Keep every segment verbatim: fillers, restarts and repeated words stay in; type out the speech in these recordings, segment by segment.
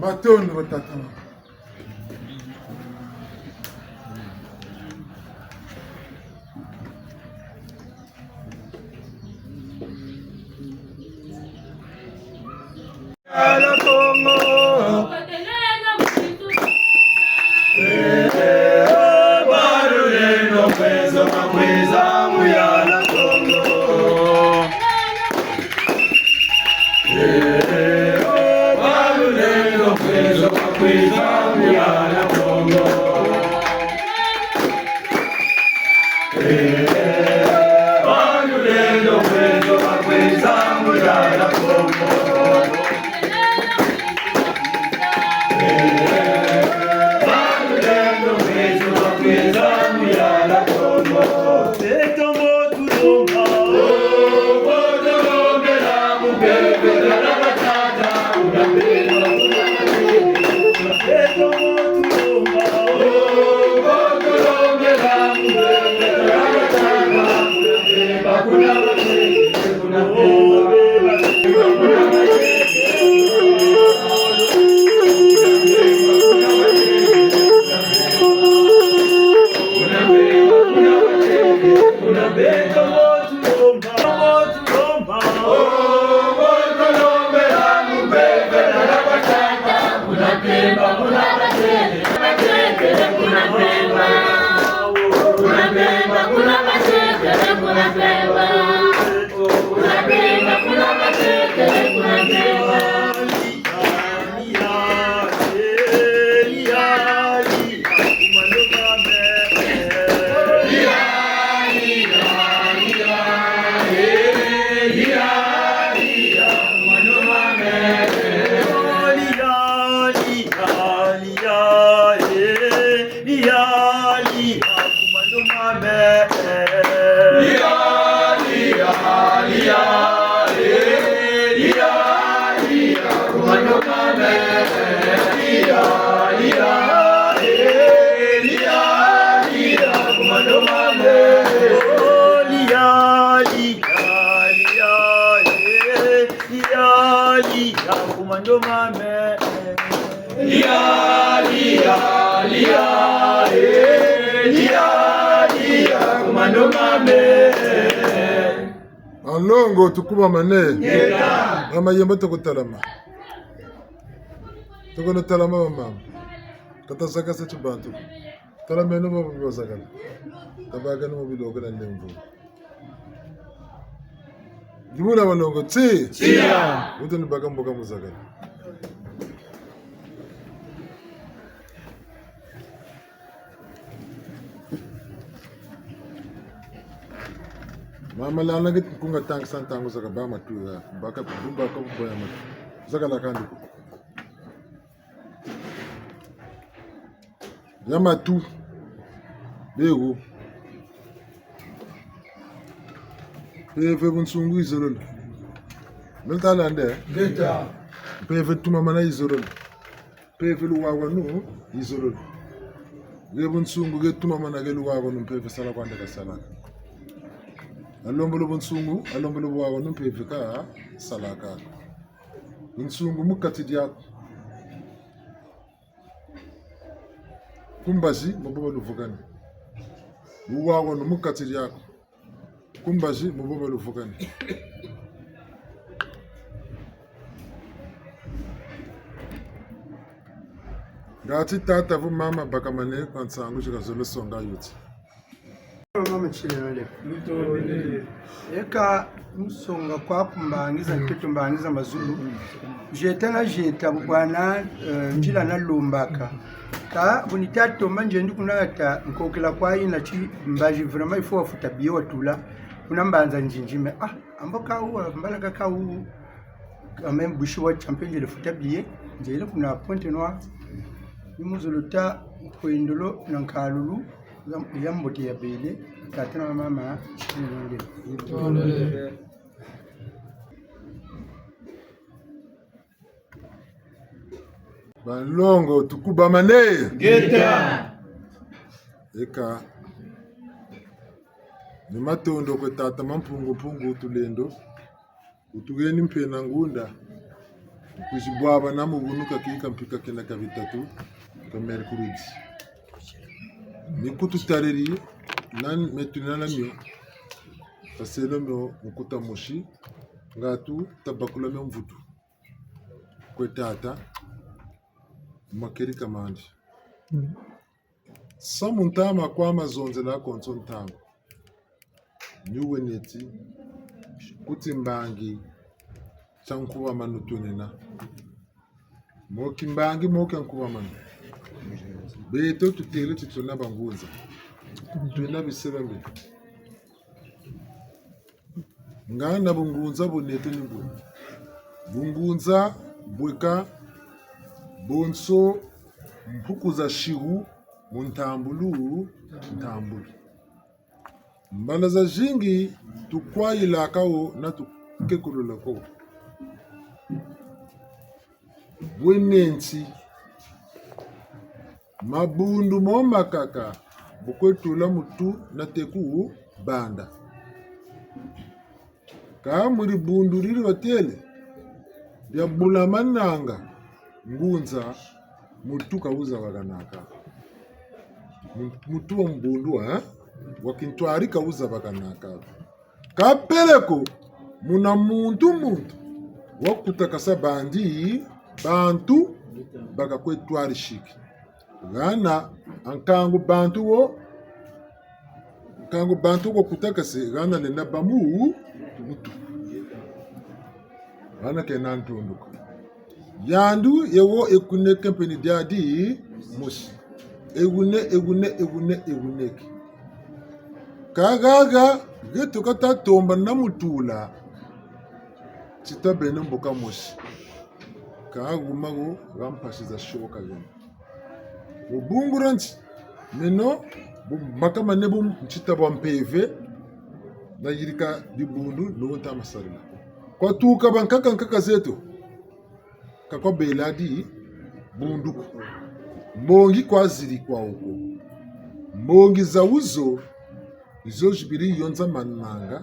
Matondo batata. Banlongo, tukubamane. Ngeta. Bamayemba, tukutalama. Tukutalama, bamama. Ka tazakasa ti bantu. Talameno mo bo bazakala. Tabakeno mo biloko na ndemvo. Dimuna banlongo, ti? Tiya. Wutu ni baka mboka mu zakala. Mama lana nge kunga tangisa ntangu zakaka ba matu ya, baka, baka, baka ya matu. Zakala kandi ko. Ya matu. Bego. Mpeve bunsungu yizololo. Mele talande? Ngeta. Mpeve tumamana yizololo. Mpeve luwawanu yizololo. Nge bunsungu, nge tumamana, nge luwawanu, mpeve sala kwandi kasalaka. Alombolo bunsungu, alombolo buwawanu, mpeve kasalaka. Bunsungu mu kati diaku. Ku mbazi, mu bo baluvukane. Buwawanu mu kati diaku. Ku mbazi, mu bo baluvukane. Ngati tata vo mama bakamane kwa nsangu zi kazolo songa yuti. Mama Tshilele. Eka nsonga kwaku mbangi za ntoto, mbangi za mazulu. Zieta na zieta, bu bwana, eh, nzila nalombaka. Kâ bu nita tomba nzendi kuna hata nkokela kwa yina ti mbazi vraiment il faut wafuta billet watula kuna mbanza nzinzi, mais ah, ambo ka wu, mbala kaka wu, quand même, busi wa champion nzele futa billet, nzele kuna Pointe-Noire. Ni mu zolo ta kwendolo na nkalulu, ya, ya mbote ya bele, tata na mama, ni nonde. Banlongo, tukubamane. Ngeta. Eka. Ni matondo kwe tata Mampungu Mpungu Tulendo, wutuheni mpe na ngunda, kwizi bwabana mu bunu ka kika mpika kena ka bitatu, ka mercredi. Ni kututariri, na metu na mio, taseno mio mukuta mosi, ngatu tabakula mio mvutu. Kwe tata, makeri kamandi. Mm. Samu ntama kwa mazonzela konso ntangu. Ni weneti, ku timbangi tia nkubamanu tunena. Mo kimbangi, mo kia nkubamanu. Beto tutele ti twena bangunza. Twena bisebe mbi. Ngana bungunza bunete ni bu. Bungunza bweka bonso mpuku za sihu mu ntambulu, ntambulu. Mbala zazingi tukwayilaka wo na tukekululaka wo. Bwe nenti mabundu mo makaka bu kwe tula mutu na teku banda. Ka mu dibundu didi batele, dia bulamananga ngunza, mutu ka wuzabakanaka. Mu-, mutu wa mbundu, eh? Wa kintwari ka wuzabakanaka. Ka peleko, muna muntu muntu, wa kutakasa bandi, bantu, baka kwe twarisiki. Hana, a nkangu bantu wo, nkangu bantu wo kutakase, hana lenda ba mu, mutu. Hana kena ntunduka. Yandu ye wo ekuneke mpe ni diadi mosi. Ehune, ehune, ehune, ehuneke. Ka haha, geto ka ta tomba na mutula. Ti ta beno mboka mosi. Ka huma ho, ha mpasi za soka hena. Mu bungu dia nti, meno, bu makama ne bu nti ta bwa mpeve, na yirika dibundu, no nta ma sarila. Kwa tuka bankaka nkaka zeto, ka kwa bela dibundu ko. Mbongi kwa ziri kwawu ko. Mbongi zawu zo, zo zi beri yonzamananga,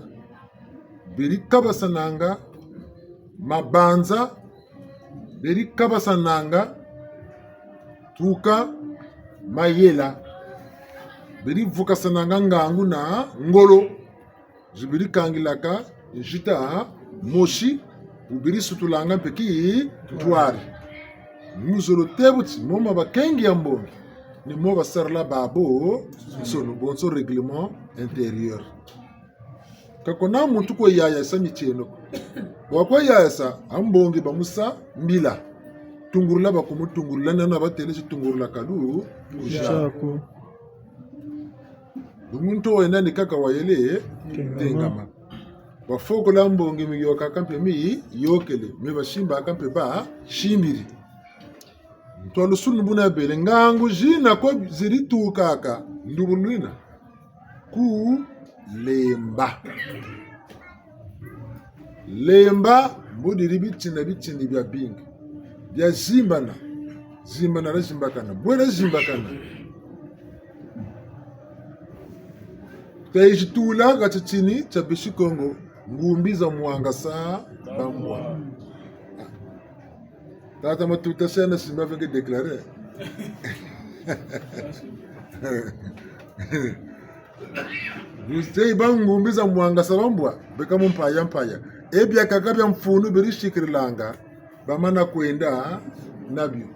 beri kabasananga mabanza, beri kabasananga tuka mayela, beri vukasananga ngangu na ngolo, zi beri kangilaka nzita mosi, bu beri sutulanga mpe kintwari. Mu zolo tê bu ti, mo ma bakengi ya mbongi, ni mo basarila babonsono, bonso règlement intérieur. Ka kwena muntu kwe yayasa mitieno ko. Bwa kwe yayasa, a mbongi ba mu sa mbila. Tungurula ba ku mu tungurula, nana batele ti tungurula kalu, kuja. Kuja ko. Bungu nto wena ni kaka wayele, tengama. Tengama. Bafokola mbongi mi yokaka mpe mi yokele, mi basimbaka mpe basimbiri. Ntwalusunu buna bele, ngangu zina kwe zeri tukaka, ndubu lwina. Ku lemba. Lemba, mbo diri bitini bitini bia bingi. Bia zimbana. Zimbana dia zimbakana. Bwe dia zimbakana. Tayizi tula ha titini tia bisi Kongo, ngumbi za mwangasa bambwa. Tata Matuta sena simba venge déclarer. Buzei ba ngumbi za mwangasa bambwa, beka mu mpaya mpaya. E biakaka bia mfunu beri sikirilanga, bamana kwenda na bio.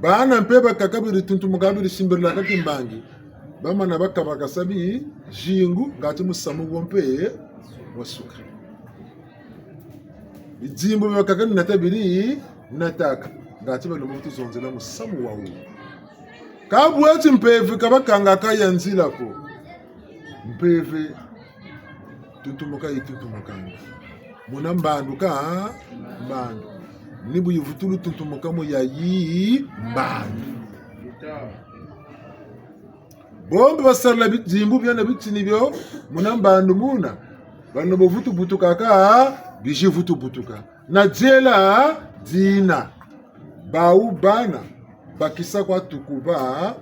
Bana mpe bakaka beri tuntumuka beri simbirilaka kimbangi, bamana bakabakasa bizingu, ngati musamu wo mpe wasuka. Bidimbu bia bakaka ni nata beri nataka, ngati balomba kutuzonzela musamu wawu. Ka bwe ti mpeve ka bakangaka ya nzila ko. Mpeve tuntumuka yi tuntumukanga. Muna mbandu ka mbandu. Ni bu yivutulu tuntumuka mu yayi mbandu. Bo mpe basarila bidimbu biena bitini bio muna mbandu muna. Bano bo vutu butuka ka, bizi vutu butuka. Na diela dina. Bawu bana, bakisa kwa tukuba,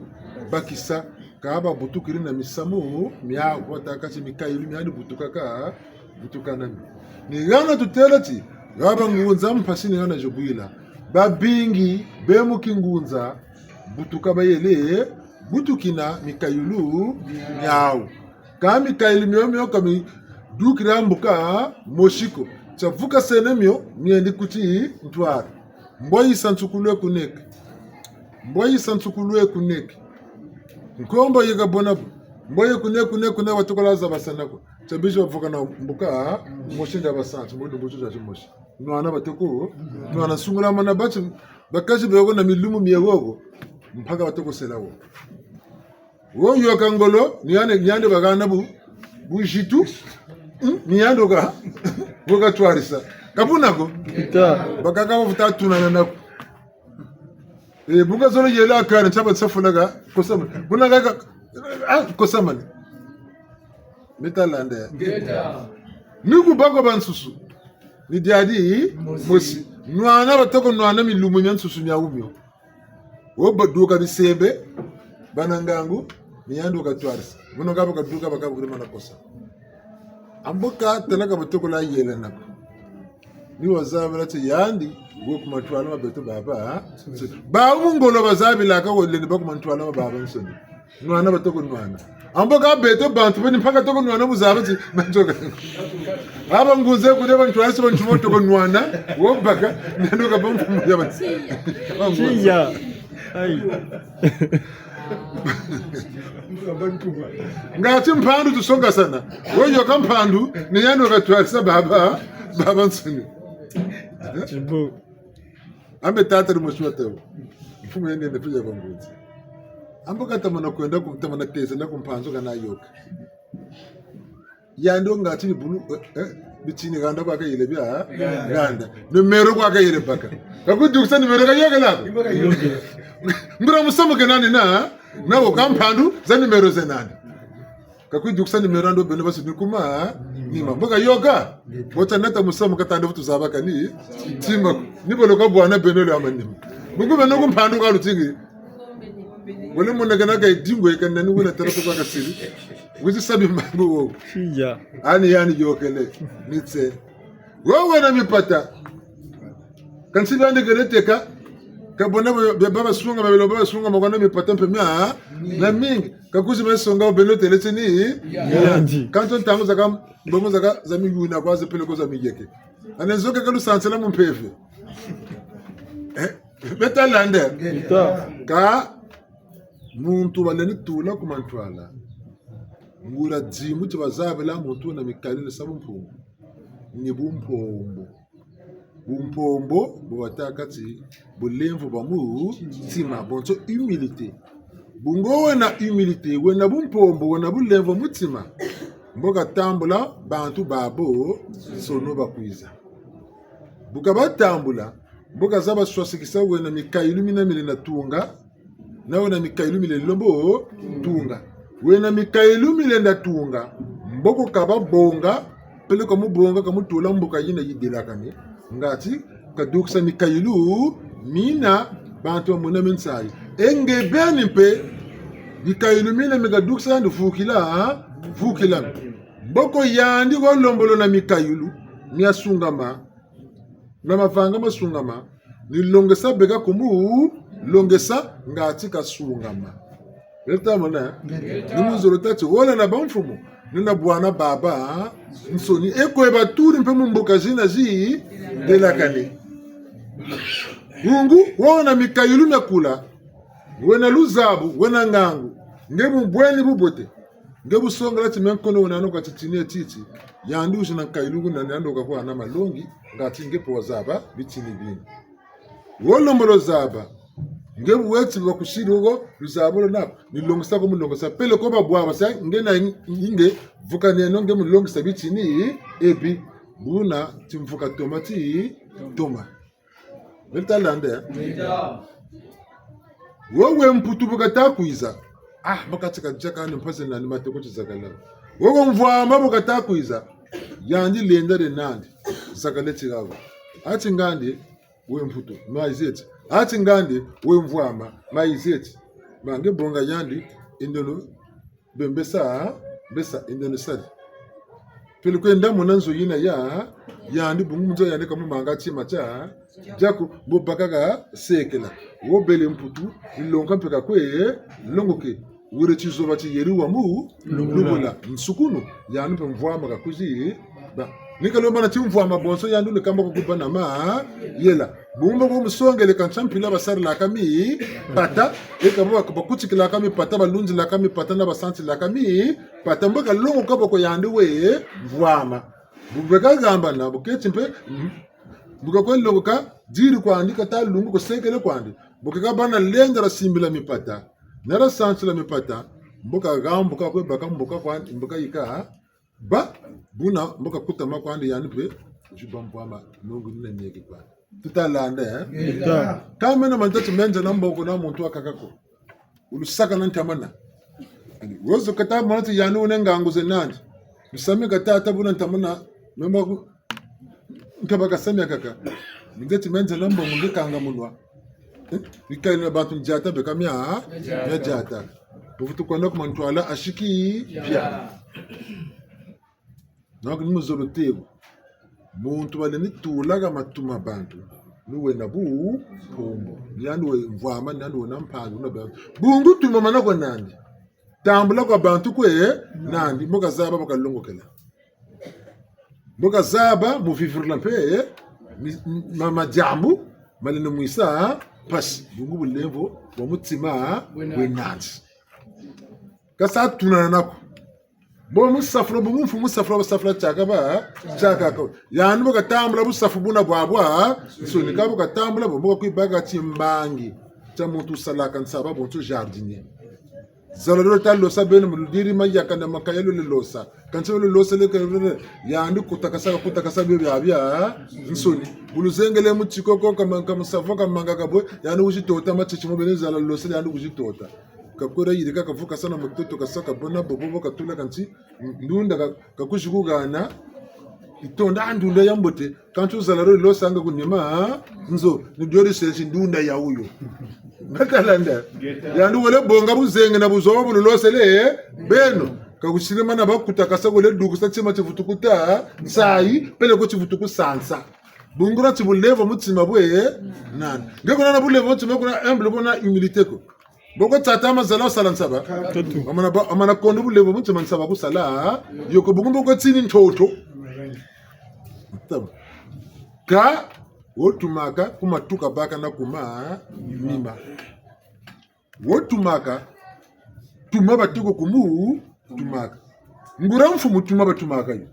bakisa Ka babutukiri na misamu miawu, watâka ti mikayulu miandi butukaka, butukana mi. Ni hana tutêla ti, ha bangunza mpasi ni hana zo bwila. Babingi be mu kingunza, butuka bayele, butukina mikayulu miawu. Ka mikayulu mio mio ka midukira mbuka mosi ko. Tia vukasene mio, miendi ku tintwari. Mbo yisa nsukulu e kuneke. Mbo yisa nsukulu e kuneke. Nkombo yeka bona bu. Mbo ye kuneke, kuneke, kuneke, batukola zabasana ko. Tia bizi bavukana mbuka mosi nda basantu, mbo lumbu tia timosi. Nwana batoko, nwana nsungula mana bati, bakazi beko na milumu mie woko. Mpaka batoko sela wo. Wo yoka ngolo, ni yandi, ni yandi bahana bu, buzitu, hmm? Ni yandi wo ka, wo katwarisa. Ka buna ko? Ita. Bakaka bafuta tunana nako. Eh, bu kazolo yela kani, nsaba nsafuna ka, kosamane. Buna kaka, ah, kosamane. Meta landa. Ngeta. Ni ku bako bansusu. Ni diadi, mosi. Mosi. Nwana batoko nwana milumu mia nsusu mia wumio. Wo baduka bisembe, bana ngangu, ni yandi wo katwarisa. Muno kabo kaduka bakabukiri mana kosa. Ambo ka tala ka batoko la yela nako. Ni wazabila ti yandi, wo ku mantwala ma beto baba, ha? Bawu mu ngolo bazabilaka wo lendi ba ku mantwala ma babansoni. Nwana batoko nwana. Ambo ka beto bantu beni mpaka toko nwana bu zaba ti, banzoka. Aba ngunze kude bantu basi bantu mo toko nwana, wo baka, neno ka bamfumu ya bantu. Tiya. Ai. Ngati mpandu tusongasana. Wo yoka mpandu, ni yandi wo katwarisa baba, babansoni. Tibo. Ambe tata ni mosi wa tawo. Mfumu yandi yende pia kwa ngunza. Ambo ka tamana kwenda ku, tamana teza na ku mpanzu kana yoka. Yandi wo ngati ni bulu, eh, eh, bitini handa kwa kayele bia, handa. Numéro kwa kayele baka. Ka kudukisa numéro kayokela ko. Mbura musamu ke nani na, na wo ka mpandu za numéro ze nani. Ka kudukisa numéro andi wo beno basi ni kuma, nima. Mbo kayoka. Bo ta nata musamu ka tanda vutu zaba kani, tima. Ni bolo ka bwana beno le amanima. Mungu beno ku mpandu ka lutiki. Wole mona kana ka idingo ye kana ni wena tala ko kwa kasiri. Wizi sabi mambu wo. Tiya. Ani yani yokele. Nitse. Wo wena mipata. Kansi bandi kele teka. Ka bona ba, ba, babasunga, babelo babasunga, ma kwa na mipata mpe mia, na mingi. Ka kuzi mesonga, beno tele ti ni yandi. Yandi. Kanto ntangu zaka, mbongo zaka, za miyuna kwa zepele ko za miyeke. Ane nzoke ka lusansela mu mpeve. Eh, beta landa. Beta. Ka muntu balendi tula ku mantwala. Nguria dimbu ti bazabila muntu na mikali ni sa bumpombo. Ni bumpombo. Bumpombo, bu batâka ti, bulemvo bwa mu ntima, bonso humilité. Bu ngo wena humilité, wena bumpombo, wena bulemvo mu ntima. Mbo katambula, bantu babansoni bakwiza. Bu kabatambula, mbo kazaba swasikisa wena mikayulu mina milendi tunga, na wena mikayulu milendi lombo tunga. Wena mikayulu milendi tunga, mbo ko kababonga, peleko mu bonga kamutula mbuka yina yidelakane. Ngati, kadukisa mikayulu mina, bantu bamona minsayi. E nge beni mpe, mikayulu mina mi kadukisa yandi vukila, vukila. Mbo ko yandi walembolo na mikayulu, miasungama. Na mavanga masungama, ni longesa beka kumu, longesa ngati kasungama. Leta mona, ni mu nzolo tâ ti, wole na bamfumu, ni na bwana babansoni, e kwe baturi mpe mu mbuka zina zidelakane. Bungu, wona mikayulu miakula, wena luzabu, wena ngangu, nge bu bweni bubote. Nge bu songela ti me nkono wena no ka titini e titi, yandi wizi na nkayulu kuna ni yandi wo kakwa na malongi, ngati nge mpe wazaba bitini bini. Wo lembolo zaba, nge bu weti bakusiri wo, luzabu lo naku, ni longesa ko mu longesa, peleko babwabasa, nge na nge, vukaneno nge mu longesa bitini, ebi, buna, timvuka toma ti, toma. Beno ta landa, eh? Wo we mputu bu kata kwiza. Ah, makatika diaka ni mpasi nani mateko ti zakala. Wo we mvwama bu kata kwiza. Yandi lenda de nandi. Zakala ti hawa. Ati ngandi, we mputu, mayizi eti. Ati ngandi, we mvwama, mayizi eti. Ba nge bonga yandi, Indeno, be mbesa, mbesa, indeno sari. Peleko yenda mona nzo yina ya, yandi bungu mu nzo yandi kamumanga tima tia, diaku, bo bakaka sekela. Wo bele mputu, nilonga mpe kakwe, longoke. Wele tizoba ti yeri wa mu, lubula. Lubula. Nsukunu, yandi mpe mvwama kakwizi, ba. Ni kalomba na ti mvwama bonso yandi wele kamba ko kubana ma, yela. Bumba bo musongele kansi mpila basarilaka mipata, eka bo bak-, bakutikilaka mipata, balundilaka mipata na basantilaka mipata, mbo kalongoka bo ko yandi we mvwama. Bu beka gamba na, bu keti mpe, mm, bu kakwe longoka, diri kwandi kata lungu ko sekele kwandi. Bu keka bana lenda dia simbila mipata, na dia santila mipata, mbo kagambuka kwe baka mbuka kwandi, mbo kayika, ba, buna, mbo kakutama kwandi yandi mpe, juba mvwama, nungu nina nieki kwandi. Tuta landa, eh? Tuta. Ka meno ma ntati menza na mbongo na muntu wakaka ko. Wulusaka na ntamana. Wozo kata mona ti yandi wena ngangu ze nandi. Misamu kata ata buna ntamana, mema ku, nkaba kasamu kaka. Nge ti menza na mbongo nge kanga munwa. Eh? Bikali na bantu ndiata beka mia, mia diata. Buvutu kwenda ku mantwala ashiki, bia. Donc, ni muzolo tebo. Muntu walendi tulaka matu ma bantu. Ni wena bu, pombo. Ni yandi we mvwama, ni yandi wena mpandu, na ba-, bungu tumamana kwa nandi. Tambula kwa bantu kwe, nandi. Mbo kazaba, mbo kalongokela. Mbo kazaba, mu vivurula mpe, mi-, ma-, madiambu, malendi mwisa, mpasi. Bungu bulemvo, bwa mutima, we nandi. Kasa tunana nako. Bo musafula, bungu mfumu safula, basafula tiaka ba, tiaka ko. Yandi mbo katambula busafu buna bwabwa, nsoni ka mbo katambula, bo mbo kakwibaka timbangi. Tia muntu salaka nsaba, bonso jardinier. Zala lo ta losa beno mu ludiri mayaka na makaya lo le losa. Kansi lo le losa le ka lo le, yandi kutakasa, kutakasa bio biabia, nsoni. Bu luzengele mu tikoko, kama, kamusavo, kamanga kabwe, yandi kuzitota matiti mo beno zala lo losa, yandi kuzitota. Kakwela yirika kavukasa na mutoto kasaka bona bobobo katula kansi ndunda ka-, kakwizi kugana. Itonda ndunda ya mbote. Kansi wuzala lo losanga ku nima, ha? Nzo, ni dio disensi ndunda ya wuyo. Nga ta landa. Yandi wele bonga buzengi na buzoba bu lulosele, beno. Kakusirimana bakutakasa wele dukusa tima tivutu kuta, nsayi, peleko tivutu kusansa. Bungu na ti bulemvo mutima bwe, nani. Nge kuna na bulemvo mutima kuna humble, kuna humilité ko. Boko tata mazala wasala nsaba. Tatu. Amana ba-, amana kondo bulemvo mutima nsaba kusala. Yoko bungu boko tini ntoto. Taba. Ka, wo tumaka, ku matu kabaka na ku manima. Wo tumaka, tuma bateko kumu, tumaka. Nguria mfumu tuma batumaka yo.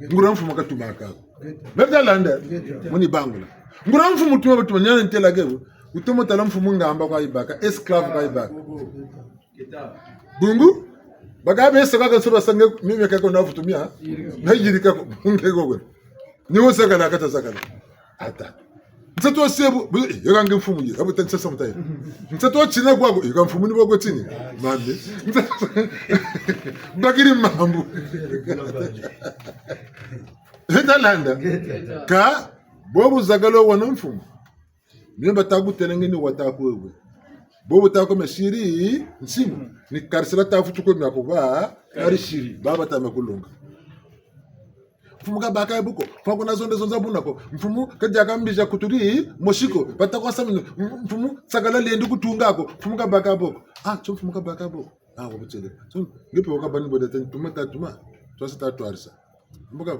Nguria mfumu katumaka. Beta landa, muni bangula. Nguria mfumu tuma batuma, niana ntela kebo. Wutomo tala mfumu ngamba kwa yibaka, esclave kwa yibaka. Bungu, baka besa kaka nso basange, mimi kaka na vutumia, na yirika ko, nge ko. Ni wo sakala kata sakala. Ata. Nsatu wa sebu, bu-, eh, yeka nge mfumu ye, abu ta nsasa mutaye. Nsatu wa tina kwaku, yeka mfumu ni boko tini. Mande. Bakiri mambu. Heta landa. Ka, bobu zakalo wana mfumu. Mio bata kutelenge ni wata kwewe. Bobu ta kwe mesiri, nsimu. Ni karisila ta futu kwe miako ba, karisiri, baba ta mekulunga. Mfumu kabaka buko, mfumu kuna zonde zonza buna ko. Mfumu kadiaka mbizi ya kuturi, mosi ko, bata kwa saminu, mfumu sakala lendi kutunga ko, mfumu kabaka buko. Ah, tio mfumu kabaka buko. Ah, wabutele. So, nge pe wakabani bwede tani tuma ta tuma. Twasa ta twarisa. Mbuka,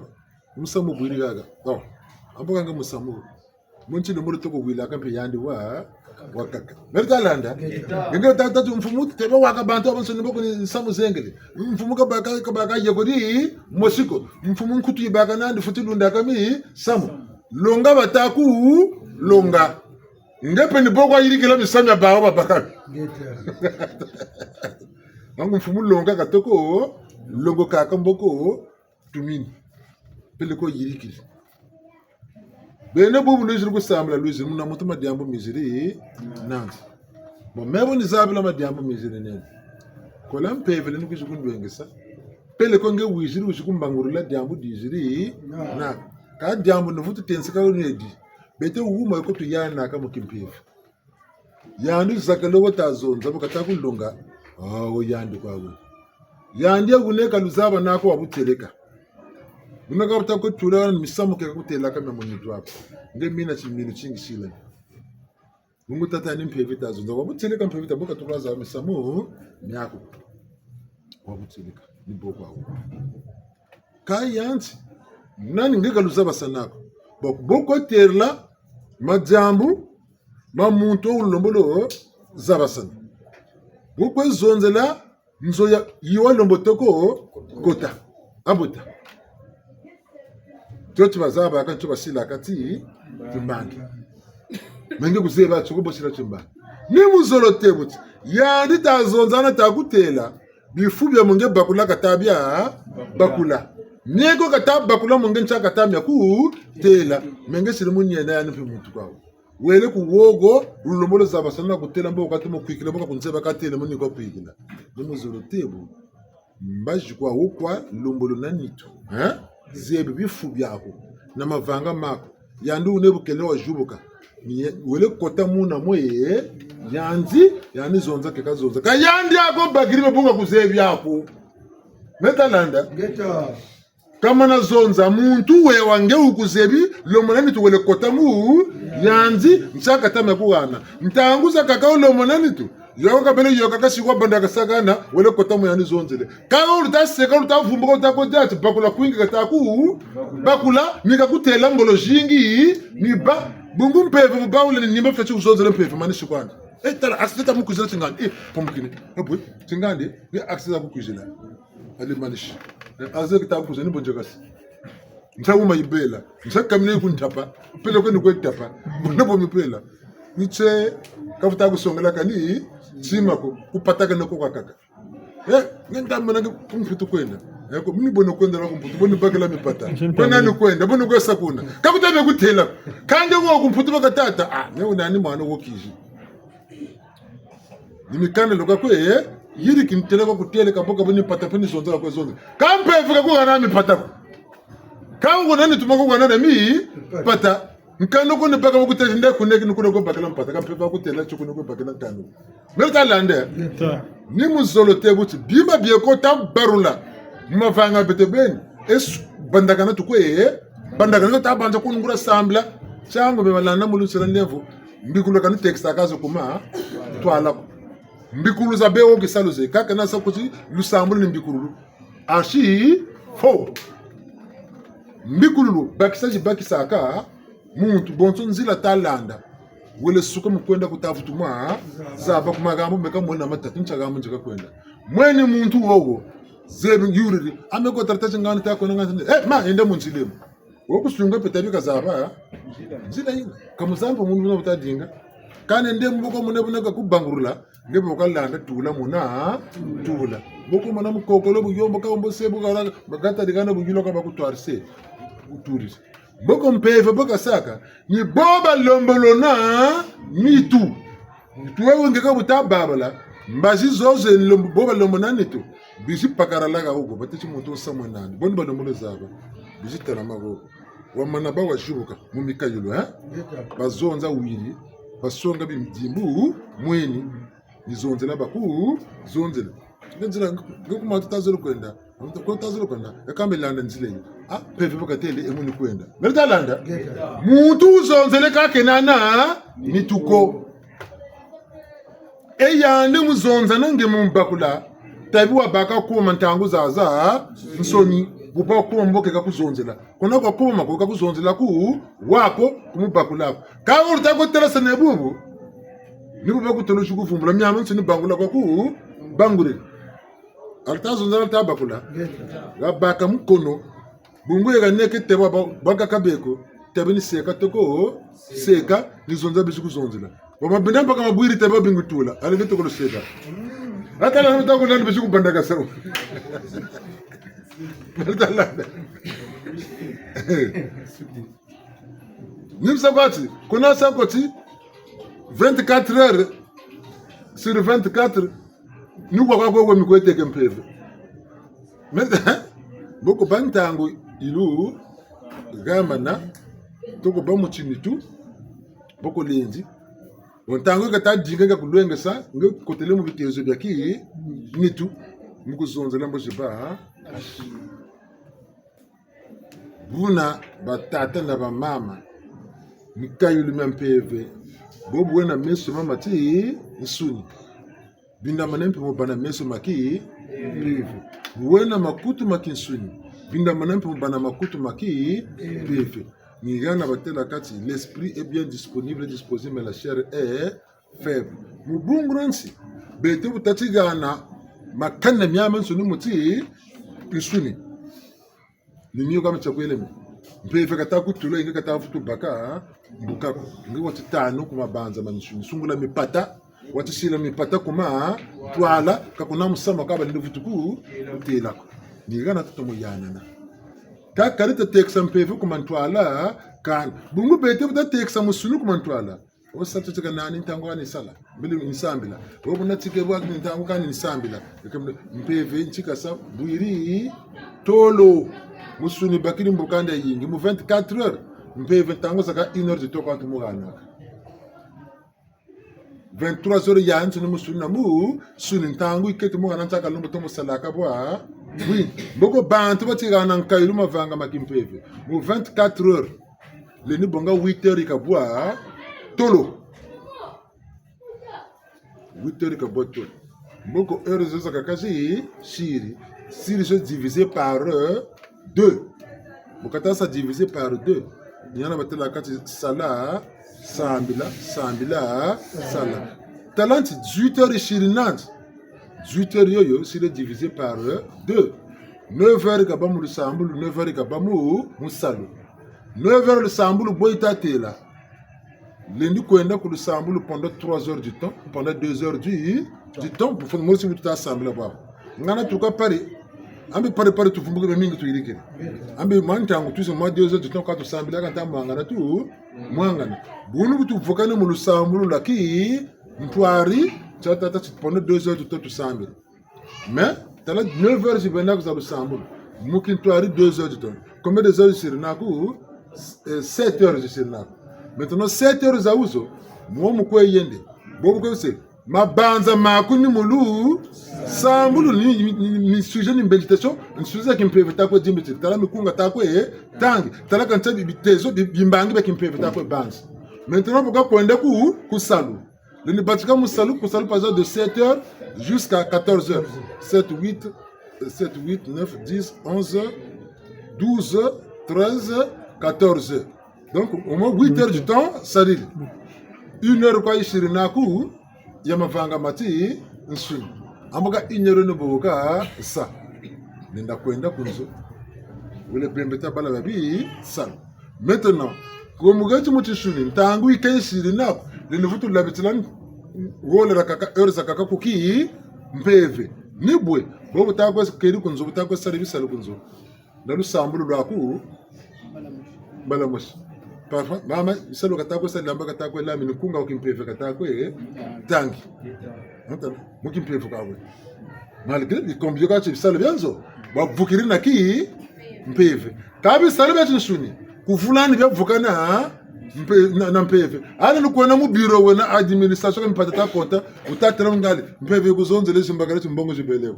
musamu bwiri gaga. Oh, ambuka nga musamu. Mu ntinu mu lutoko wilaka mpe yandi wa, wakaka. Meri ta landa? Ngeta. Ngeta ta, ta, mfumu, teba waka bantu babansoni boko ni nsamu zengele. Mfumu kabaka, kabaka yekodi, mosi ko. Mfumu nkutu yibaka nandi futi lundaka misamu. Longa bata ku, longa. Nge pe ni boko wayirikila misamu ya bawu babaka. Ngeta. Wangu mfumu longa katoko, longo kaka mboko, tumini. Peleko yirikiri. Beno bubu lwiziri kusambila, lwiziri muna muntu madiambu miziri nandi. Bon, me bu nizabila madiambu miziri nandi. Kola mpeve lendi kwizi kundwengesa. Peleko nge wiziri, wizi kumbangurila diambu diziri nandi. Ka diambu ni vutu tenseka wunedi. Beto wuma ko tuyanaka mu kimpeve. Yandi zakalo wata zonza, bu kata kulonga. Ah, wo yandi kwa we. Yandi ya wune ka luzaba nako wa butieleka. Buna ka buta kutula misamu ke ka kutelaka mia mu nitu aku. Nge mina timinu tingi sila. Bungu tata ni mpeve ta zonza. Wa butieleka mpeve ta boka tukwa za misamu miaku. Wa butieleka. Ni bo kwa wo. Ka yandi, nani nge ka luzabasana ko? Bo, bo kwe têla madiambu ma muntu wo lembolo zabasana. Bo kwe zonzela nzo ya, yi wa lembo toko kota. Abuta. Tio ti bazabaka, tio basilaka ti, timbangi. Me nge kuzebi tio ko bo sila timbangi. Ni muzolo tê buti. Yandi ta zonzana ta kutêla. Bifu bia mu nge bakula ka ta bia bakula. Mie ko ka ta bakula mu nge ntia ka ta mia kutêla. Me nge siri mu nienda yandi mpe muntu kwa wo. Wele ku wogo, lulembolo zabasana kutêla mbo ka ti mu kwikila, mbo ka kunzeba ka têle mu ni kwa kwikila. Ni muzolo tê bu. Mbazi kwa wo kwa lembolo na nitu. Hein? Zebi bifu biaku. Na mavanga maku. Yandi wune bu kele wa zibuka. Ni ye, wele kota muna mwe ye, yandi, yandi zonza ke ka zonza. Ka yandi ako bakiri me bu nga kuzebi ako. Me ta landa. Ngeta. Ka mana zonza, muntu we wa nge wu kuzebi, lembolo na nitu wele kota mu, yandi, ntia ka ta mia kuhana. Ntangu zakaka wo lembolo na nitu. Yo ka bele yo ka kasi kwa banda ka sakana, wele kota mu yandi zonzele. Ka wo luta seka, luta vumbuka, luta ko dia ti bakula kwingi ka ta ku, bakula, ni ka kutêla ngolo zingi, ni ba, bungu mpeve, bu ba wule ni, ni mba feti wuzonzele mpeve, manisi kwandi. Eh, tala, accident ta mu kwizila tingandi. Eh, pumukini. Eh, bwe, tingandi, ni accident ta mu kwizila. Ali manisi. Eh, accident ta mu kwizila, ni bo nze kasi. Nsa wuma yibela. Nsa kamine ku ntapa. Pele kwe ni kwe tapa. Bona bo mipela. Ni tie, ka futa kusongela kani, tima ko, kupataka na ko kakaka. Eh, nge nta mona nge ku Mputu kwenda. Eh, ko, mini bo ni kwenda la ku Mputu, bo ni bakila mipata. Kwenda ni kwenda, bo ni kwe sa kuna. Ka kuta me kutêla. Ka nge wo ku Mputu baka tata. Ah, nge wuna ni mwana wo kizi. Ni mikanda loka kwe, eh? Yiri kintêla kwa kutêle ka bo ka bo ni mpata mpe ni zonza kwa kwe zonza. Ka mpeve ka kuhana mipata ko. Ka wo na nitu ma kuhana na mipata. Nkanda ko ni baka ba kutêle nde kuneki ni kuna kwe bakila mpata. Ka mpeve ba kutêla tio kuna kwe bakila nkanda. Me ta landa. Ngeta. Ni muzolo tê buti. Bima bie ko ta barula. Mu mavanga beto beni. Esu bandakana tukwe, eh? Bandakana ta banza kunungula sambila. Tiangu me balanda mu lunsila ndemvo. Mbikulu ka ni tekisa ka zo kuma, twala ko. Mbikulu za be wo kisalu ze. Ka kena sa kuti lusambulu ni mbikululu. Asi, fo. Mbikululu, bakisa zi bakisaka, muntu bonso nzila ta landa. Wele suka mu kwenda ku ta vutu mwa, zaba ku magambu meka mona matatu, ntia gambu nzika kwenda. Mweni muntu wowo, zebi yuriri, ame ko tarata tingandi ta kwenda ngandi, eh, ma, enda mu nzila emu. Wo kusunga mpe ta bika zaba, nzila yina. Ka mu zaba mpe muntu wuna bu ta dinga. Kani nde mbo ko mona buna ka kubangurula, nge bo ka landa tula muna, tula. Bo ko mona mukokolo bu yombo ka mbo se bu kala, bakata dikana bu yilo ka ba kutwarise. Kutwarise. Bo ko mpeve bo kasaka, ni bo balembolo na nitu. Tuwe wenge ka bu ta babala, mbazi zo ze lombo, bo balembolo na nitu. Bizi pakaralaka wo ko, batêti muntu wo sa mwe nani. Bo ni balembolo zaba. Bizi tala ma wo ko. Wamana ba wazibuka, mu mikayulu, eh? Bazonza wiri, basonga bimdimbu, mweni. Ni zonzela baku, zonzela. Nge nzila, nge kuma tuta zolo kwenda. Ko tuta zolo kwenda. E ka mbe landa nzila yi. Ah, mpeve bo katêle, e mu ni kwenda. Me ta landa? Ngeta. Muntu wuzonzele ka kena na nitu ko. E yandi muzonza na nge mu mbakula. Tabi wabaka kuma ntangu zazansoni. Bu ba kuma mbo ke ka kuzonzela. Kuna kwa kuma ko ka kuzonzela ku, wako, ku mubakula ko. Ka wo luta ko tala sa ne bubu. Ni bu ba kutolo si kuvumbula, miamiansoni bangula kwa ku, bangule. A luta zonza, a luta bakula. Wabaka mukono. Bungu yeka neke teba ba, baka kabeko. Tebe ni seka toko, seka, ni zonza bizi kuzonzela. Wa mabinda mpaka mabwiri teba bingu tula. Alenge toko lo seka. A tala na toko na bizi kubandaka sawu. A tala. Ni mu sa kwa ti, kuna sa ko ti, vingt-quatre heures sur vingt-quatre, ni kwa kwa kwa mi kwe teke mpeve. Mais, bo ko bâ ntangu yilu, gamana, toko bâ mu tinitu, bo ko lendi. Bon, ntangu kata dinga ka kulwengesa, nge kotele mu bitezo bia ki nitu, mu kuzonzela mbo ziba. Buna batata na bamama, mikayulu mia mpeve, bobu wena meso mama ti nsuni. Bindamana mpe mu bâ na meso ma kimpeve. Wena makutu ma kinsuni. Bindamana mpe mu bâ na makutu ma kimpeve. Ni hana batêla kati, l'esprit est bien disponible, disposé, mais la chair est faible. Mu bungu dia nsi, beto bu tati hana makanda miamiansoni mu ti nsuni. Ni mio kami tia kweleme. Mpeve kata kutula, inge kata vutu baka mbuka ko. Inge wati tanu ku mabanza ma nsuni. Sungula mipata, wati sila mipata ku mantwala, ka kuna musamu ka balendi vutu ku, kutêla ko. Ni hana tatomo yanana. Ka kari tatekisa mpeve ku mantwala, kani. Bungu beto bu tatekisa nsuni ku mantwala. Wo sa titike nani ntangu kani nsala. Mbili nsambila. Wo buna tike bwa ntangu kani nsambila. Eke mbe-, mpeve ntika sa bwiri tolo. Nsuni bakiri mbuka ndayingi. Mu vingt-quatre heures. Mpeve ntangu zaka une heure de temps kwa ntu mu hanaka. Vingt-trois heures ya nsuni nsuni na mu, nsuni ntangu yiketi mu hana nsaka lumbu tomo salaka bwa. Oui. Mboko bantu bati hana nkayulu mavanga ma kimpeve. Mu vingt-quatre heures. Lendi bonga huit heures yika bwa tolo. Huit heures yika bwa tolo. Mboko heures zo zakaka zi, siri. Siri zo divisé par, euh, deux. Bu kata sa divisé par deux. Ni hana batêla kati sala, sambila, sambila, sala. Tala nti dix-huit heures siri nandi. Dix-huit heures yoyo, siri divisé par, euh, deux. Neuf heures kabâ mu lusambulu, neuf heures kabâ mu, mu salu. Neuf heures lusambulu bwe yitatêla. Lendi kwenda ku lusambulu pendant trois heures du temps, pendant deux heures du, du temps, pour faire moi aussi, tu t'as semblé, quoi. Ngana tuka pari, ambi pari pari tuvumbuke bia mingi tuyirikiri. Ambi mwa ntangu tuzi mwa deux heures du temps, ka tusambila ka nta mwangana tu, mwangana. Bunu bu tuvukane mu lusambulu lwa ki, ntwari, tia tata ti pendant deux heures du temps tusambila. Mais, tala neuf heures zibenda ku za lusambulu. Mu kintwari deux heures du temps. Combien de heures zisiri naku? Eh, sept heures zisiri naku. Maintenant, sept heures za wuzo, mwa mu kwe yende. Bobu kwe se, mabanza maku ni mu lusambulu ni, ni, ni, ni sujet ni méditation, ni sujet za kimpeve ta kwe dimbitiri. Tala mikunga ta kwe, eh, tangi. Tala kantia bi-, bitezo, bi-, bimbangi bia kimpeve ta kwe banza. Maintenant, bu ka kwenda ku, ku salu. Lendi batika mu salu, ku salu, par exemple, de sept heures jusqu'à quatorze heures. Sept, huit, euh, sept, huit, neuf, dix, onze, douze, treize, quatorze. Donc, au moins huit heures du temps, sarili. Une heure kwa yisiri naku, ya mavanga ma ti nsuni. Ambo ka une heure ni bo ka sa. Nenda kwenda ku nzo. Wele bembe ta bala babi salu. Maintenant, ko mu keti mu tinsuni, ntangu yikesiri naku, lendi vutu labitila ni, wola rakaka, heure zakaka ku kimpeve. Ni bwe, bo bu ta kwe keri ku nzo, bu ta kwe sari bisalu ku nzo. Na lusambulu lwaku, mbala mosi. Parfois, mama, bisalu kata kwe sari lamba kata kwe lami, ni kunga wa kimpeve kata kwe, tangi. Anta, mu kimpeve ka kwe. Malgré bikombi bia kati bisalu bia nzo, bavukiri na kimpeve. Ka bisalu bia tinsuni, ku vula ni bia vukana mpe-, na, na mpeve. Allez ni kwenda mu bureau wena administration ka mipata ta konta, wuta têla ngali, mpeve kuzonzele zimbakala ti mbongo zibele.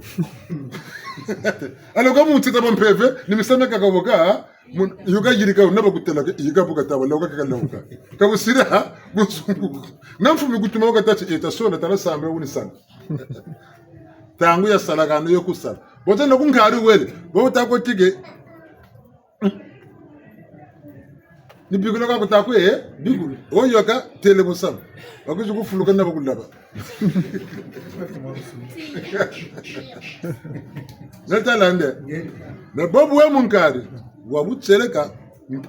Alors ka mu ntita ba mpeve, ni misamu kaka boka, mun-, yo ka yirika, na ba kutêla ke, yika boka taba, loka kaka loka. Ka busira, busungu. Na mfumi kutuma wo kata ti, eh, ta sola, tala sambila wuni sala. Ntangu ya sala kano yo ku sala. Bo ta na ku nkari wele. Bo ta ko tike. Ni bikula ka ku ta kwe, eh? Bikula. Wo yo ka têle musamu. Ba kwizi ku fuluka na ba ku laba. Na tala nde. Na bobu we mu nkari. Wa bu tieleka.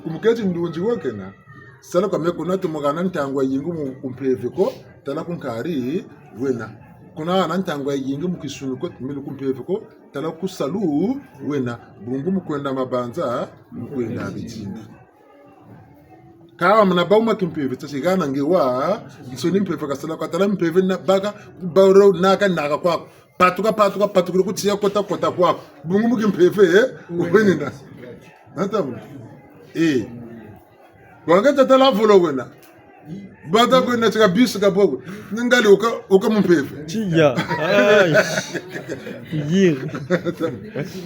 Ku mu keti ndunzi wo kena. Sala kwa me kuna tu mu hana ntangu yayingi mu ku mpeve ko, tala ku nkari wena. Kuna hana ntangu yayingi mu kinsuni ko, mili ku mpeve ko, tala ku salu wena. Bungu mu kwenda mabanza, mu kwenda bidinga. Ka wa muna bau ma kimpeve, tasi hana nge wa, nsoni mpeve ka sala kwa tala mpeve na baka, bauro naka naka kwaku. Patuka, patuka, patukiri ku tiya kota, kota kwaku. Bungu mu kimpeve, eh? Wenina. Natamu. Eh. Wa nge ta tala volo wena. Bata kwenda tika bisi ka bobo. Ngali wuka, wuka mu mpeve. Tiya. Ai. Yiri.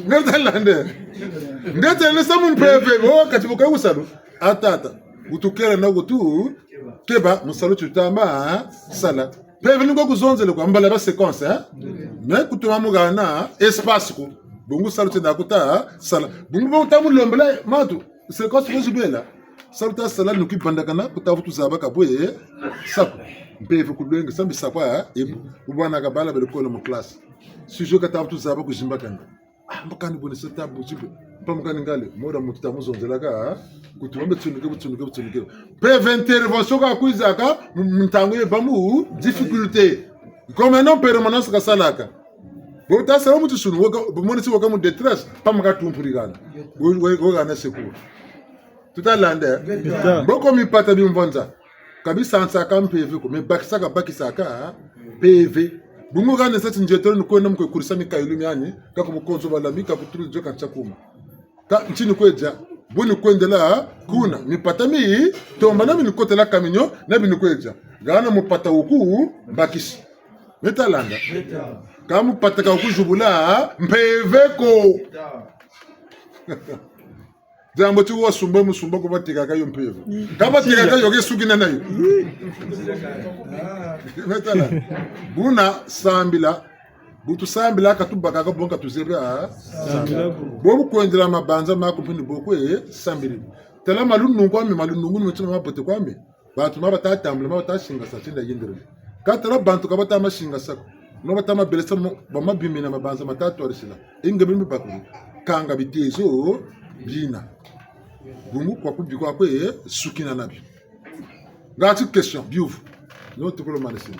Nge ta landa. Nge ta landa sa mu mpeve. Wo kati bu ka wusalu. A tata. Bu tukela na bu tu keba, mu salu ti tama sala. Mpeve ni ko kuzonzele kwa mbala ba séquence, hein? Mais kutuma mu hana espace ko. Bungu salu ti na kuta sala. Bungu bu ta mu lombela matu. Séquence ko zibela. Salu ta sala ni kibandakana, ku ta vutu zaba ka bwe, eh, saku. Mpeve ku lwenge, sambi saku, eh, ebu, bu bwana ka bala bele kola mu classe. Sujet ka ta vutu zaba ku zimbakana. Ah, mbo kani boni sa ta bu zibe. Mpa mu kani ngale, mora muntu ta mu zonzelaka, eh, ku tuma mbe tsunike, bu tsunike, bu tsunike. Mpeve intervention ka kwizaka, mu, mu ntangu ye ba mu difficulté. Comme non permanence ka salaka. Bo ta sala muntu sunu, waka, bo moni si waka mu détresse, pa maka tumpuri gana. Wo, wo, wo gana secours. Tuta landa, eh? Tuta. Mboko mipata bimvonza. Ka bisansaka mpeve ko, me bakisaka, bakisaka, eh? Mpeve. Bungu kani sa ti nzietolo ni kwenda mu kwe kurisa mikayulu miani, ka ku bukonzo bala mi, ka ku tulu nzo ka ntia kuma. Ka nti ni kwe dia, bu ni kwendela kuna, mipata mi tomba na bi ni kotela kaminio, na bi ni kwe dia. Hana mupata wuku bakisi. Me ta landa. Ka mupata ka wuku zibula mpeve ko. Diambu ti wasumba musumba ko batekaka yo mpeve. Ka batekaka yo ke sukina na yo. Me ta landa. Buna sambila. Bu tusambila ka tubakaka bo ka tuzebi, ah? Sambila ko. Bo bu kwendela mabanza maku mpe ni bo kwe sambila. Tala malunungu kwame, malunungu ni mutima mabote kwame. Bantu ma bata tambula, ma bata singasa, tinda yindiri. Ka tala bantu ka bata ma singasa ko. No bata ma belesa mo, ba ma bimina mabanza ma ta twarisila. Inga bimbi bakuri. Kanga bitezo bina. Bungu kwa kubi kwa kwe sukina na bi. Ngati question, biyuvu. No tukulu manisini.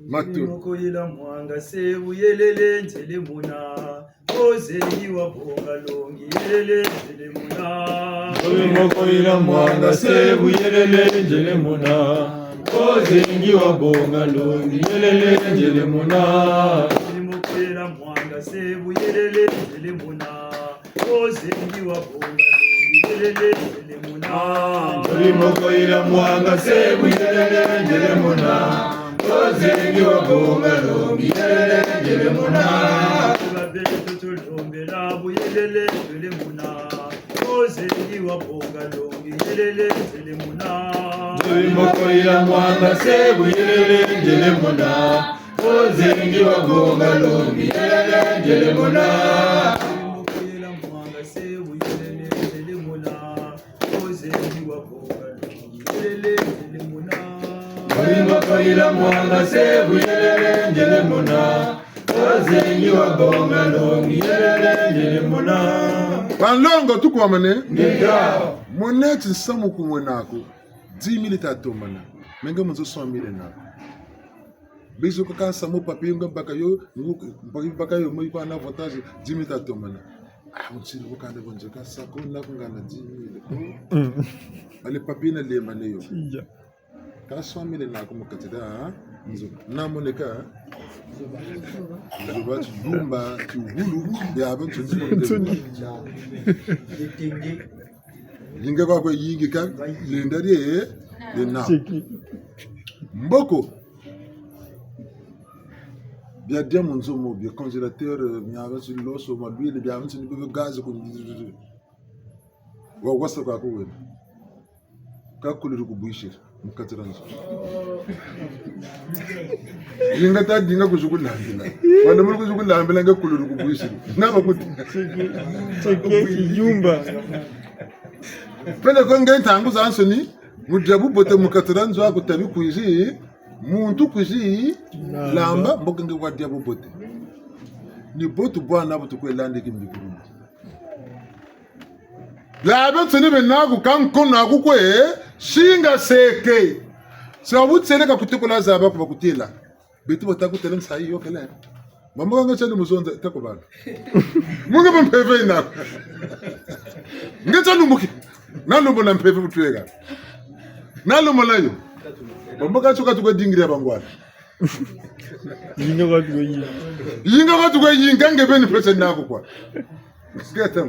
Matu. Moko yila mwanga se buyelele nzele muna. Ozengi wa bonga longi yelele nzele muna. Moko yila mwanga se buyelele nzele muna. Ozengi wa bonga longi yelele nzele muna. Moko yila mwanga se buyelele nzele muna. Ozengi wa bonga longi yelele nzele muna. Moko yila mwanga se buyelele nzele muna. Ozengi wa bonga longi yelele nzele muna. Babeto tulombela buyelele nzele muna. Ozengi wa bonga longi yelele nzele muna. Moko yila mwanga se buyelele nzele muna. Ozengi wa bonga longi yelele nzele muna. Moko yila mwanga se buyelele nzele muna. Ozengi wa bonga longi yelele nzele muna. Moko yila mwanga se buyelele nzele muna. Ozengi wa bonga longi yelele nzele muna. Banlongo tukwamane. Ngeta. Mone ti nsamu ku mwe naku. Dix mille ta tomana. Me nge mu nzo cent mille naku. Bizu ka kansa mu papier nga baka yo, ngu, baka, baka yo, mu yikwa na avantage, dix mille ta tomana. Ah, mu nsiri bu kanda bonzo ka sa ko naku ngana dix mille. Mm. Ale papier na lemba ne yo. Iya. Ka cent mille naku mu kati dia nzo. Na moneka. Nzo ba ti yumba, ti wulu, bia ba nzo. Nzo. Yinga kwa kwe yingi ka, lenda die, lenda. Mboko. Bia dia mu nzo mo, bia congélateur, bia ba nzo loso, ma l'huile, bia ba nzo ni bebe gaz ko. Wa wasa kwa kuwena. Ka kuliri kubwisiri, mu kati dia nzo. Yinga ta dinga kwizi kulambila. Wala mu kwizi kulambila nge kuliri kubwisiri. Nga ba kuti. Tseke, tseke, kiyumba. Peleko nge ntangu zansoni, mu dia bubote mu kati dia nzo aku tabi kwizi, muntu kwizi, lamba, mboko nge wa dia bubote. Ni bo tu bwana bu tu kwe landi kimbikuluma. Bia biansoni bena naku ka nkono aku kwe, singa seke. Sa bu tsele ka kutekula zaba ku ba kutela. Beto bata kutela nsayi yo kele. Mama ka nge tia lumbu zonza, ta ku bala. Mu nge ba mpeve yina naku. Nge tia lumbu ki. Na lumbu na mpeve bu tweka. Na lumbu na yo. Mama ka tio ka tukwe dingiri ya bangwala. Yinga kwa tukwe yinga. Yinga kwa tukwe yinga nge beni pese naku kwa. Geta.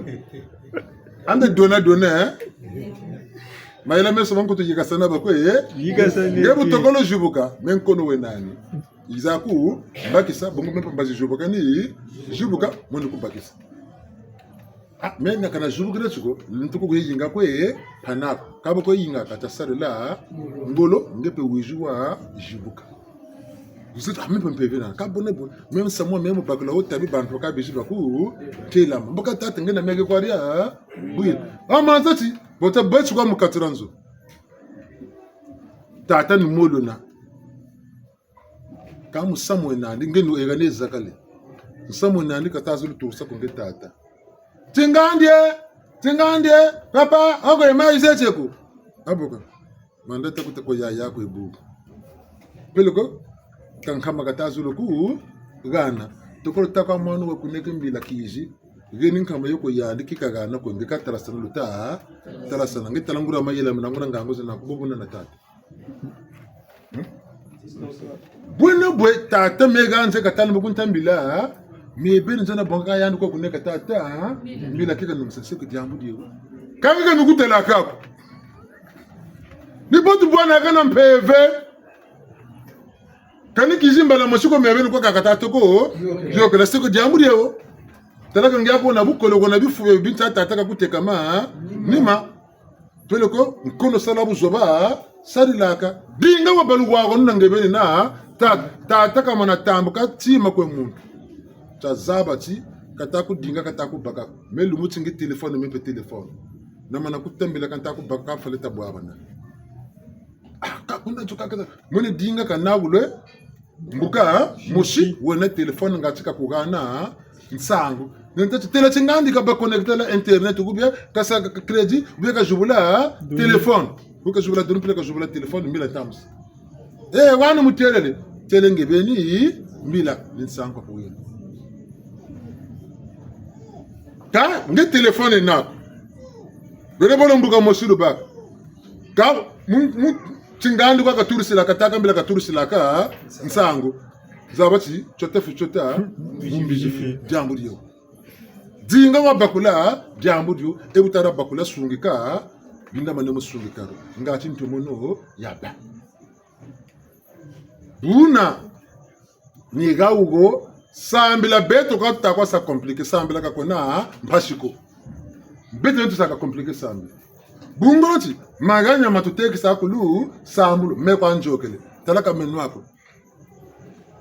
Ande dona dona, eh? Mayela meso ma nkutu yikasana ba kwe, eh? Yikasana. Nge bu tokolo zibuka, me nkono we nani? Yiza ku bakisa, bongo me mpe mbazi zibuka ni, zibuka, moni ku bakisa. Ah, me na kana zibukila tiko, ntuku ku yinga kwe, eh? Panako. Kabo kwe yinga kata sarila, ngolo, nge mpe wizi wa zibuka. Vous êtes, ah, même pas mpeve na. Ka bone bo, même samu, même bakula wo tabi bantu ka bizi ba ku telama. Mbo ka tata nge na mege kwa ria, ah? Oui. Ah, manzati, bo ta beti kwa mu kati dia nzo. Tata ni molo na. Ka musamu wena ndi, nge nu ega ne zakale. Musamu wena ndi kata zulu tusa ku nge tata. Tingandie, tingandie, papa, oko ema ize tieku. Aboka. Manda ta kuta ko yaya ko ebu. Peleko, ka nkama kata zulu ku, gana. Tokolo ta kwa mwana wa kuneke mbila kizi. Geni nkama yo ko yandi ki ka gana ko nge ka talasana luta, talasana nge tala nguria mayela mina nguria ngangu zina ku bobo na na tata. Hmm? Bwena bwe tata mega nze katala mbo kuntambila, mebe nzana bonga yandi kwa kuneka tata, mbila kika nungisa seke diambu dio. Kanga ka nukutela kako. Ni bo tu bwana kana mpeve. Kani kizi mbala mosi ko mebe ni kwa kaka tata ko, yokela seke diambu dio. Tala ka ngia ko na bukolo ko na bifu binta tata ka kutekama, nima. Peleko, nkono sala buzoba, sarilaka. Dinga wa balu wa ko na nge beni na, ta-, tata ka mana tambuka tima kwe muntu. Ta zaba ti, kata ku dinga, kata ku baka. Me lumbu ti ngi téléphone, me mpe téléphone. Na mana kutambila kata ku baka, fale ta bwabana. Ah, ka kuna tio ka kata. Mwene dinga ka na wule, mbuka, mosi, wena téléphone nga ti ka ku gana, nsangu. Nenta ti têla ti ngandi ka ba connecté la internet, ou bien ka sa ka crédit, ou bien ka zibula téléphone. Ou ka zibula donu pele ka zibula téléphone, mbila tamusi. Eh, wani mutelele. Têle nge beni, mbila, ni nsangu kwa kuwela. Ka, nge téléphone na. Bele bolo mbuka mosi lubaka. Ka, mu, mu, ti ngandi kwa ka turisilaka, tata ka mbila ka turisilaka, nsangu. Zaba ti, tiota fi tiota, mumbizi fi, diambu dio. Dinga wa bakula, diambu dio, e bu tala bakula sungika, binda mane mu sungika. Nga ti ntomono, yaba. Buna, ni ha wuko, sambila beto ka tuta kwa sa compliqué, sambila ka kwena mpasi ko. Beto ni tusa ka compliqué sambila. Bungu ti, maganya ma tutekisa kulu, sambulu, me kwa nzokele. Tala ka meno ako.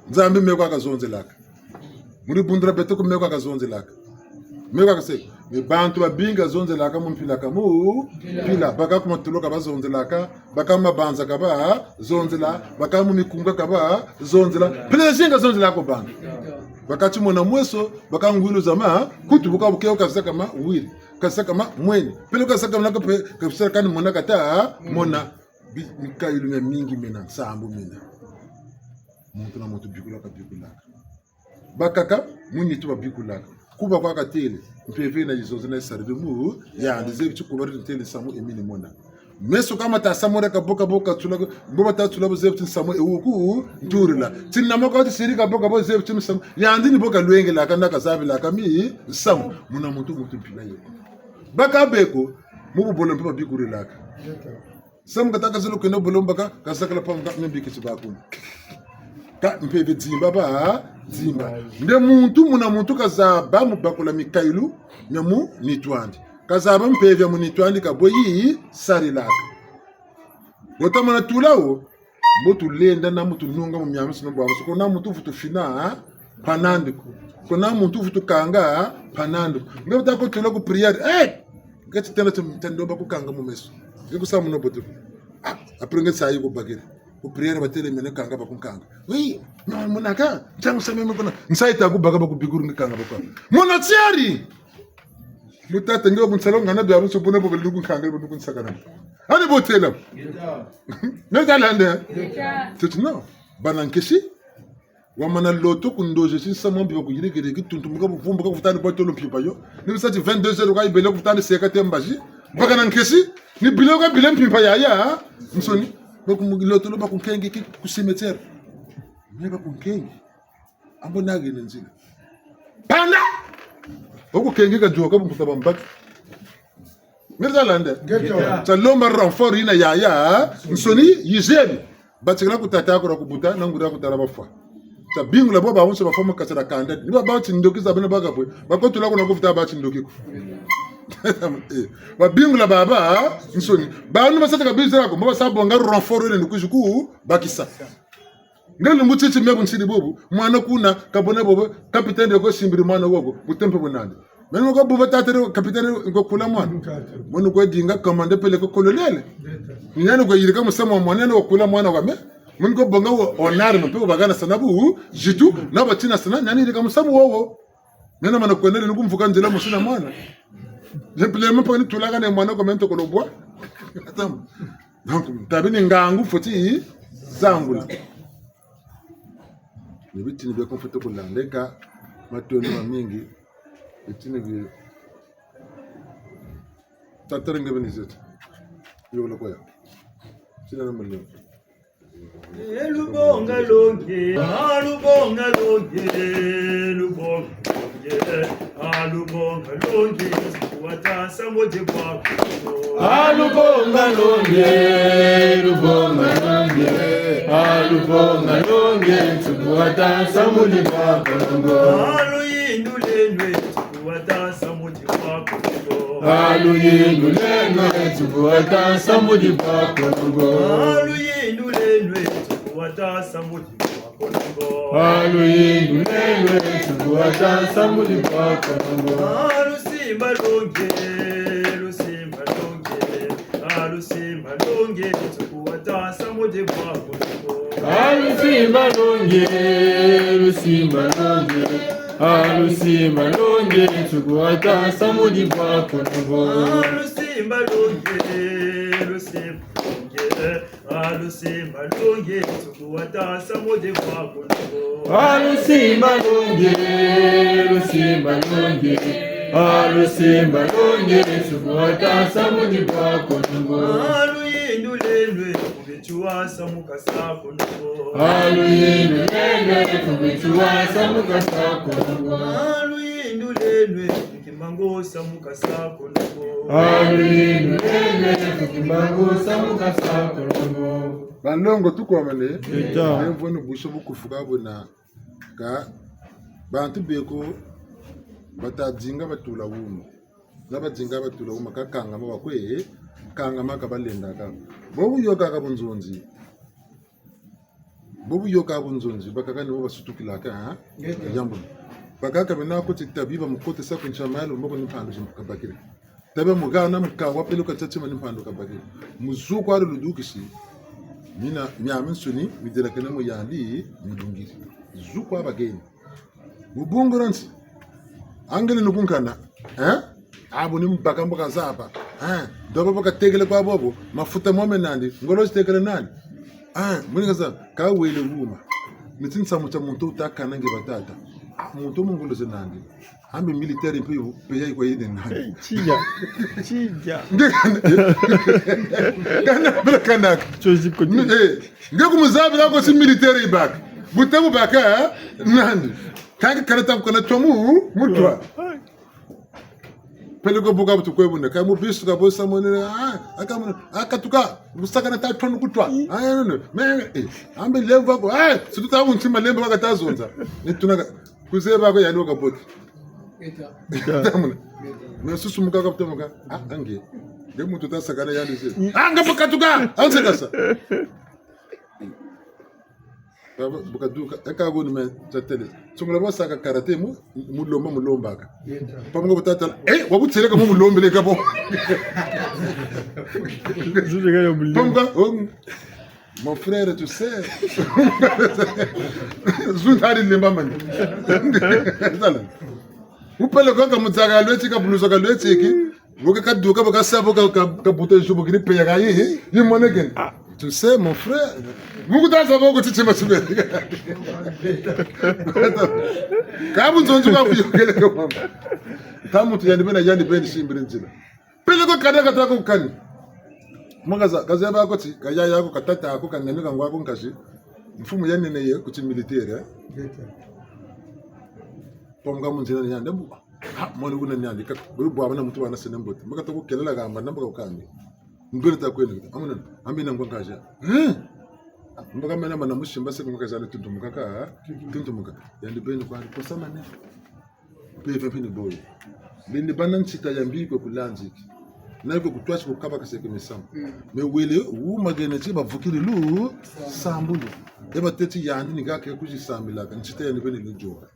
Nzambi me kwa kazonzelaka. Mu dibundu dia beto ko me kwa kazonzelaka. Me kwa kase, ni bantu babingi bazonzelaka mu mpila ka mu, mpila, baka ku matolo ka bazonzelaka, baka mu mabanza ka bazonzela, baka mu mikunga ka bazonzela. Pele zinga zonzelaka ko bantu. Baka ti mona meso, baka ngwilu za ma, kutu buka buke ka saka ma, wiri. Ka saka ma, mweni. Pele ka saka ma na ka pe, ka saka ni mona kata, mona. Bi-, mikayulu miamingi mena, nsambu mena. Muntu na muntu bikulaka, bikulaka. Bakaka, mu nitu babikulaka. Kuba kwa katêle, mpeve na yizo zina yisariri mu, yandi zebi ti kuba ri ntêle nsamu e mi ni mona. Meso ka mata samuna ka bo ka bo ka tula ko, bo bata tula bo zebi ti nsamu e wuku, nturila. Ti na moko ti siri ka bo ka bo zebi ti nsamu, yandi ni bo kalwengelaka na kazabilaka mi, nsamu, muna muntu muntu mpila ye. Baka beko, mu bubolo mpe babikurilaka. Samu kata kazolo kwenda bulomba ka, kazakala pa nga, nga mbikisi bakuna. Ka mpeve zimba ba, zimba. Nde muntu muna muntu kazaba mu bakula mikayulu, mia mu nitu andi. Kazaba mpeve ya mu nitu andi ka bwe yisarilaka. Bo tamana tula wo, mbo tulenda na mu tununga mu miamiansoni bwa, ko na muntu vutu fina, ha? Mpanandi ko. Ko na muntu vutu kanga, ha? Mpanandi ko. Nge wuta ko tula ku prière, eh! Nge ti tena ti, ti ndomba kukanga mu meso. Nge kusa muno bote. Ah, après nge sa yi kubakiri. Ku prière batêle mene kanga bakunkanga. Oui, non, monaka, ntangu sa meme kuna. Nsayi ta kubaka bakubikuri nge kanga bakwa. Mona tiari! Mu tata nge wa ku nsalo ngana biabiansoni buna bo bali kunkanga, bo kunsakana. Ani bo têla. Nge ta landa. Tete non. Bana nkesi. Wamana loto ku ndozi ti nsamu mbi bakuyirikiri, ki tuntumuka buvumbuka kuvutani bwa tolo mpimpa yo. Ni bisa ti vingt-deux heures ka yibele kuvutani seka te mbazi. Baka na nkesi, ni bile ka bile mpimpa yaya, ha? Nsoni, baku mu loto lo bakunkengi ki ku cimetière. Me bakunkengi. Ambo nage ne nzila. Panda! Oku kenge ka dioka bunkuta bambaki. Ngeri za landa. Ngeta. Tia lomba renfort yina yayansoni yizemi. Batikila ku tata ko dia kubuta, na nguri dia kutala bafwa. Tia bingula bo bawonso bafwa mu kati dia kanda. Ni baba ti ndoki za bena bakabwe. Bakotula kuna kufuta ba ti ndoki ko. Eh, babingula babansoni. Banu basa ta ka bizira ko, mbo basa bonga renfort yina ni kwizi ku bakisa. Nge lumbu titi me bu nsidi bubu, mwana kuna, kabona bobo, capitaine yoko simbiri mwana woko, butempe bunandi. Meno ko buba tata re, capitaine ko kula mwana. Mwana ko dinga commandant peleko colonel. Ni yandi ko yirika musamu wa mwana, yandi ko kula mwana wa me. Mwana ko bonga wo honneur, mpe ko bakana sana bu, zitu, na batina sana, ni yandi yirika musamu wowo. Meno mana kwendele ni kumvuka nzila mosi na mwana. Ye mpila mpe ni tulaka na mwana ko mento kolobwa. Atam. Donc, tabi ni ngangu fweti zangula. Ni bitini bia ko mfweti kulanda, eka matondo mamingi, bitini bi tatari nge bini zeti. Yo la koya. Sina na mali. Eh, lubonga longe, ah, lubonga longe, lubonga longe, ah, lubonga longe, wata nsambu di bwa Kongo. Ah, lubonga longe, lubonga longe, ah, lubonga longe, nsuku wata nsambu di bwa Kongo. Ah, luyindu lweno, nsuku wata nsambu di bwa Kongo. Ah, luyindu lweno, nsuku wata nsambu di bwa Kongo. Ah, luyindu lweno, nsuku wata nsambu di bwa Kongo. Ah, luyindu lweno, nsuku wata nsambu di bwa Kongo. Ah, lusimba longe, lusimba longe, ah, lusimba longe, nsuku wata nsambu di bwa Kongo. Ah, lusimba longe, lusimba longe, ah, lusimba longe, nsuku wata nsambu di bwa Kongo. Ah, lusimba longe, lusimba longe, ah, lusimba longe, nsuku wata nsambu di bwa Kongo. Ah, lusimba longe, lusimba longe, ah, lusimba longe, nsuku wata nsambu di bwa Kongo. Ah, luyindu lweno, ku bituwa samu kasa Kongo. Ah, luyindu lweno, ku bituwa samu kasa Kongo. Ah, luyindu lweno, ku kimbangu samu kasa Kongo. Ah, luyindu lweno, ku kimbangu samu kasa Kongo. Banlongo tukomene. Eta. Lemvo ni buso bukufuka buna. Ka bantu beko bata dinga batula wuma. Na badinga batula wuma ka kangama bakwe, kangama ka balendaka. Bo bu yôkaka bunzonzi. Bo bu yôkaka bunzonzi, bakaka ni bo basutukilaka, ha? Ngeta. Yambu. Bakaka bena ko ti tabi bamukotesa ku ntia malu, mboko ni mpandu zi kabakiri. Tabi muhana mukawa peleko tia tima ni mpandu kabakiri. Mu zuku ari ludukisi, mina, miamiansoni, midelakene mu yandi, midungiri. Zuku abakeni. Mu bungu dia nsi. Angele nukunkana. Eh? Abu ni mbaka mbo kazaba. Eh? Ndobo bo katekele kwa bobo. Mafuta mome nandi. Ngolo zitekele nandi. Ah, muni kazaba. Kawele wuma. Ni ti nsamu tia muntu wuta kana nge batata. Ah, muntu mu ngolo ze nandi. Ambe militaire mpe yo, mpe ya yikwa yine nandi. Eh, tiya. Tiya. Nge kana. Kana, bela kanaka. Chozi kote. Eh, nge kumuzabila ko ti militaire yibaka. Bute bubaka, eh? Nandi. Kangi kana ta kukana twa mu, mutwa. Peleko buka butu kwe buna. Ka mu bisu ka bosa mone, ah, aka mona, akatuka, musaka na ta twa nukutwa. Ah, non, non. Mais, eh, ambe lemvo ko, ah, si tuta untima lemvo kaka ta zonza. Ni tunaka, kuzeba ko yandi waka bote. Eta. Tamuna. Mais susu mukaka buta muka, ah, ange. Nge muntu ta sakana yandi se. Ah, nga bakatuka, anse kasa. Baba, bu kaduka, eka buni me tatele. Sungula bo saka karaté mu, mu lomba, mu lombaka. Pamuka bu tatala, eh, wa bu tseleka mu, mu lombeleka bo. Pamuka, oh, mon frère, tu sais. Zundari lemba mani. Tala. Upele ko ka mutsaka lweti, ka bulusa ka lweti ki. Bo ka kaduka, bo kasa, bo ka, ka, kabuta zubu kiri peya ka yi, yi monekene. Ah, tu sais, mon frère. Muku ta zaba ko ti tima tibe. Ka bunzonzi kwa kuyokele ko mama. Ta muntu yandi bena, yandi beni simbiri nzila. Peleko kada kata ko kani. Mwa kaza, kazaba ko ti, ka yaya ko, ka tata ko, ka nani ka ngwa ko nkazi. Mfumu ya nene ye, ku ti militaire, eh. Pamuka mu nzila ni yandi bu. Ha, mwana kuna ni andi kaka. Bwe bwabana muntu wana sene mbote. Mbo kata ku kelela kamba, na mbo ka kukandi. Mbele ta kwenda. Amuna, ambi na ngwa nkaja. Eh? Mbo ka mena mana musimba se ku nkaja ni tuntumuka ka. Tuntumuka. Yandi beni kwa ko samane. Mpeve mpe ni boye. Beni bana nsita ya mbi kwe kulanziki. Na kwe kutwasi ku kabakaseke misamu. Mm. Me wele, wu magene ti bavukiri lusambulu. E batêti yandi ni kaka kuzi sambilaka. Nsita yandi beni luzoka.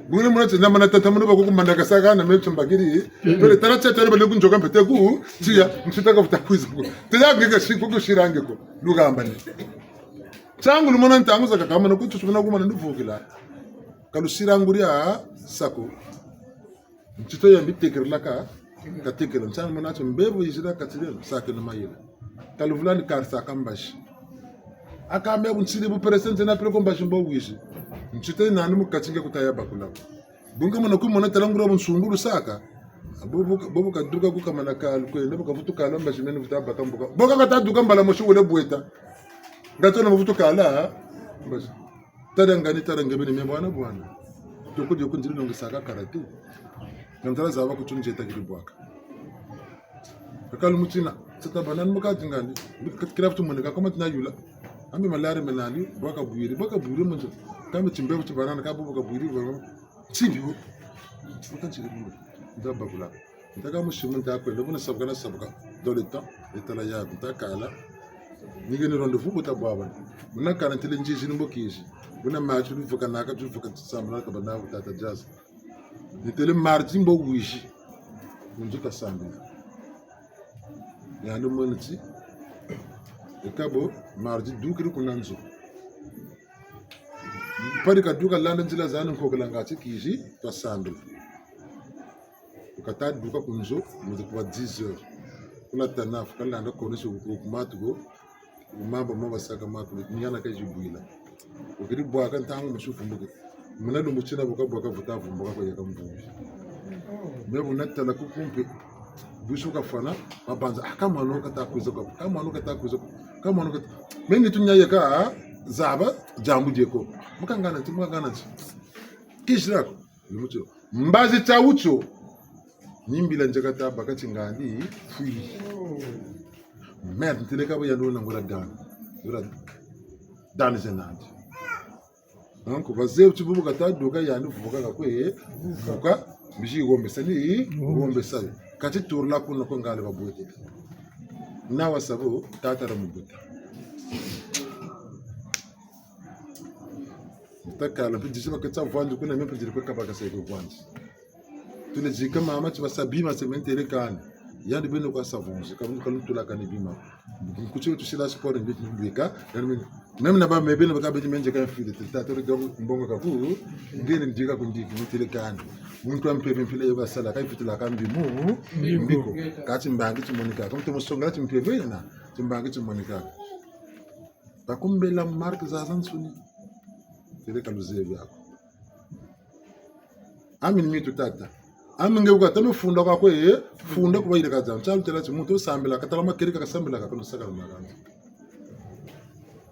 Buna muna ti na mana tata muna ba kukumandakasaka na me ti mbakiri. Pele tala ti tala bale kunzoka mpe te ku, tiya, nsita ka vuta kwiza ko. Te ya ngeka si ko kusirangeko. Lukamba ni. Ntangu lumona ntangu zakaka mana kutu sumuna kumana nduvukila. Ka lusira nguria sa ko. Nsita ya mbi tekelelaka, katekela. Ntangu mona ti mbevo yizila kati dieno, saka ni mayela. Ka luvula ni karisa ka mbazi. Aka me bu nsiri bu presente na peleko mbazi mbo wizi. Nsita yi nani mu kati nge kuta ya bakula ko. Bu nge mona kwe mona tala nguria bu nsungulu saka. Bobo, bobo kaduka ku kamana kalu kwenda, bu kavutu kala mbazi meni vuta baka mbuka. Bo ka kata duka mbala mosi wele bweta. Nga tona mu vutu kala mbazi. Tala ngani, tala nge beni me bwana bwana. Toko dio ku nziri nongisaka karate. Nga ntala zaba ku tu nzeta kiri bwaka. Kakalu mutina, tata bana ni mukati ngandi. Kira vutu moneka, koma tina yula. Ambi malari menandi, bwaka bwiri, bwaka bwiri monzo. Kambi timbevo ti banana, ka bu bwaka bwiri, bwaka. Nsimbi wo. Bwaka nsimbi wo. Nda bakula. Nta ka musimu nta kwenda, buna sabuka na sabuka. Dans le temps, etala ya, nta kala. Ni nge ni rendez-vous bu ta bwabana. Buna kala ntele nzizi ni mbo kizi. Buna match luvukanaka, luvuka sambula ka bana bu tata jazz. Ni tele mardi mbo wizi. Ku nzo tasambila. Yandi mweni ti. E ka bo, mardi dukiri kuna nzo. Mpari kaduka landa nzila zani nkokela ngati kizi, twasambila. Kata duka ku nzo, mu zi kuba dix heures. Kuna tanafu, kalanda kono si ku, ku matu ko, mamba mamba saka matu, ni yana ka zibwila. Wukiri bwaka ntangu musi vumbuke. Muna lumbu tina bu kabwaka vuta vumbuka kwa yaka mvumbi. Me buna tala ku kumpe. Busu kafwana, babanza, ah, ka mwana kata kwiza kwa, ka mwana kata kwiza kwa, ka mwana kata. Me nitu nia yeka, ah, zaba, diambu dieko. Mukangana nti, mukangana nti. Kizira ko, ni mutio. Mbazi tia wutio. Ni mbila nzeka ta baka ti ngandi, fwiri. Merde, ntele ka bo yandi wuna ngura dani. Ngura dani ze nandi. Donc, bazebi ti bubu kata duka yandi vuka kakwe, vuka, mbizi wombesa ni, wombesa yo. Kati turla kuna kwa ngale babwete. Na wa sa bo, tata ra mubuta. Ntakala, mpe disi baketa vwanzi kuna, me mpe diri kwe kabakaseke vwanzi. Tule zika mama ti basa bima se me ntele kani. Yandi beno kwa sa vwanzi, ka muntu kalutula kani bima. Nkuti tusila sport mbi, mbi ka, yandi beno. Même na ba me beno baka beti me nzeka mfili, tata tore gabu mbongo kaku, ngene ndika kundiki, me ntele kani. Muntu wa mpeve mpila yo kasala, ka ifutila ka mbi mu, mbi ko. Kati mbangi timonika, ka muntu musongela ti mpeve na, ti mbangi timonika. Bakumbela marque zazansoni. Tele ka luzebi ako. Ami ni mitu tata. Ami nge wuka tame funda kwa kwe, funda kuba yirika za. Ntialu tela ti muntu wusambila, katala makerika kasambila, kakano sakana makanda.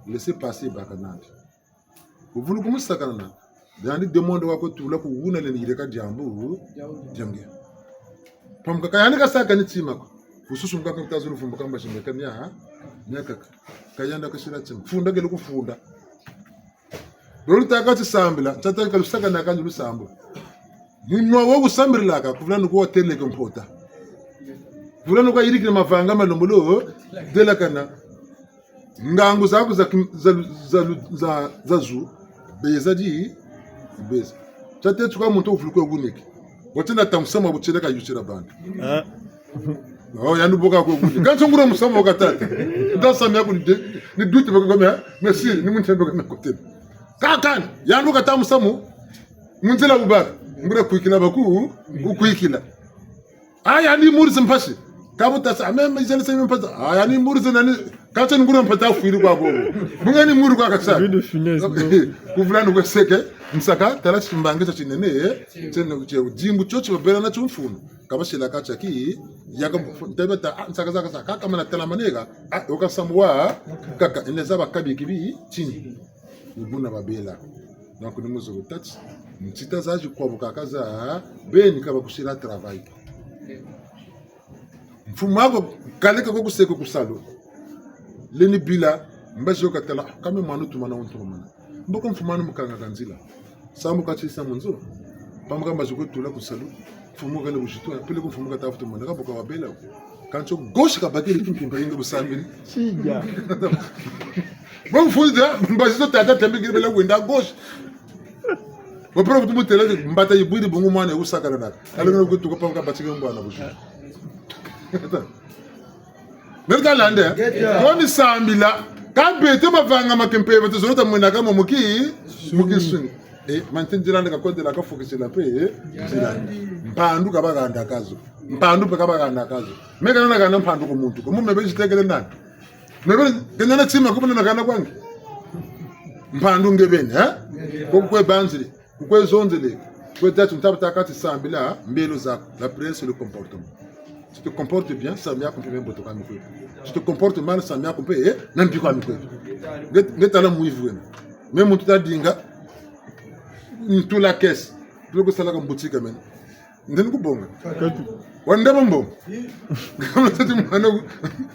Laissez-passer baka nandi. Wuvulu kumusakana na. Yandi demande wa kwe tula ku wuna leni yirika diambu, diange. Pamuka ka yandi kasaka ni tima ko. Wususu muka kutazulu vumbuka mbazi meka nia, nia kaka. Ka yandi kasila tima. Funda kele kufunda. Lolo taka ti sambila, tata ka lusaka na kandi lusambu. Munwa wo kusambilaka, kuvula nuko wateleke mpota. Kuvula nuko yirikile mavanga malembolo, delakana. Ngangu zaku za kim-, za lu-, za lu-, za, za zu, beza di, beza. Tia teti kwa muntu wuvulu kwe wuneke. Wati na ta musamu wa butieleka yutila bantu. Ah. Oh, yandi boka kwe wuneke. Kansi nguria musamu wa ka tata. Nda samu ya ku ni de, ni duti baka kome, ha? Merci, ni muntu boka na kote. Kakani, yandi kata musamu, mu nzila wubaka. Nguria kwikila baku, wukwikila. Ah, yandi murizi mpasi. Ka bu tasa, ah, même, ils allaient se même pas. Ah, yandi murizi nani, kansi nguria mpata fwiri kwa bobo. Bunga ni muri kwa kasa. Abus de finesse, non. Kuvula nuko seke, nsaka, tala timbangi tia tinene, eh. Tiene, tie, dimbu tio ti babela na tio mfunu. Ka basila ka tiaki, yaka, ntabeta, ah, nsaka, saka, saka, ka kamana tala maneka, ah, wuka samu wa, kaka, ine zaba kabi kibi, tini. Ni buna babela. Donc, ni muzo tati. Ntita zazi kwa bu kaka za beni ka bakusila travail. Mfumu aku kaleka ko kuseko ku salu. Lendi bila, mbazi yo katala, kame mwana tumana wuntu mana. Mboko mfumu anu mukanga ka nzila. Samu kati sa mu nzo. Pamuka mbazi ko tula ku salu. Mfumu kale buzitu, peleko mfumu kata vutu mona, ka boka wabela. Kansi gauche kabakiri kimpimpa yingi bu sambiri. Siga. Bon, mfumu da, mbazi zo tata tembe kiri bela wenda gauche. Wapura kutu mutela, mbata yibwiri bungu mwana ya wusakana naka. Alingana kutuka pamuka batike mbwana buzitu. Meri ta landa. Ngeta. Ko ni sambila. Ka beto mavanga ma kimpeve tuzolo ta mwena ka mo muki, muki suni. Eh, manti nzila nde ka kondela ka fukisila mpe, eh, nzila. Mpandu ka baganda kazo. Mpandu mpe ka baganda kazo. Me ka na ganda mpandu ku muntu ko. Mu me bezi tekele nani? Me bezi, kena na tima ko na ganda kwa nge. Mpandu nge beni, eh? Ko kwe banziri. Kukwe zonzele, kwe dati ntaba ta kati sambila, mbelo zaku, la prière c'est le comportement. Tu te comportes bien, sambu yaku mpe mbote kwa mikweto. Tu te comportes mal, sambu yaku mpe, eh, na mbi kwa mikweto. Nge, nge tala mwivi wena. Me muntu ta dinga, ntula caisse, peleko salaka mu boutique mena. Nde ni kubonga. Kati. Wandaba mbongo. Kama tati mwana wu,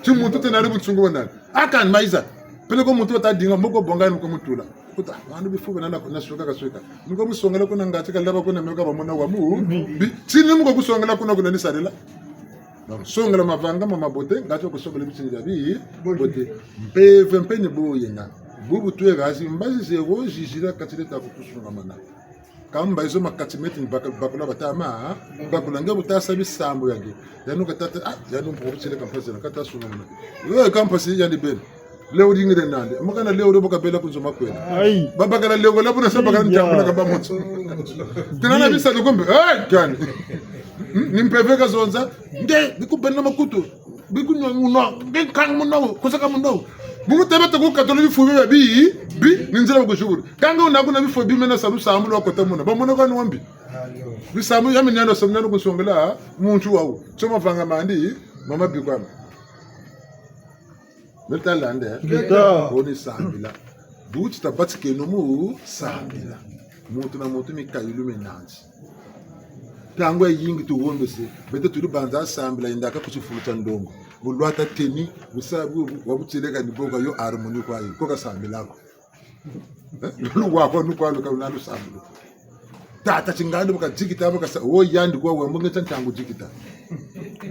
ti muntu tena ali bunsungu wa nani. Akani mayiza. Peleko muntu wata dinga, mboko bonga ni ko mutula. Kuta, mwana bifu bena na, na sweka ka sweka. Ni ko musongela kuna ngati ka laba kuna meka bamona wa mu. Bi, tini mu ko kusongela kuna kuna ni sarila. Donc, songela mavanga ma mabote, ngati ko kusongela bitini bia bi, bote. Mpeve mpe ni bo yena. Bubu twe gazi, mbazi zero, zizila kati leta kutusungamana. Kamba izo makati meti ni bakula, bakula batama, bakula nge bu ta sa bisambu ya nge. Yandi kata, ah, yandi mpo kutile kampasi na kata suna muna. Yo kampasi yandi beni. Leo dingire nandi. Amakana leo debo kabela ku nzo makwela. Ayi. Babakala leo la buna sa bakala ntambula kaba muntu. Tena na bisa lukombe. Hey, gani. Hmm? Ni mpeve kazonza. Nde, bikubena makutu. Bikunwa munwa, nge nkanga munwa, kusaka munwa. Bungu tebe ta kukatula bifu bi, bi, bi, ni nzila bakuzibula. Kanga wuna kuna bifu bi mena sa lusambu lwa kota muna. Bamona kwa ni wa mbi. Bisambu ya mini yandi sa mini yandi kunsongela, muntu wawu. Tio mavanga mandi, mama bikwama. Meta landa, eh? Ngeta. Ko ni sambila. Bu ti tabatikeno mu sambila. Muntu na muntu mikayulu mie nandi. Ntangu yayingi tuhombese, beto tudi banza sambila yendaka ku tifulu tia ndongo. Bu lwata teni, bu sa, bu, bu, wa butieleka ni boka yo harmonie kwa yo, ko kasambila ko. Eh? Lulu wa kwa nukwa luka luna lusambulu. Tata tingandi bu kadikita, bu kasa, wo yandi kwa wembo nge tia ntangu dikita.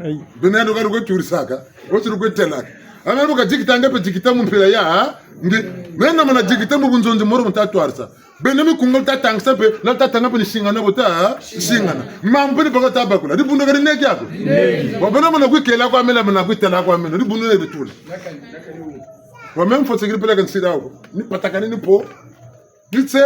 Ayi. Beno yandi kwa lukwe turisaka, wo ti lukwe telaka. Ame bu kadikita nge mpe dikita mu mpila ya, nge, mena mana dikita mu bunzonzi moro mu tatwarisa. Beno mikunga lutatangisa mpe, na lutatanga mpe ni singana bu ta, singana. Mambu mpe ni baka tabakula. Dibundu kadi neke ako. Wa beno mana kwikela kwa mena, mana kwitela kwa mena. Dibundu ne ditula. Wa mena mfotsekiri peleka nsira ako. Ni patakani ni po. Ditse,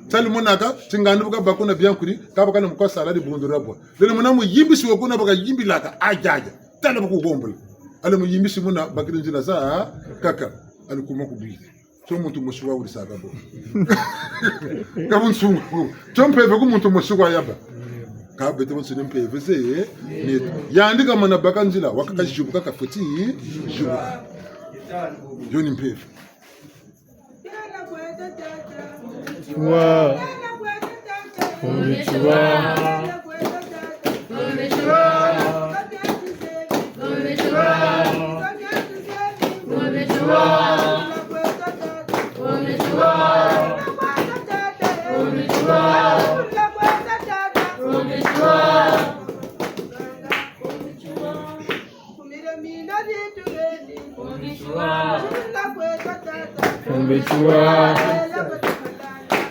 tali monaka, tingandi bu kabakuna bien kuri, kabakana mu kwa sala dibundu dia bwa. Lele mona muyimbisi wa kuna bu kayimbilaka, ajaja. Tala bu kuhombola. Ale muyimbisi muna, bakiri nzila za, kaka. Ale kuma kubwile. Tio muntu mosi wa wurisaka bo. Ka bunsungu ko. Tio mpeve ku muntu mosi kwa yaba. Ka beto bonso ni mpeve ze, ni yandi kamana baka nzila, wakaka zibuka kafweti, zibuka. Yo ni mpeve. Wa. Wa. Fumbitua.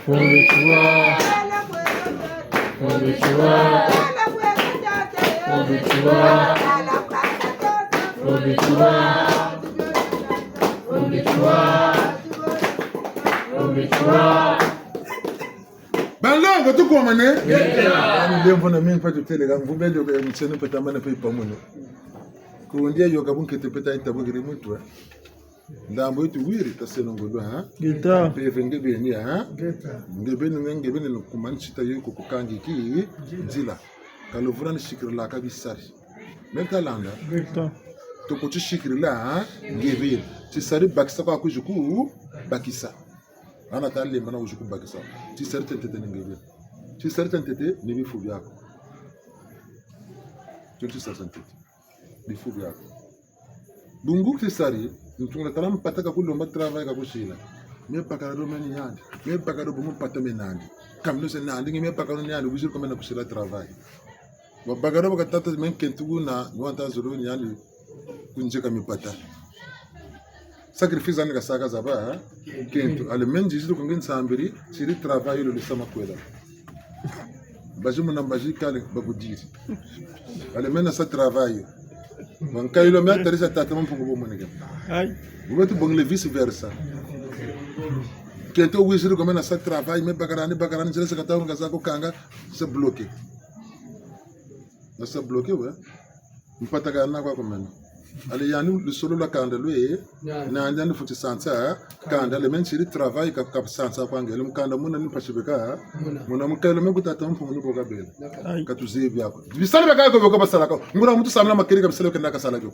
Fumbitua. Fumbitua. Fumbitua. Fumbitua. Fumbitua. Fumbitua. Banlongo, tukomane. Ngeta. Ani lemvo na mimi mpe tuteleka, mvumbi yo ka ya mitsene mpe tamana mpe ipamune. Kundi yo ka bunkete mpe ta itabukiri muntu, eh. Ndambu yitu wiri taseno ngolo, ha? Ngeta. Mpeve nge beni, ha? Ngeta. Nge beni, nge beni, no kuma nsita yo ko kukangi ki nzila. Ka luvula ni sikirila ka bisari. Meta landa. Ngeta. Toko ti sikirila, ha? Nge beni. Tisari bakisa kwa kwizi ku bakisa. Hana ta lemba na wizi ku bakisa. Tisari tete ni nge beni. Tisari tia ntete ni bifu biaku. Tio tisari tia ntete. Bifu biaku. Bungu tisari, ntungula tala mpata ka kulomba travail ka kusila. Me bakala do me ni yandi. Me bakala do bungu mpata me nandi. Kamino se nandi, nge me bakala ni yandi, wiziri ko me na kusila travail. Wa bakala do baka tata me nkento kuna, ni wanta zolo ni yandi kunzeka mipata. Sacrifice andi kasaka zaba, ha? Nkento. Allez me nziziri ko nge nsambiri, siri travail lo lisa makwela. Mbazi muna mbazi kale bakudiri. Allez me nasa travail. Wa nkayulu me atarisa tata Mampungu bo moneke. Ayi. Bu beto bongele vice versa. Nkento wiziri ko me nasa travail, me bakala ni, bakala ni, nzila se kata wunga za ko kanga, c'est bloqué. Nasa bloqué, ouais. Mpata ka na kwa ko meno. Allez yandi lusolo lwa kanda lwe, nandi yandi fweti sansa kanda, allez me nsiri travail ka, ka sansa kwa nge. Allez mukanda muna ni mpasi beka, muna nkayulu me ku tata Mampungu ni ko kabela. Ayi. Ka tuzebi ako. Bisalu beka ko beka basala ko. Nguria muntu sambila makeri ka bisalu kenda kasala ko.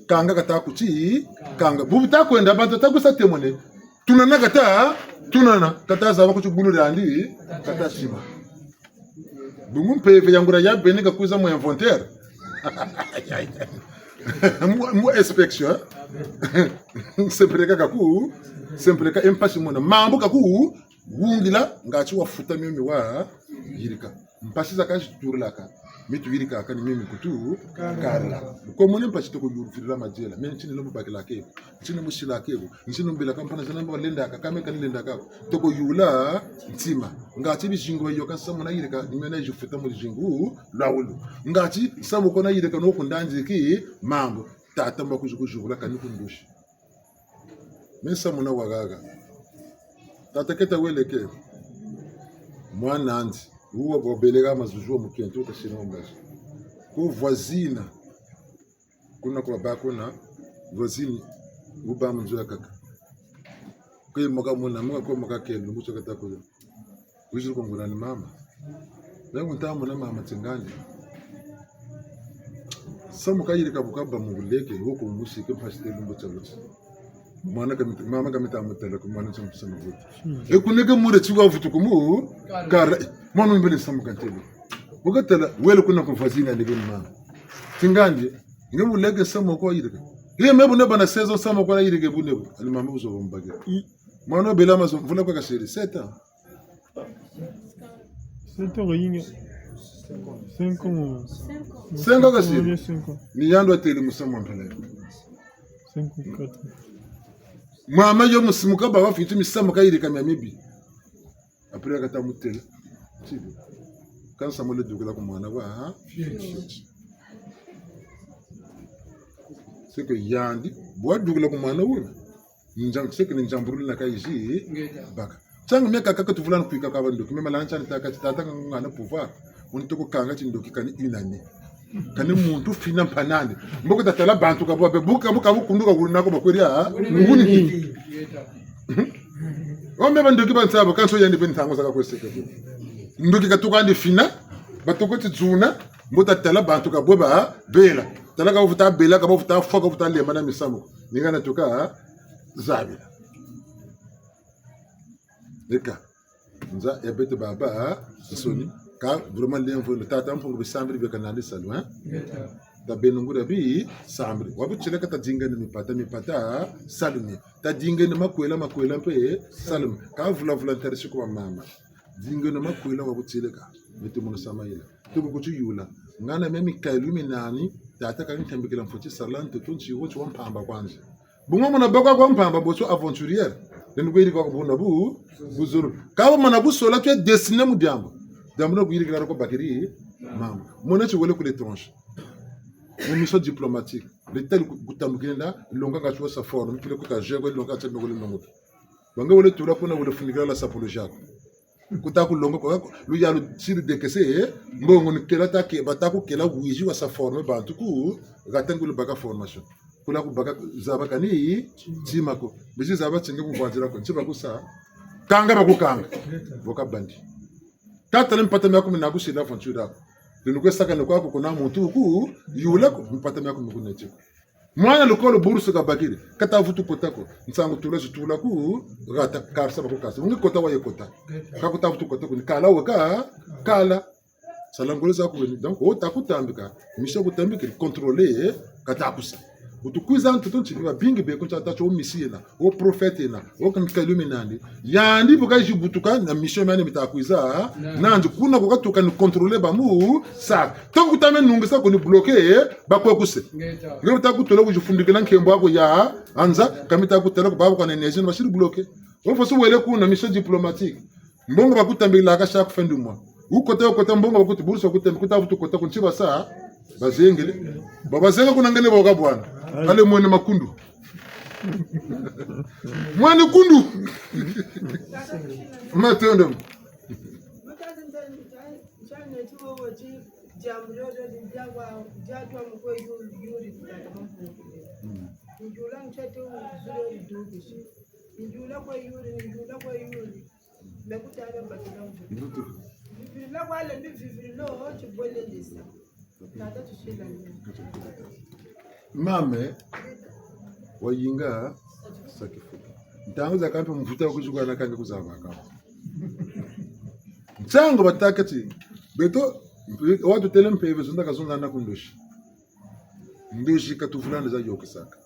Kanga kata kuti, kanga. Bubu ta kwenda, bantu ta kusa témoigner. Tunana kata, tunana. Kata zaba kuti bulu diandi, kata sima. Bungu mpeve ya nguria ya beni ka kwiza mu inventaire. Mu, mu inspection. Sempeleka kaku, sempeleka mpasi mona. Mambu kaku, wungila, ngati wafuta mio mi wayirika. Mpasi za kazi turilaka. Mi tuyirikaka ni mio mi kutu, karila. Ko mona mpasi toko yurufirila madiela. Me ntini lo mu bakilaka ko. Ntini mu silaka ko. Ntini mbila kampana zana mba lendaka, kame kani lendaka ko. Toko yula ntima. Ngati bizingu bayoka nsamu nayirika, ni me nayizi futa mu luzingu lwa wulu. Ngati nsamu ko nayirika no kundandiki mambu. Tata mba kuzi kuzibula kani kundusi. Me nsamu na wahaha. Tata keta weleke. Mwana'andi. Wuwa bwa beleka mazuzu wa mukento kasina wa mbazi. Ku voisine. Kuna kwa ba kuna voisine, wuba mu nzo yakaka. Kwe maka mona, maka ko maka kelo, muso kata kuyo. Wiziri ko nguria ni mama. Na kunta mona mama tingandi. Nsamu kayirika bu kaba mu buleke, wo ko musike mpasi te lumbu tia buti. Mwana ka mita, mama ka mita mutela ku mwana tia mpisa mu buti. E kuneke mure tiwa vutu kumu, kara, mwana mbele nsamu kantele. Bu katela, wele kuna ku voisine aleke ni mama. Tingandi, nge muleke nsamu ko yirika. Ye me bu ne bana seize ans nsamu ko nayirika bu ne bu. Allez mama wuzo bambage. Mwana bela mazo, mvula kwa kasiri, sept ans. Sept ans kayingi. Cinq ans. Cinq ans kasiri. Ni yandi watele musamu wa mpila. Cinq ou quatre. Mama yo musimuka ba wafweti misamu kayirika mia mibi. Après kata mutela. Tibi. Kansa mole dukila ku mwana wa, ha? C'est que yandi, bwa dukila ku mwana wuna. Nzang-, c'est que ni nzambululu na kayizi baka. Ntangu miakaka ka tuvula na kwika kwa bandoki, me malanga tiani taka ti tata ngana pouvoir. Wuni toko kanga tindoki kani une année. Kani muntu fina mpanani. Mboko tatala bantu ka bwa be, buka, buka, bukunduka, wuna ko bakweri, ha? Nguni kiti. O me bandoki ba nsabo, kansi yandi be ntangu zaka kweseke. Ndoki katuka ndi fina, batoko ti zuna, mbo tatala bantu ka bwe ba bela. Tala ka bavuta bela, ka bavuta fwa, ka bavuta lemba na misamu. Ni ngana tuka, ha? Zabila. Eka. Nza ya beto baba, ha? Nsoni. Ka vraiment lemvo, tata Mpungu bisambiri bieka nandi salu, hein? Tabeno nguria bisambiri. Wabu tieleka tadingeno mipata, mipata, salu ni. Tadingeno makwela, makwela mpe, salu ni. Ka vula vula ntarisi kwa mama. Dingeno makwela wabu tieleka. Mitu munu samayela. Tuku kutiyula. Ngana mia mikayilu minani, tata kani ntambikila mfweti sala ntoto nti wo ti wa mpamba kwandi. Bungu muna baka kwa mpamba, boso aventurière. Lendo kwe yirika kwa buna bu, buzolo. Ka bu mana busola tu es destiné mu diambu. Diambu na kuyirikila ko bakiri, mama. Mona ti wele ku l'étranger. Mu mission diplomatique. L'État li ku-, kutambukila, longa ka ti wa sa forme, kile ku ka jeko, longa ka ti wa longo. Banga wele tula kuna wele funikila la sapologie ko. Kuta kulonga ko, luyalu siri dekese, eh? Mbongo ni kela ta ke, bata ku kela wizi wa sa former bantu ku, gata ngulu baka formation. Kula ku baka zaba kani, tima ko. Bizi zaba tinge ku vwazila ko, nti bakusa. Kanga bakukanga. Boka bandi. Tata le mpata miaku mina kusila aventure ko. Linu kwe sakana kwaku kuna muntu ku, yula ko, mpata miaku mikuneti ko. Mwana lukolo bourse kabakiri, ka ta vutu kota ko. Nsangu tula zi tula ku, kata, karisa ba ku karisa. Wungi kota wa ye kota. Ka ku ta vutu kota ko, ni kala wa ka, kala. Sala ngolo za ku beni. Donc, wo ta ku tambika, mission ku tambikiri, contrôler, eh, ka ta ku sa. Bu tu kwiza ntoto nti, babingi be ku ntia ta tio mission yena, wo prophète yena, wo kan kalu minandi. Yandi bu ka zi butuka na mission miandi mi ta kwiza, nandi kuna ku ka tuka ni contrôler ba mu sa. Tant que ta me nungisa ko ni bloquer, eh, ba kwe ku se. Ngeta. Nge ta ku tola ku zi fundikila nkembo aku ya, anza, ka mi ta ku tala ku ba kwa na énergie, ba siri bloquer. Wo fosi wele kuna mission diplomatique. Mbongo ba ku tambikilaka chaque fin du mois. Wu kota, wu kota mbongo ba ku ti bourse ku tambikila, ku ta vutu kota ku nti ba sa, bazengele. Ba bazenga kuna ngene ba ka bwana. Ale mwene makundu. Mwene kundu. Matondo. Mm. Mbutu. Vivila kwa le mbi vivila lo, tibwelelesa. Tata tusila ni. Mame, wayinga, sakifu. Ntangu zakaka mpe mvutu ku zuka na kanga ku zabaka. Ntangu batâka ti, beto, wa tutêle mpeve, zonza ka zonza na ku ndosi. Ndosi ka tuvula nde za yôkesaka.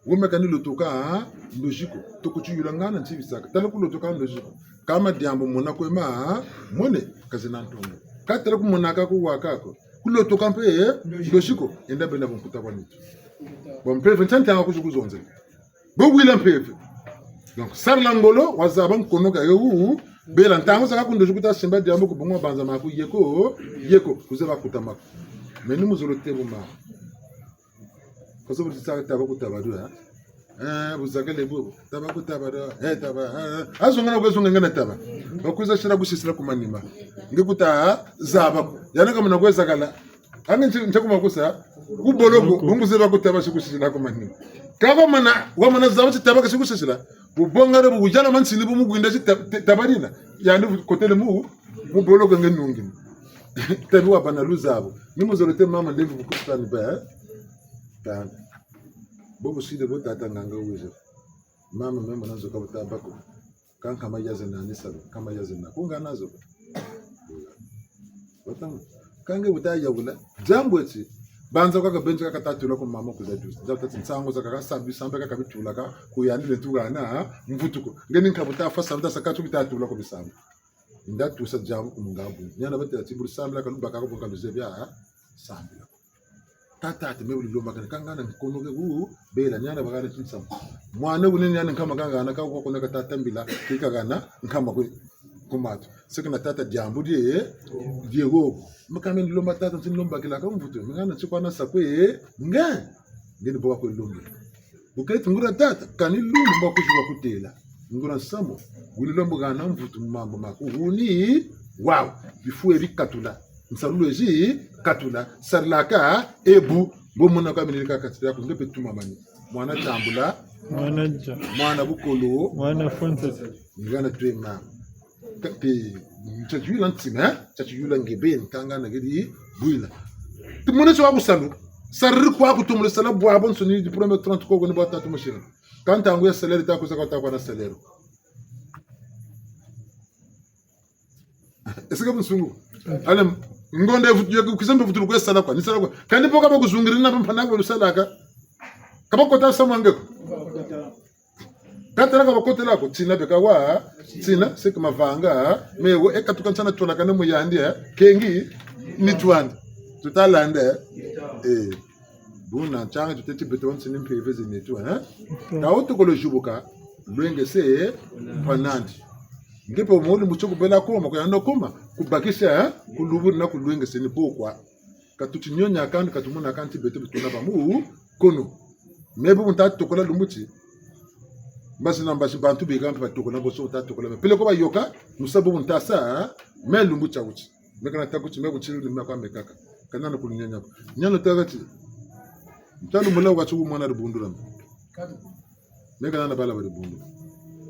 Wo me ka ni lotoka, ha? Ndosi ko. Toko tiyula ngana nti bisaka. Tala ku lotoka ndosi ko. Kâ ma diambu mona kwe ma, ha? Mone, ka zena ntondo. Kâ tala ku monaka ku waka ko. Ku lotoka mpe, eh? Ndosi ko. Ndosi ko. Enda bena bunkuta kwa nitu. Bon, mpeve, ntia ntanga ku zi ku zonzela. Bo wila mpeve. Donc, sarila ngolo, wazaba nkono ka ye wu, bela ntangu zakaka ku ndosi ku ta simba diambu ku bungu mabanza maku yeko, yeko, ku zeba kuta maku. Mais ni muzolo te bu ma. Ko zo bu ti sa taba ku taba du, eh? Eh, bu zakale bu, taba ku taba du, eh, taba, eh, eh. A zonga na kwe zonga ngana taba. Ba kwiza sila ku sisila ku manima. Nge ku ta zaba ko. Yana ka mona kwe zakala. Ange nti, nti kuma kusa, ku boloko, bungu zeba ku taba si ku sisila ku manima. Kâ wamana, wamana zaba ti taba ka si ku sisila. Bu bonga re bu yala mansini bu mu kwinda ti ta-, te-, taba dina. Yandi bu kotele mu, mu boloko nge nungini. Tabi wabâ na luzabu. Ni muzolo te mama ndembi bu kusani ba, eh? Tana. Bo bu sile bo tata nganga wize. Mama me mona nzo ka bu ta bâ ko. Kâ nkama yaze na ni salu, nkama yaze na. Ku ngana zo. Batanga. Kâ nge bu ta yawula. Diambu eti. Banza kwa ka benzi ka ka ta tula ku mama kwiza dusa. Diambu tâ ti nsangu zakaka sa bi sambe ka ka bi tulaka. Ku yandi le tugana, ha? Mvutu ko. Nge ni nka bu ta fwa sambe ta sa ka tu bi ta tula ku bisambe. Nda tusa diambu ku mungabu. Niana batêla ti bu sambila ka lubaka ko bu ka luzebi, ha? Sambila. Tata ati me bu lilomba kani kangana nkono ke wu bela niana bagana tinsamu. Mwana wuni niana nkama kangana ka kwa kuna ka tata mbila kika gana nkama kwe kumatu. Seke na tata diambu die, die wogo. Maka me nilomba tata nti nilomba kila ka mvutu. Mengana nti kwa na sa kwe nge. Nge ni boka kwe lomba. Bu keti nguria tata, kani lumbu mbo kwizi wa kutêla. Nguria nsamu, wuni lombo gana mvutu mu mambu maku. Wuni, wawu, bifu ebi katula. Nsalulu ezi katula. Sarilaka, ebu, mbo mona kwa minirika katila, ku nge mpe tumamani. Mwana tambula. Mwana nza. Mwana bukolo. Mwana fonsa. Ngana twe mama. Ka-, ke, ntia tiyula ntima, eh? Ntia tiyula nge beni, kangana gedi bwila. Ti mona ti wa ku salu. Sariri kwa ku tumule sala bwabwansoni, di premier trente koko ni bwa tatu machine. Kâ ntangu ya salaire ta kwiza ka ta kwa na salaire. Est-ce que bunsungu? Allez, ngonda vutu, ya kwiza mbe vutu kwe sala kwa, ni sala kwa. Kani boka ba kuzungiri na mpa na kwa lusalaka. Ka ba kota samu a nge ko. Ka tala ka bakotela ko, tina beka wa, tina, seke mavanga, me wo, e katuka nsana tolakane mu yandi, eh, kengi, ni twandi. Tutalande, eh. Buna, ntiangu tuteti beto bansoni mpeve ze neto, eh. Ka wo tokolo zibuka, lwengese, mpanandi. Nge mpe mu lumbu tio kubela koma, kuyanda koma, kubakisa, eh, ku lubu na ku lwengese ni bo kwa. Ka tuti nionia kandi, ka tumona kandi beto bituna ba mu kono. Me bu nta tokola lumbu ti. Mbazi na mbazi bantu beka mpe batokola boso nta tokola. Peleko bayoka, musa bu nta sa, me lumbu tia wuti. Me kana ta kuti, me kuti lulimi kwa mekaka. Kana na kulu nionia ko. Nionia ta kati. Ntalu mula wakati wu mwana dibundu la. Me kana na bala ba dibundu.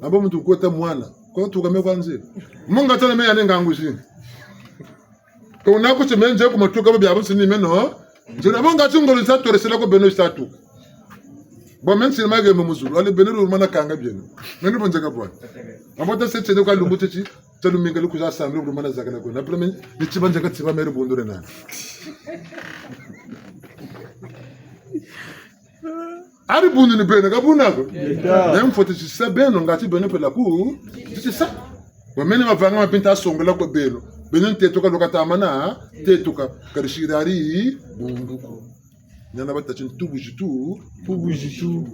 Amba muntu kota mwana. Kwa tuka me kwa nze. Munga tala me yane ngangu zini. Ka wuna kuti me nze ku matuka ba biabu nsini meno. Nzila bonga ti ngolo nsa toresela ko beno sa tuka. Bon, meno nsiri ma yembe mu zulu, allez beno lulumana kanga bieno. Meno bo nzeka bwana. Abo ta se tiene kwa lumbu titi, ta luminga lu kwiza sambila lulumana zakala kwena. Après meno, ni tiba nzeka tiba meno bundure nani. Ari bundu ni beno, ka buna ko? Yeta. Ne mfweti tisa beno, ngati beno peleko tisa. Wa meno mavanga ma mpe nta songela kwe beno. Beno ntetuka lukata mana, tetuka. Kadi siri ari bundu ko. Ntiana batâ ti ntubu zitu, ntubu zitu.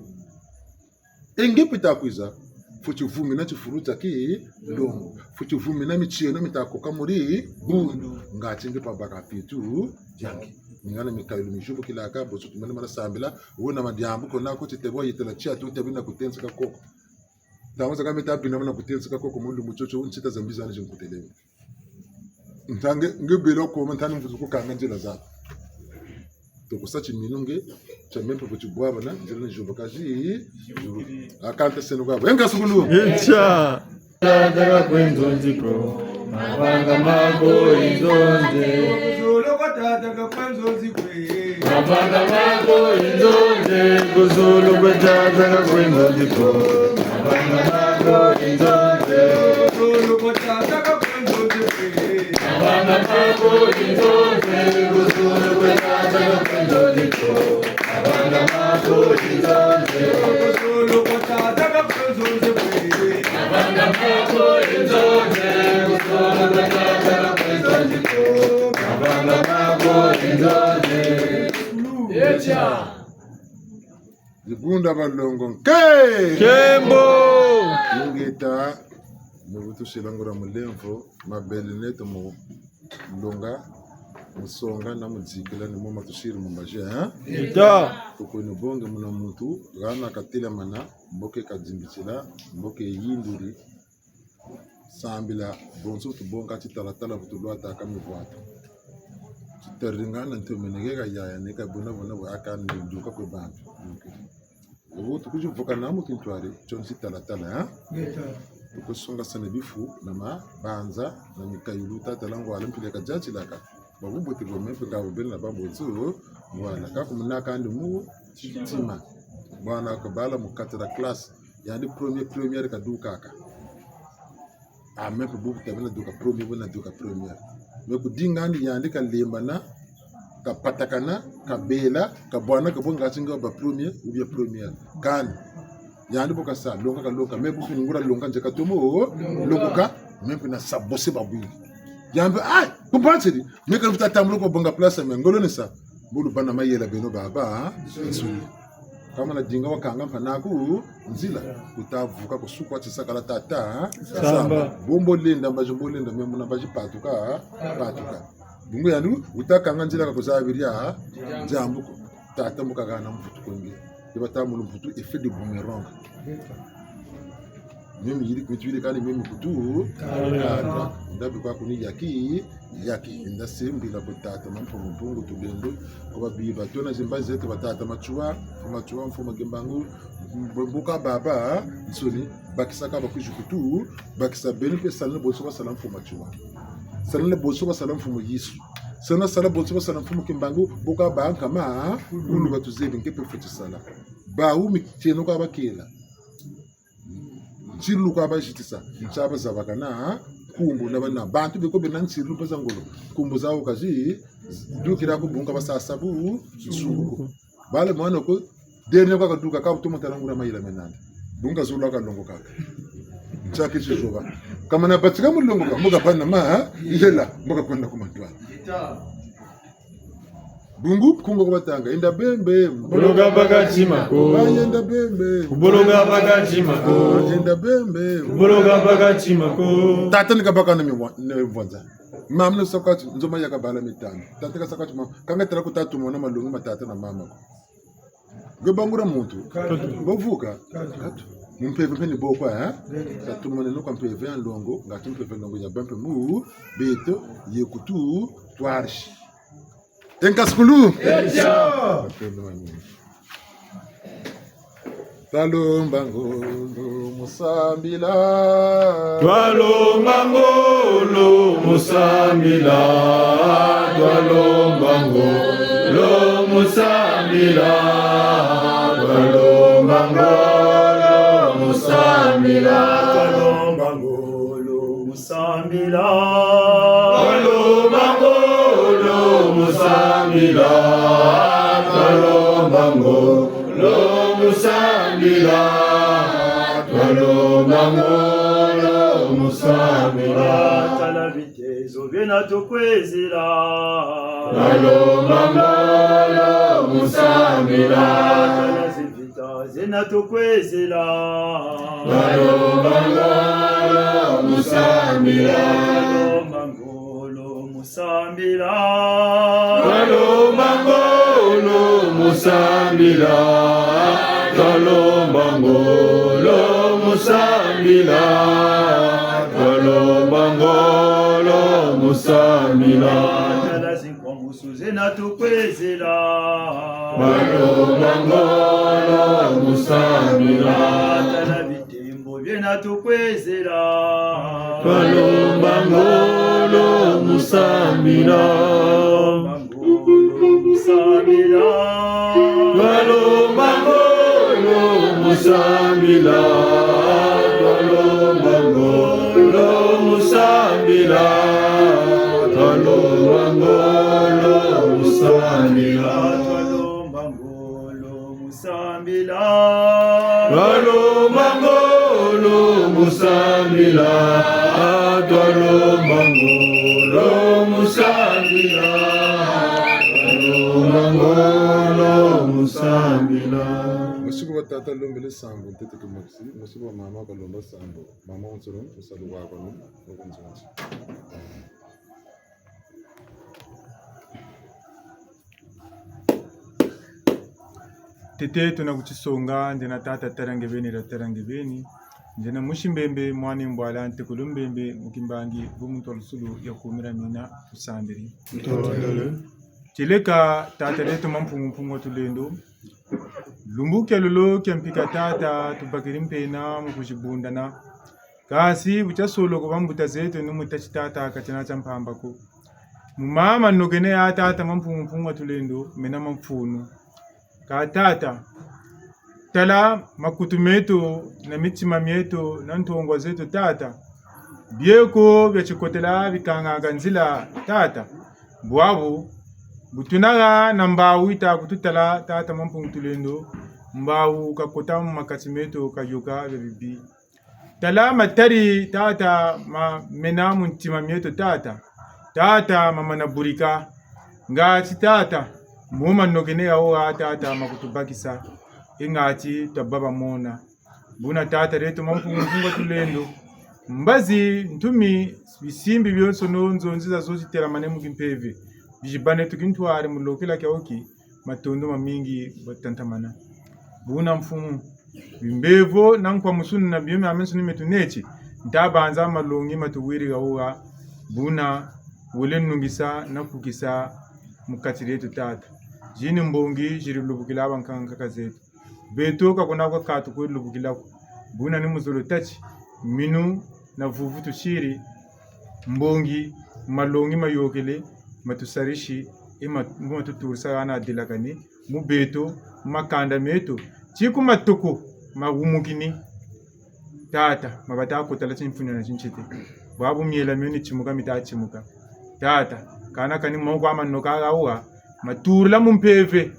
E nge mpe ta kwiza, fweti vumina tifulu tia kilongo. Fweti vumina mitieno mi ta koka muri bundu. Ngati nge mpe baka mpitu ya nge. Ni ngana mikayulu mizubukilaka, bonso tumene mana sambila, wuna madiambu ko nako ti tebo yitela tia tu tebi na kutensika koko. Ntangu zakaka mi ta bina mana kutensika koko mu lumbu tiotio, ntsita za mbi zani zi nkutele. Ntangu nge bela ko, ma ntani mvutu kukanga nzila zaku. Toko sa timinu nge, tia meno mpe ko tibwabana, nzila ni zubakazi, zuba. Akanta seno kwa. Enga sukulu. Echa. Tata ka kwe nzonzi ko, mavanga mako e nzonzi. Zulu kwa tata ka kwe nzonzi kwe. Mavanga mako e nzonzi, ku zulu kwe tata ka kwe nzonzi ko. Mavanga mako e nzonzi. Zulu kwa tata ka kwe nzonzi kwe. Mavanga mako e nzonzi, ku zulu kwe tata ka kwe nzonzi ko. Mavanga mako e nzonzi. Zulu kwa tata ka kwe nzonzi kwe. Dibundu dia balongo nke! Nkembo! Ingeta, mu butu sila nguria mulemvo, mabele neto mu longa, mu songa na mu zikila ni mo ma tusiri mu mbazi, hein? Ingeta. Koko ni bonge muna muntu, hana katelamana, mbo ke kadimbitila, mbo ke yinduri, sambila, bonso tubonga titalatala bu tulwataka mivwatu. Titaringana ntomeneke ka yaya neka bona bona bwa aka nduka kwe bantu. Ubu tukuzivuka na mu tintwari, tio nsi talatala, ha? Ngeta. Tukusongasana bifu na mabanza, na mikayulu, tata langu wala mpila kadiatilaka. Babu bote bo mempe ka bubele na bambo nzu, wala kakumuna kandi mu tima. Bwana kabala mu quatrième classe. Yandi premier, première kadukaka. Ah, me mpe bubu tabe naduka premier, bu naduka première. Me kudingandi yandi kalembana, kapatakana, kabela, kabwana, kabonga ti nga ba premier, ou bien première. Kani. Yandi bu kasa, longa kalonga, me bubu nguria longa nze katomo, longoka, me mpe nasa bose babwingi. Yandi, ah, kubansiri, me kavuta tambula ko bonga place, me ngolo ni sa. Bulu bana mayela beno baba, ha? Nsuni. Kama nadinga wakanga mpe naku nzila, kutavuka kusuku wa tisakala tata, ha? Samba. Bombo lenda, mbazi mbo lenda, me muna mbazi patuka, patuka. Bungu yandi, wuta kanga nzila ka kuzabiri ya, diambu ko. Tata mbo kahana mvutu kwe nge. Yeba ta munu mvutu effet de boomerang. Mio miyiri kwe tuyiri kani mio mikutu. Kanda. Ndabi kwa kuni yaki, yaki. Nda sembila ku tata Mampungu Mpungu Tulendo. Kwa babiba. Tuna zimbazi zeto ba tata Matsoua, Mfumu Matsoua, Mfumu Kimbangu, mbo-, mboka baba, nsoni, bakisa ka bakwizi kutu, bakisa beno mpe sala bonso basala Mfumu Matsoua. Sala bonso basala Mfumu Yesu. Sala, sala bonso basala Mfumu Kimbangu, mboka ba nkama, unu batuzebi nge mpe fweti sala. Bawu mitieno kwa bakela. Nsilu kwa bazitisa, ntia bazabakana, nkumbu na bana. Bantu beko bena nsilu mpe za ngolo. Nkumbu zawu kazi, dukira ku bunga basasa bu, nsuku. Bala mwana ko, dernier kwa kaduka, ka butomo tala nguria mayela mena nandi. Bunga zulu kalongokaka. Ntia kisi zoba. Kamana batika mu longoka, mbo kabana ma, ha? Yela, mbo kakwenda ku mantwala. Bungu, nkunga kwa batanga, yenda bembe. Boloka baka tima ko. Ba yenda bembe. Boloka baka tima ko. Yenda bembe. Boloka baka tima ko. Tata ni kabaka na mivwa-, na mvwanza. Mama no sakati, nzo ma ya kabala mitano. Tata kasakati mama, kanga tala ku tatu mwana malongi ma tata na mama ko. Nge bangura muntu. Katu. Bavuka. Katu. Katu. Mu mpeve mpe ni bo kwa, eh? Katu. Tatu mwana no kwa mpeve ya nlongo, ngatu mpeve nlongo ya bampe mu, beto, ye kutu, twarisi. Enka sukulu. Echa. Twalomba ngolo mu sambila. Twalomba ngolo mu sambila. Twalomba ngolo mu sambila. Twalomba Ngolo mu sambila, twalomba ngolo mu sambila. Tala bitezo biena tukwizila. Twalomba ngolo mu sambila. Tala zimvita ziena tukwizila. Twalomba ngolo mu sambila. Twalomba ngolo mu sambila. Twalomba ngolo mu sambila. Twalomba ngolo mu sambila. Twalomba ngolo mu sambila. Tala zinkwamusu ziena tukwizila. Twalomba ngolo mu sambila. Tala bitembo biena tukwizila. Twalomba ngolo mu sambila. Twalomba ngolo mu sambila. Twalomba ngolo mu sambila. Twalomba ngolo mu sambila. Twalomba ngolo mu sambila. Twalomba ngolo mu sambila. Twalomba ngolo mu sambila. Twalomba ngolo mu sambila. Twalomba ngolo mu sambila. Masiku ba tata lombele sambu, ntete tumaxi. Masiku ba mama kalomba sambu. Mama wonsoni, musalu wa kanu, wa kunzonzi. Ntete tuna ku tisonga, ndiena tata tala nge beni, la tala nge beni. Ndiena musi Mbembe, mwana Mbwala, ntekolo Mbembe, mu kimbangi, bu muntu wa lusulu ya kumira mina, tusambiri. Ntotele. Tieleka tata dieto Mampungu Mpungu wa Tulendo. Lumbu kia lolo kia mpika tata, tubakiri mpena mu kuzibundana. Kansi bu tia solo ko bambuta zeto ni mu tâ ti tata ka tiena tia mpamba ko. Mu mama nokene ya tata Mampungu Mpungu wa Tulendo, mena ma mfunu. Kâ tata, tala makutu meto, na mitima mieto, na ntongwa zeto tata. Bieko bia tikotela bikangaka nzila tata. Bwabu, bu tunaha na mbawu yita kututala tata Mampungu Tulendo, mbawu kakota mu makati meto kayoka bia bibi. Tala matari tata ma mena mu ntima mieto tata. Tata mamana burika. Ngati tata, mo manokene yawu ha tata makutubakisa. Ingati twabâ bamona. Buna tata dieto Mampungu Mpungu wa Tulendo. Mbazi, ntumi, bisimbi bionsono, nzonzi zazo zitelamane mu kimpeve. Bizibane tu kintwari mu lokela kia oki, matondo mamingi batantamana. Buna mfumu, bimbevo na nkwamusunu na bio miamiansoni metuneti, nta banza malongi matuwiri hawu ha, buna wele nungisa na kukisa mu kati dieto tata. Zini mbongi ziri lubukila bankaka zeto. Beto ka kuna kwa katu kwe lubukila ko. Buna ni mu zolo tâ ti, minu na vuvu tusiri, mbongi, malongi mayôkele, matusarisi, e ma-, mbo matuturisa hana delakane, mu beto, mu makanda meto, ti ku matoko, mawumukini. Tata, ma bata kotala timfunu na tintete. Bwabu miela mio ni timuka mita timuka. Tata, kana kani moko a manoka hawu ha, maturila mu mpeve.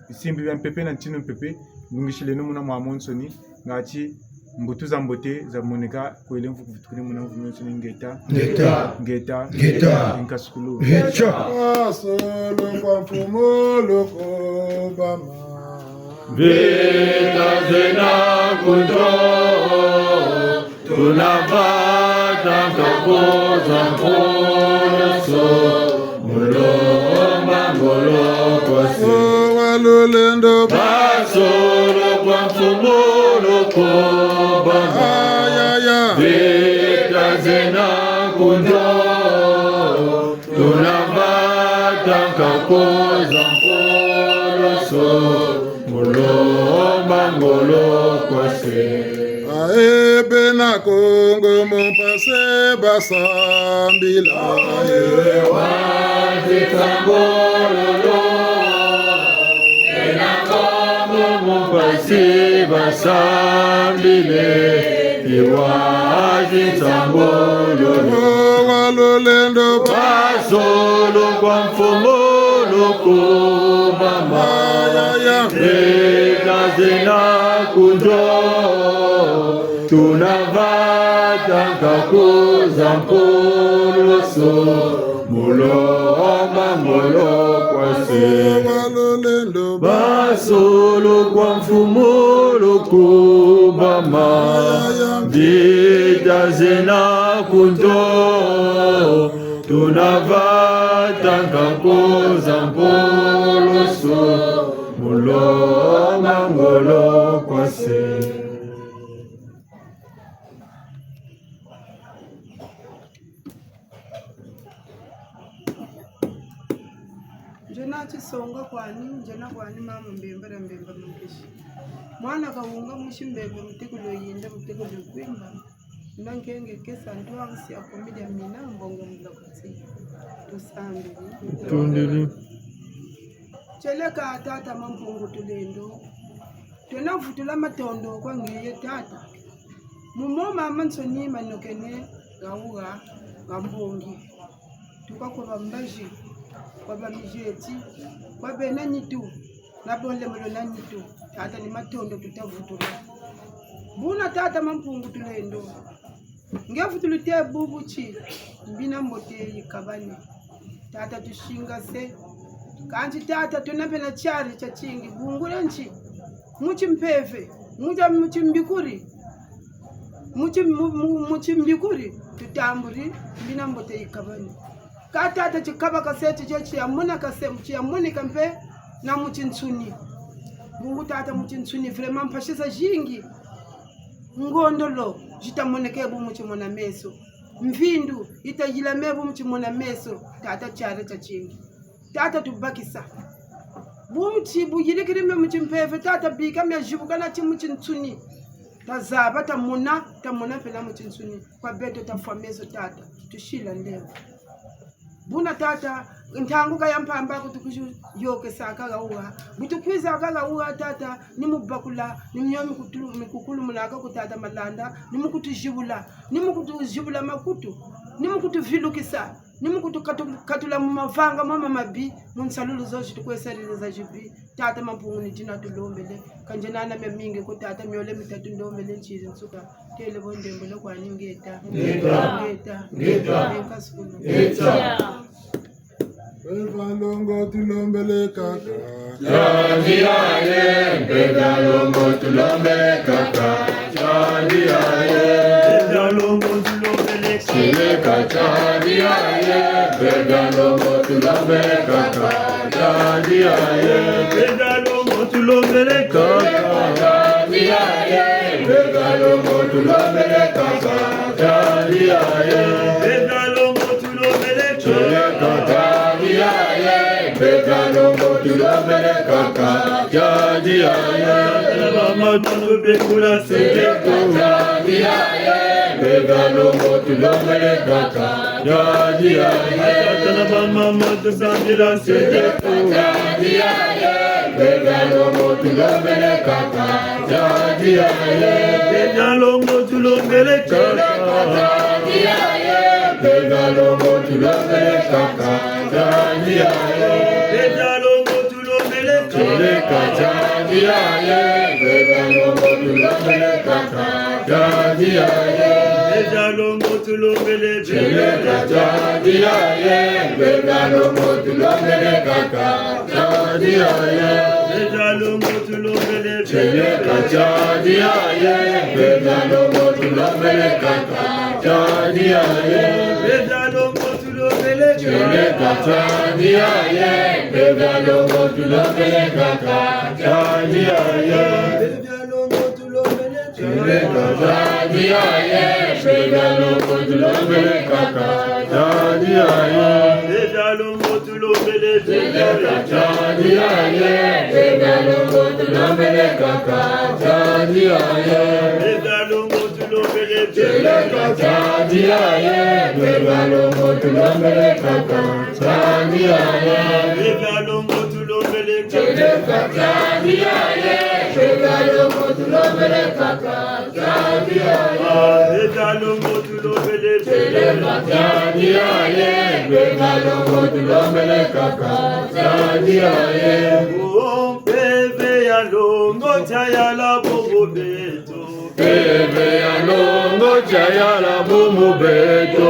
Bisimbi bia mpepe na ntinu mpepe, nungisileno muna mwamonsoni, ngati mbutu za mbote zamoneka, kwele mvuku vutukini muna mvu mionsoni ngeta. Ngeta. Ngeta. Ngeta. Nkasukulu. Ngeta. Solo kwa mfumu loko bama. Mvita zena ku nzo, tuna vata nkakoza nkoloso, mu lomba ngolo kwa se. O wa lulendo. Basolo kwa mfumu loko bama. Ayaya. Mvita zena ku nzo, tuna vata nkakoza nkoloso, mu lomba ngolo kwa se. Ae bena Kongo mu mpasi basambila. Ewa zitangololo. Bena Kongo mu mpasi basambile. Ewa zitangololo. O wa lulendo. Basolo kwa mfumu Ku mama, beta zena ku nzo, tuna vata nkaku za mpoloso, mu lomba ngolo kwa se. Basolo kwa mfumu lukubama, beta zena ku nzo, tuna vata nkaku za mpoloso, mu lomba ngolo kwa se. Nzena tisonga kwani, nzena kwani mama Mbemba dia Mbemba Mukeshi. Mwana Kahunga musi Mbemba, mutekolo yinda, mutekolo kwimba. Na nkenge kesa ntwangisi akomi dia mina mbongo mula kuti. Tusambili. Tundili. Tieleka tata Mampungu Tulendo. Twena vutula matondo kwa ngeye tata. Mu mo mamansoni manokene ha wuha ha mbongi. Tuka kwa bambazi, kwa bamizeti, kwa bena nitu, na bo nlembo lwena nitu, tata ni matondo tuta vutula. Buna tata Mampungu Tulendo. Nge vutulu te bubu ti, mbi na mbote yikabane. Tata tusingase. Kansi tata twena mpe na tiari tiatingi, bungu dia nti. Mu timpeve, mu tia, mu timbikuri. Mu ti, mu, mu, mu timbikuri, tutamburi, mbi na mbote yikabane. Ka tata tikaba kase ti, ti, tiamoneka se, tiamoneka mpe na mu tinsuni. Bungu tata mu tinsuni, vraiment mpasi zazingi. Ngondolo, zita moneke bu mu timona meso. Mvindu, yita yilame bu mu timona meso. Tata tiari tiatingi. Tata tubakisa. Bu mu ti, bu yirikiri mio mu timpeve, tata bika mia zibuka na ti mu tinsuni. Tazaba, tamona, tamona mpe na mu tinsuni. Kwa beto tafwa meso tata, tusila ndembo. Buna tata, ntangu ka ya mpamba ko tukuzi yôkesaka ha wuha. Bu tukwizaka ha wuha tata, ni mu bakula, ni mio mikutulu-, mikukulumulaka ku tata Malanda, ni mu kutuzibula, ni mu kutuzibula makutu, ni mu kutuvilukisa, ni mu kutukatu-, katula mu mavanga mama mabi, mu nsalulu zozi tukwe sarila za zibi. Tata Mampungu ni dina tulombele. Ka nzena na miamingi ko tata, miole mitatu ndombele ntsiri nsuka. Têle bo ndembolo kwani ngeta. Ngeta. Ngeta. Ngeta sukulu. Ngeta. Mpeve longo tulombele kaka. Tiari tiaye, mpeve longo tulombele kaka. Tiari tiaye. Mpeve longo tulombele kaka. Seleka tiari tiaye, mpeve longo tulombele kaka. Tiari tiaye. Mpeve longo tulombele kaka. Tiari tiaye, mpeve longo tulombele kaka. Tiari tiaye. Mpeve longo tulombele kaka. Tiari tiaye, mpeve longo tulombele kaka. Tiari tiaye. Tata na mama, tubekula se. Tiari tiaye, mpeve longo tulombele kaka. Tiari tiaye. Tata na mama, tusambila se. Tiari tiaye, mpeve longo tulombele kaka. Tiari tiaye. Mpeve longo tulombele kaka. Tiari tiaye, mpeve longo tulombele kaka. Tiari tiaye. Mpeve longo tulombele kaka. Tiari tiaye, mpeve longo tulombele kaka. Tiari tiaye. Mpeve longo tulombele. Tieleka tiari tiaye, mpeve longo tulombele kaka. Tiari tiaye. Mpeve longo tulombele. Tieleka tiari tiaye, mpeve longo tulombele kaka. Tiari tiaye. Mpeve longo tulombele. Tieleka tiari tiaye, mpeve longo tulombele kaka. Tiari tiaye. Mpeve longo tulombele. Tieleka tiari tiaye, mpeve longo tulombele kaka. Tiari tiaye. Mpeve longo tulombele. Tieleka tiari tiaye, mpeve longo tulombele kaka. Tiari tiaye. Mpeve longo tulombele. Tieleka tiari tiaye, mpeve longo tulombele kaka. Tiari tiaye. Mpeve longo tulombele. Tieleka tiari tiaye, mpeve longo tulombele kaka. Tiari tiaye. Longo tulombele, mpeve ya ntangi yaye, mpeve ya longo tulombele kaka, ntangi yaye. O mpeve ya longo, tayala bumu beto. Mpeve ya longo, tayala bumu beto.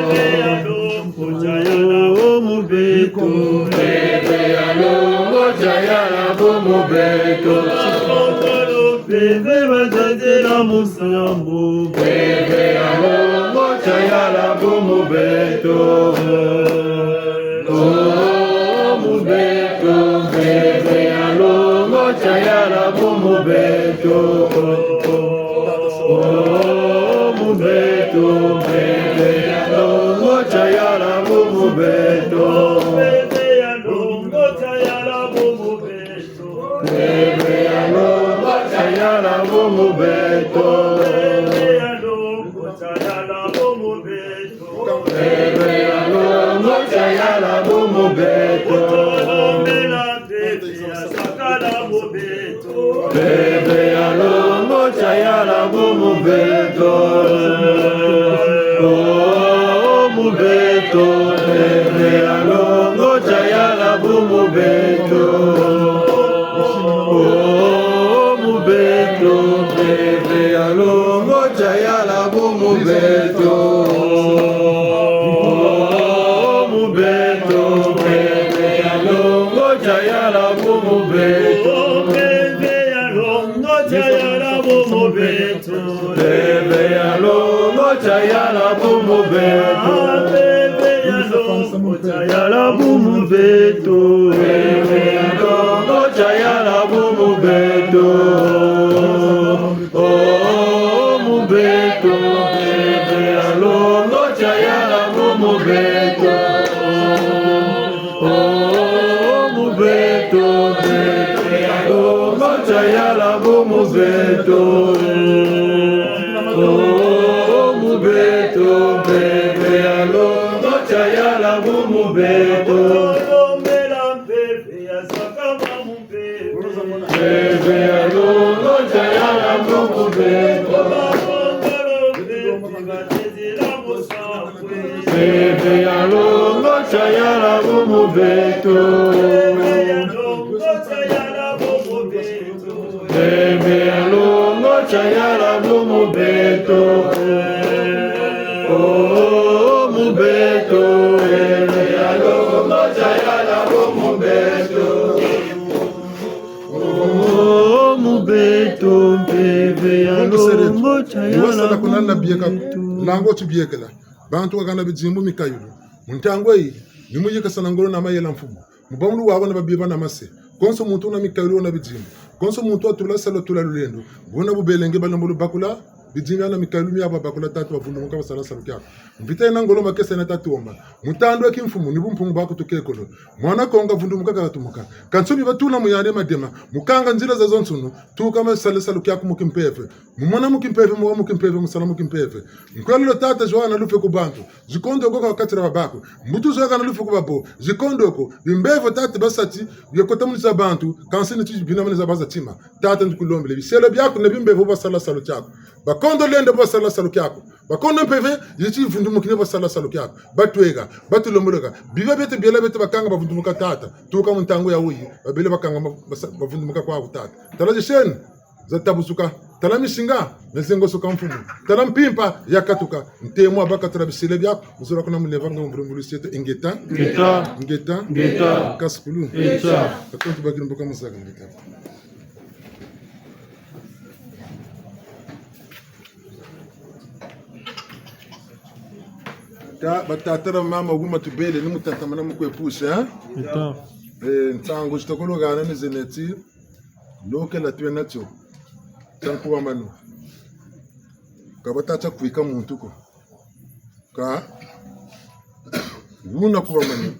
Mpeve ya longo, tayala bumu beto. Mpeve ya longo, tayala bumu beto. Bakongolo mpeve bazazela musambu. Mpeve ya longo, tayala bumu beto. O mu beto, mpeve ya longo, tayala bumu beto. O mu beto, mpeve ya longo, tayala bumu beto. Mpeve ya longo, tayala bumu beto. Mpeve ya longo, tayala bumu beto. Mpeve ya longo, tayala bumu beto. Mpeve ya longo, tayala bumu beto. Tolombela mpeve ya sakala mu beto. Mpeve ya longo, tayala bumu beto. O mu beto, mpeve ya longo, tayala bumu beto. O mu beto, mpeve ya longo, tayala bumu beto. O mu beto, mpeve ya longo, tayala bumu beto. Mpeve ya longo, tayala bumu beto. Mpeve ya longo, tayala bumu beto. Mpeve ya longo, tayala bumu beto. Mpeve ya longo, tayala bumu beto. O mu beto, mpeve ya longo, tayala bumu beto. O mu beto, mpeve ya longo, tayala bumu beto. O mu beto, mpeve ya longo, tayala bumu beto. Tolombela mpeve ya sakala mu beto. Mpeve ya longo, tayala bumu beto. Mpeve ya longo, tayala bumu beto. Mpeve ya longo, tayala bumu beto. O mu beto, mpeve ya longo, tayala bumu beto. O mu beto, mpeve ya longo, tayala bumu beto. Lango tibiekela. Bantu bakana bidimbu, mikayulu. Mu ntangu eyi, ni mu yikasana ngolo na mayela, mfumu. Mu bamulu wabo na babiba na mase. Konso muntu wuna mikayulu, wuna bidimbu. Konso muntu watula salu, watula lulendo. Wuna bubelenge balembolo bakula bidimbu na mikayulu miabo, babakula, tata, bavundumuka, basala salu kiaku. Mvita yena, ngolo, makesa yena, tata, womba. Mu tandu eki, mfumu, ni bumpungu bwaku tukekolo. Mwana Kongo kavundumuka, katumuka. Kansi bi batula mu yandi madema. Mu kanga nzila zazonsono. Tuka, mu sala salu kiaku mu kimpeve. Mu mona mu kimpeve, mu wa mu kimpeve, mu sala mu kimpeve. Nkwelolo, tata, zo kana lufwe ku bantu. Zikondo ko ha kati dia babaku. Mbutu zo kana lufwe ku babo. Zikondo ko. Bimbevo, tata, basa ti biakota mu nza za bantu, kansi ni ti bina mu nza za baza tima. Tata, ndukulombele biselo biaku na bimbevo, basala salu kiaku. Bakondo lende, basala salu kiaku. Bakondo mpeve, yeti vundumukine, basala salu kiaku. Batweka, batulomboloka. Biba bieto, biela bieto bakanga, bavundumuka, tata. Tuka mu ntangu ya wuyi, babele bakanga, ma-, basa-, bavundumuka kwaku, tata. Tala ziseni zatabusuka. Tala misinga miazengosoka, mfumu. Tala mpimpa yakatuka. Ntemo wa bakatula biselo biaku. Mu zola kuna muleva nga mvulumbulu sieto. Ingeta. Ingeta. Ingeta. Ingeta. Kasikulu. Ingeta. Bakonti bakiri mboka muzaka, ingeta. Ta, batata na bamama, wuma tubele, ni mu tatamana, mu kwe pusa, hein? Ingeta. Eh, nsangu zi tokolo hana ni zena ti, lokela twena tio, tia nkubamanu. Ka bata tia kwika muntu ko. Ka wuna kubamanu,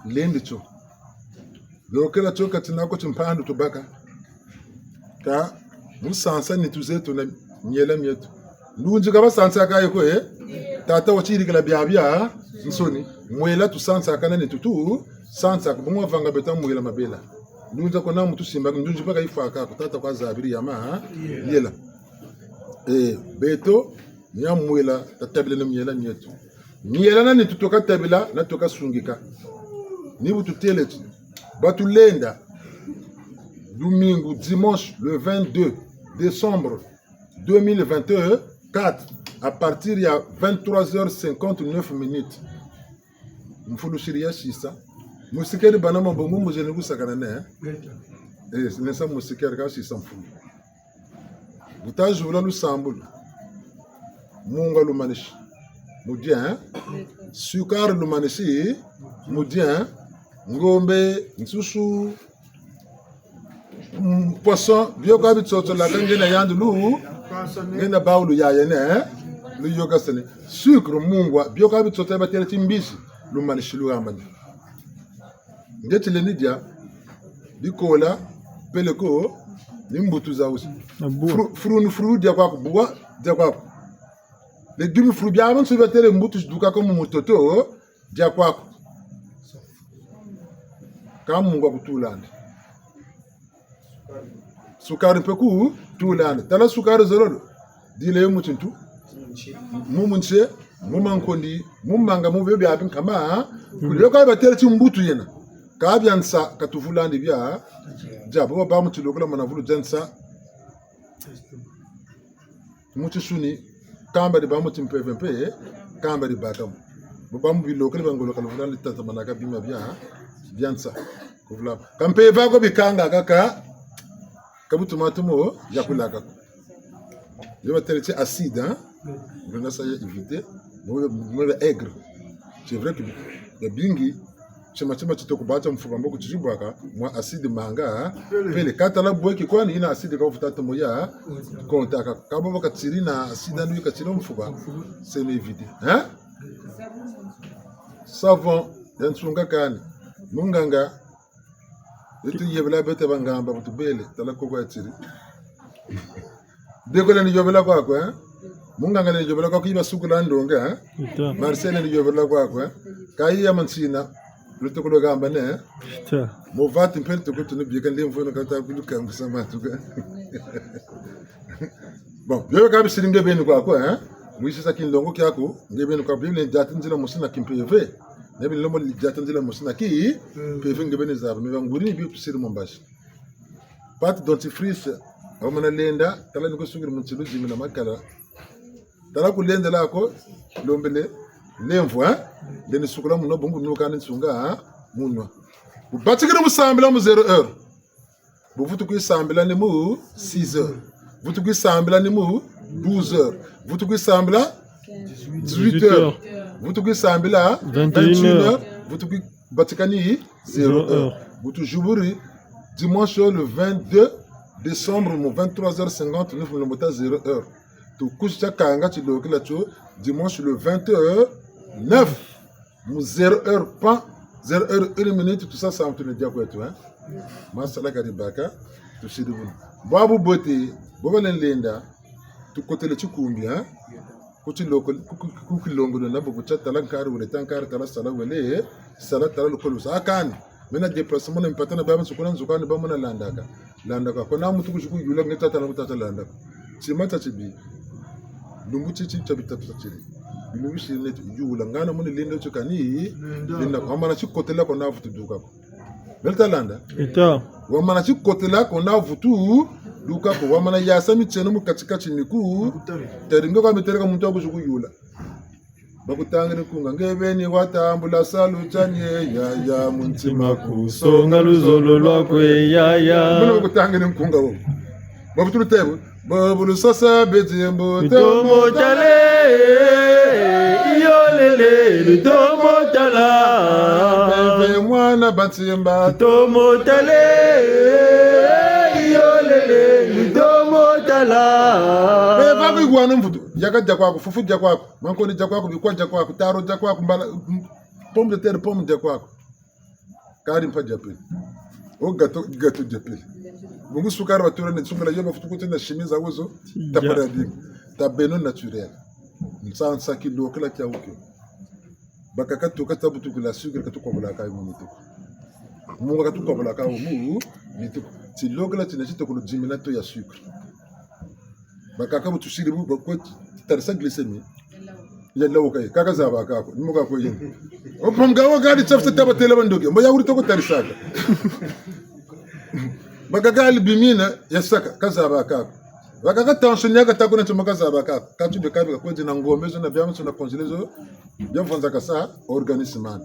lendi tio. Lokela tio kati nako timpandu tubaka. Ka mu sansa nitu zeto na miela mieto. Ndunzi ka basansaka yo ko, eh? Tata watiyirikila biabiansoni. Mwela tusansaka na nitu tusansaka. Bungu wavanga beto mwela mabela. Ndunzi ko na muntu simba, ndunzi mpaka yifwaka ko, tata kwa zabiri ya ma, ha? Yela. Eh, beto, Nia mwela, tatabila na miela mieto. Miela na ni tutoka tabila, na tutoka sungika. Ni bu tutêle ti, ba tulenda, lumingu, dimanche, le vingt-deux décembre deux mille vingt-quatre, à partir ya vingt-trois heures cinquante-neuf minutes. Mfulu siri ya sisa. Musikeri bana mabongo mbo zeni kusakana ne. Eh, nesa musikeri ka sisa mfulu. Bu tazibula lusambulu. Mungwa lumanisi. Mu dia, hein? Sukari lumanisi. Mu dia, hein? Ngombe, nsusu, mm, poisson, bio ka bitsotsolaka nge na yandi lu, nge na bawu lu yayene, eh? Luyôkasene. Sucre, mungwa, bio ka bitsotsola batêle ti mbizi, lumanisi luhambani. Nge ti lendi dia, bikola, peleko, ni mbutu za wusi. Na bwa. Fru-, fru ni fru dia kwaku, bwa dia kwaku. Légumes, fruits biabiansoni batêle mbutu zidukaka mu mutoto, dia kwaku. Ka mungwa kutulandi. Sukari mpe kutulandi. Tala sukari zololo. Dila yo mu tintu. Mu munse, mu mankondi, mu manga, mu bio biabi nkama. Kuli bio ka batêle ti mbutu yena. Ka bia nsa, ka tuvulandi bia. Dia, bo ba mu tilokela mana vulu dia nsa. Mu tisuni, kamba dibâ mu timpeve mpe, kamba dibâka mo. Bo ba mu bilokele bia ngolo ka luvula ni tatamanaka bima bia, bia nsa. Kuvula. Ka mpeve ko bikangaka, ka bu tuma tumo, yakulaka ko. Yo batêle ti acide, hein? Buna sa ya éviter, mo, mo ya aigre. C'est vrai que babingi, tima, tima tito ku bata mfuba mbo kutizibwaka, mwa acide manga, pele. Pele ka tala bweki kwani yina acide ka wuvutu tomo ya, kontaka. Ka bo ba katiri na acide andi katiri mfuba, c'est éviter. Hein? Savon, ya nsunga kani. Munganga, beto yebela beto bangamba bu tubele, tala koko ya tiri. Deko lendi yobela kwaku, eh? Munganga lendi yobela kwaku, yi basukula ndonga, eh? Ita. Marcel lendi yobela kwaku, eh? Ka yi ya mansina, lutuku lwa gamba ne, eh? Ita. Mo vati mpele tuku tunu bieka nde mvono kata kuluka mbusa matuka. Bon, bio ka bisiri nge beni kwaku, eh? Mwisisa kinlongo kiaku, nge beni kwaku, Bibila ni diata nzila mosi na kimpeve. Nge beni lombo ni diata nzila mosi na kimpeve nge beni zaba. Me banguri ni bio tusiri mu mbazi. Pâte dentifrice, wamana lenda, tala ni ko sukiri mu nsilu dimi na makala. Tala ku lendela ko, lombele, lemvo, hein? Lendi sukula munwa, bungu nuka ni nsunga, hein? Munwa. Bu batikiri mu sambila mu zéro heure. Bu vutu kwe sambila ni mu six heures. Vutu kwe sambila ni mu douze heures. Vutu kwe sambila dix-huit heures. Vutu kwe sambila vingt et une heures. Vutu kwe batika ni zéro heure. Bu tuziburi dimanche le vingt-deux décembre mu vingt-trois heures cinquante-neuf mu lombo ta zéro heure. Tukusi tia kanga tilokela tio dimanche le vingt-neuf mu zéro heure pan, zéro heure une minute, tusa samu tuna dia kweto, hein. Masala ka dibâka, tusiri buna. Bwabu bote, bo balendi lenda, tukotele tikumbi, hein. Ku tiloko, ku, ku, ku kilongolo na bo bu tia tala nkari wele, ta nkari tala sala wele, sala tala lukolo sa. A kani, mena déplacement na mpata na baba nsukula nzukani ba mona landaka. Landaka. Ko na muntu kuzi kuyula nge tata na ku tata landaka. Tima tia tibi. Lumbu titi tia bitatu tia tiri. Bilumbu siri neti yula. Ngana muni lenda tio kani, lenda. Lenda ko. Wamana tikotela ko na vutu duka ko. Beno ta landa? Ita. Wamana tikotela ko na vutu duka ko. Wamana yasa mitieno mu kati-kati miku. Teri nge kwa mitereka muntu wa kuzi kuyula. Bakutangiri nkunga, nge beni watambula salu tiani, yaya, mu ntima kusonga luzolo lwaku, yaya. Muna bakutangiri nkunga wo. Bavutulu tebo, babu lusasa beti mbo. Lutomo tala, iyolele, lutomo tala. Bebe mwana bansimba. Lutomo tala, iyolele, lutomo tala. Bebe bigwana mvutu, yaka dia kwaku, fufu dia kwaku. Mankoni dia kwaku, bikwa dia kwaku, taro dia kwaku, mbala, m-, pomme de terre, pomme dia kwaku. Kari mpa dia pele. O gâteau, gâteau dia pele. Bungu sukari batula ni sukula yo bafutu kuti na chimie za wuzo, tapara bingi. Ta beno naturel. Nsa, nsa kilokela kia wuke. Bakaka tuka tabutukila sucre katukwabulaka yo mu mituku. Munga katukwabulaka yo mu mituku. Tilokela tina titokolo dix mille taux ya sucre. Bakaka bu tusiri bu, bakwe tarisa glycémie. Ya lawo ka ye, ka kazaba kako, ni mo kako yena. O pamga wo kadi tsafu taba têla bandoki, mbo ya wuri toko tarisaka. Bakaka albumine, ya saka, kazaba kako. Bakaka tension ya kata kuna tsoma kazaba kako. Ka tube kabi kakwe dina ngombe zo na biama zo na congelé zo, bia vonza kasa organisme ani.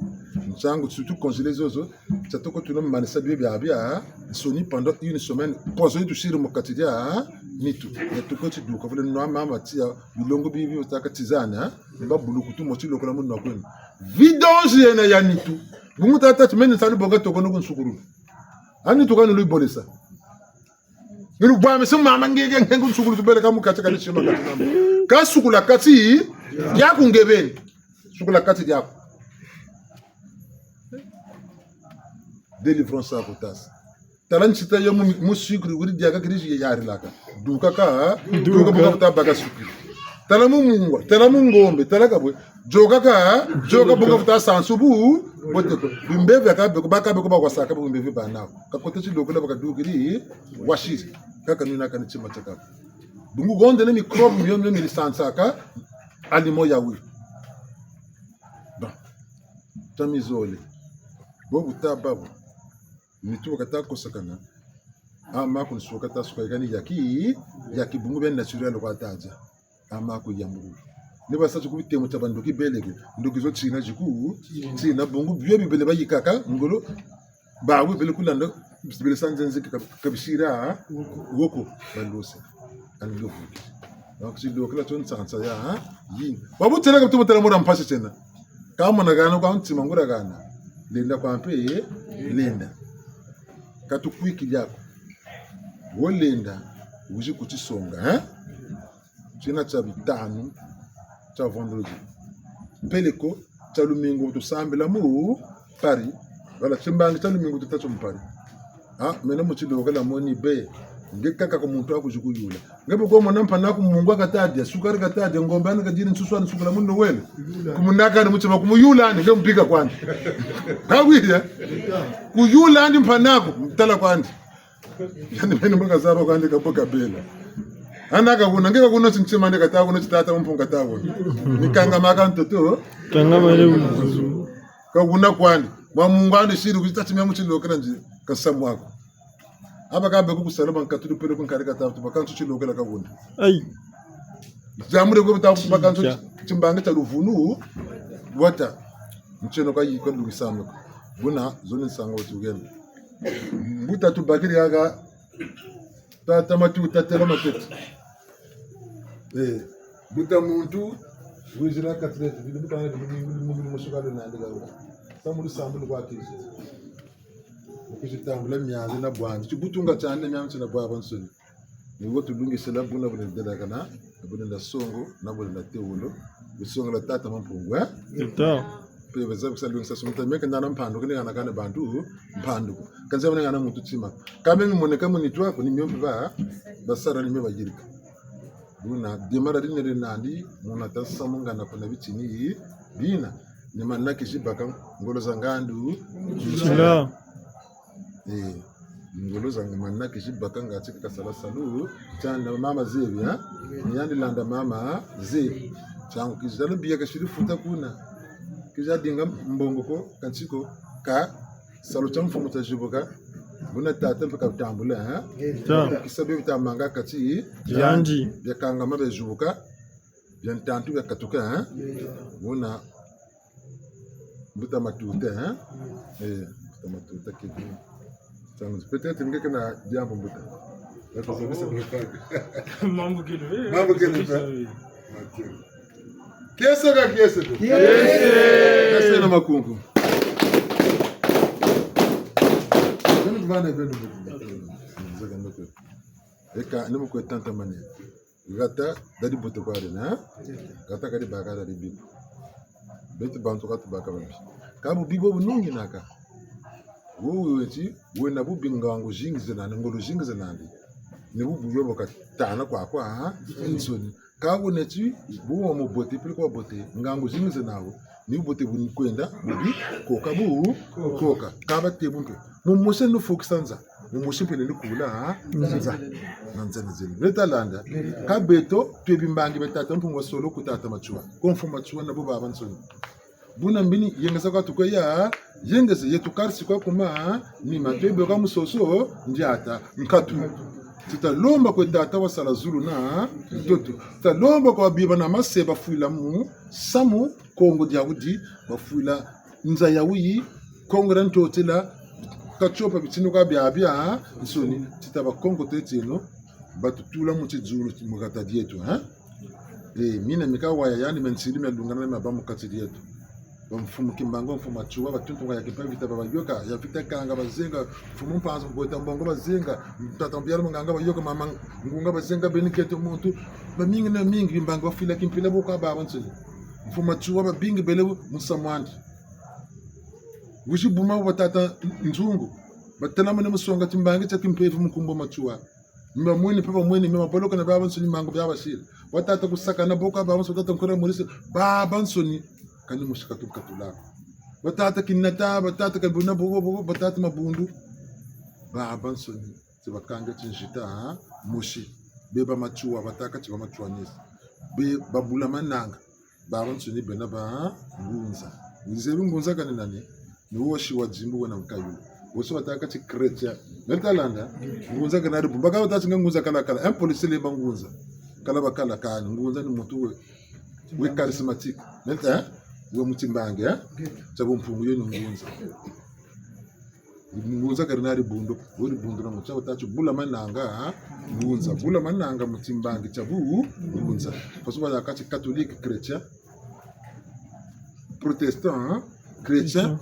Nsangu surtout congelé zo zo, tsa toko tuna manisa bio biabiansoni pendant une semaine. Poison yi tusiri mu kati dia nitu. Ya tuko ti duka, vule nwa mama tiya, bilongo bibi, otaka tisane, ha? Ni ba bulukutu mo ti lokola mu nwa kwenu. Vidange yena ya nitu. Bungu tata ti meni nsali bonga toko no ku nsukululu. A nitu ka ni luyibolesa. Ni lubwamisa mama ngege nge ku nsukululu tubele ka mu kati ka ni tima kati na mbo. Ka sukula kati diaku nge beni. Sukula kati diaku. Délivrance aku tasa. Tala nsita yo mu, mu sucre wiri diaka kiri yarilaka. Duka ka, duka. Duka bu kafuta baka sucre. Tala mu mungwa, tala mu ngombe, tala kabwe. Yoka ka, yoka bu kafuta sansu bu, bote ko. Bimbevo ya kabe ko, ba kabe ko ba wasaka bimbevo ba nako. Ka kota ti lokela baka dukiri, wasiri. Kaka nuna kani tima tiaka. Bungu gonde ne microbe mio mio mili sansaka, aliment yawu. Bon. Tamizole. Bo bu ta babo. Nitu bu kata kosakana. A ma ku nsuka ta suka kani yaki, yaki bungu bia naturel kwa ta dia. A ma ku yambulu. Ni basa ti ku bitemo tia bandoki beleke. Ndoki zo tina ziku, tina bungu bio bibele bayikaka, ngolo, bawu bele kulanda, bele sa nzenze ka, ka bisira, woko, balose. Ani yo vuki. Donc, ti lokela tio nsansa ya, ha? Yina. Wabu tela ka butu butela mura mpasi tiena. Ka mona hana kwa ntima nguria hana. Lenda kwa mpe, lenda. Ka tukwikila ko. Wo lenda, wizi kutisonga, ha? Tina tia bitanu, tia vendredi. Peleko, tia lumingu tusambila mu Paris. Wala timbangi tia lumingu tuta tio mu Paris. Ah, meno mu tilokela moni be. Nge kaka ku muntu aku zikuyula. Nge bu ko mona mpangi'aku mungwa kata dia, sukari kata dia, ngombe ani kadiri nsusu ani sukula mu Noël. Ku munaka ni mutima kumuyula ani, nge mpika kwandi. Ka wiya? Kuyula ani mpangi'aku, tala kwandi. Yandi meni mbo kazaba kwandi ka bo kabela. Ana ka kuna, nge ka kuna ti ntima nde kata kuna ti tata Mpungu kata kuna. Ni kangama ka ntoto. Kangama le. Ka kuna kwandi. Mwa mungwa ni siri kuti tati mia mu tilokela nzi ka samu aku. Aba ka be ku kusala ba nkatulu peleko nkari kata tu ba kansu tilokela ka kuna. Ayi. Diambu de ko bata ba kansu. Tia. Timbangi tia luvunu. Wata. Ntieno ka yi ka lungi samu. Buna, zo ni nsangu wa tugenda. Mbuta tubakiri haha, tata Matuta tela matete. Eh, mbuta muntu, wizila katrete, bili mbuta na bili, bili, bili, bili, musuka le nandi la. Samu lusambulu kwa kizi. Mu kwizi tambula mianzi na bwandi. Tibutunga tiandi mianzi na bwabansoni. Ni wo tulungisila buna buna delakana, buna na songo, na buna na tewolo. Bisongo la tata Mampungu, eh? Tata. Mpe baza kusa lungisa sumuta, meke nana mpandu ko, ni hana kani bantu, mpandu ko. Kansi mene hana muntu tima. Ka me mimoneka mu nitu aku, ni mio mpe ba, basara ni mio bayirika. Buna, demara dina de nandi, muna ta samu ngana kuna bitini, bina, ni manaki zibaka, ngolo za ngandu, tila. Eh, ngolo za nge manaki zibaka nga ti ka sala salu, tiandi mama zebi, ha? Ni yandi landa mama zebi. Tiangu kizalu biya kasiri futa kuna. Kiza dinga mbongo ko, kansi ko, ka, salu tia mfumu tia zibuka, buna tata mpe katambula, ha? Tata. Kisa bia bitamanga kati, tiandi. Bia kangama bia zibuka, bia ntantu bia katuka, ha? Buna, Mbuta Matuta, hein? Eh, Mbuta Matuta, Kevin. Peut-être nge kena diambu mbuta. Mambu kele, eh. Mambu kele, eh. Kiese ka kiese ko. Kiese. Kiese na makunku. Nani kuvana kwenu mbuta? Nzaka mbuta. Eka, ni mu kwe tanta mane. Hata, dadi bote kwa dena, eh? Hata kadi baka dadi bibi ko. Beto bantu ka tubaka babi. Ka bubi bo bunungi naka. Wo weti, wena bubi ngangu zingi zena nandi, ngolo zingi zena nandi. Ni bubu yo baka tana kwa kwa, ha? Nsoni. Ka wena ti, bu wa mubote, peleko wabote, ngangu zingi zena wo. Ni bubote buni kwenda, bubi, koka bu, koka. Ka bate bu mpe. Mu mose nu fokisa nza. Musi mpe ni kula, ha? Nza. Na nza ni zili. Leta landa. Ka beto, twe bimbangi bia tata Mpungu wa Solo ku tata Matsoua. Ku mfumu Matsoua na bo babansoni. Buna mbini, yengeza kwa tukwe ya, yengeza yetu karisi kwa kuma, ni matwebe kwa musoso, ndiata, nkatu. Ti talomba kwe tata wasala zulu na ntoto. Talomba kwa biba na mase bafwila mu, samu, Kongo dia wudi, bafwila nza ya wuyi, Kongo dia ntotela, katsopa bitini kwa biabiansoni, ti taba Kongo tetieno, batutula mu tidzulu mu kati dieto, hein? Eh, mina mika waya yandi me nsiri mia lungana mia bâ mu kati dieto. Bamfumu Kimbangu, mfumu Matsoua, batuntunga ya Kimpa Vita, babayoka, ya Vita Kanga bazenga, mfumu Mpanzu, Ngweta Mbongo bazenga, tata Mpiala Munganga bayoka, mama Ngunga bazenga, beni keto muntu, bamingi na mingi, bimbangi bafwila kimpila bo kwa babansoni. Mfumu Matsoua babingi bele musamu andi. Wizi buma bo batata Nzungu, batelamane mu songa timbangi tia kimpeve mu nkumbu Matsoua. Mba mweni mpe bamweni, mba maboloka na babansoni mangu bia basiri. Batata Kusakana bo kwa babansoni, batata Nkore Maurice, babansoni. Kani musi ka tukatula ko. Batata Kinata, batata Kabuna bobo, bobo, batata Mabundu. Babansoni. Ti bakanga tinzita, ha? Musi. Be ba Matsoua, batâka ti ba Matsouaniste. Be babula mananga. Babansoni bena ba ngunza. Wizebi ngunza kani nani? Ni wosi wa Dzimbu wena mukayulu. Wosi watâka ti chrétien. Neta landa? Ngunza kani ari bumba. Ka watâ ti nge ngunza kala kala. Un policier le ba ngunza. Kala ba kala kani. Ngunza ni muntu we, we charismatique. Neta, eh? We mutimbangi, eh? Tia bumpungu yo ni ngunza. Ngunza kari na dibundu, bo dibundu na mutia watâ ti bula mananga, ha? Ngunza, bula mananga mutimbangi tia bu, ngunza. Parce que batâka ti catholique, chrétien, protestant, hein? Chrétien,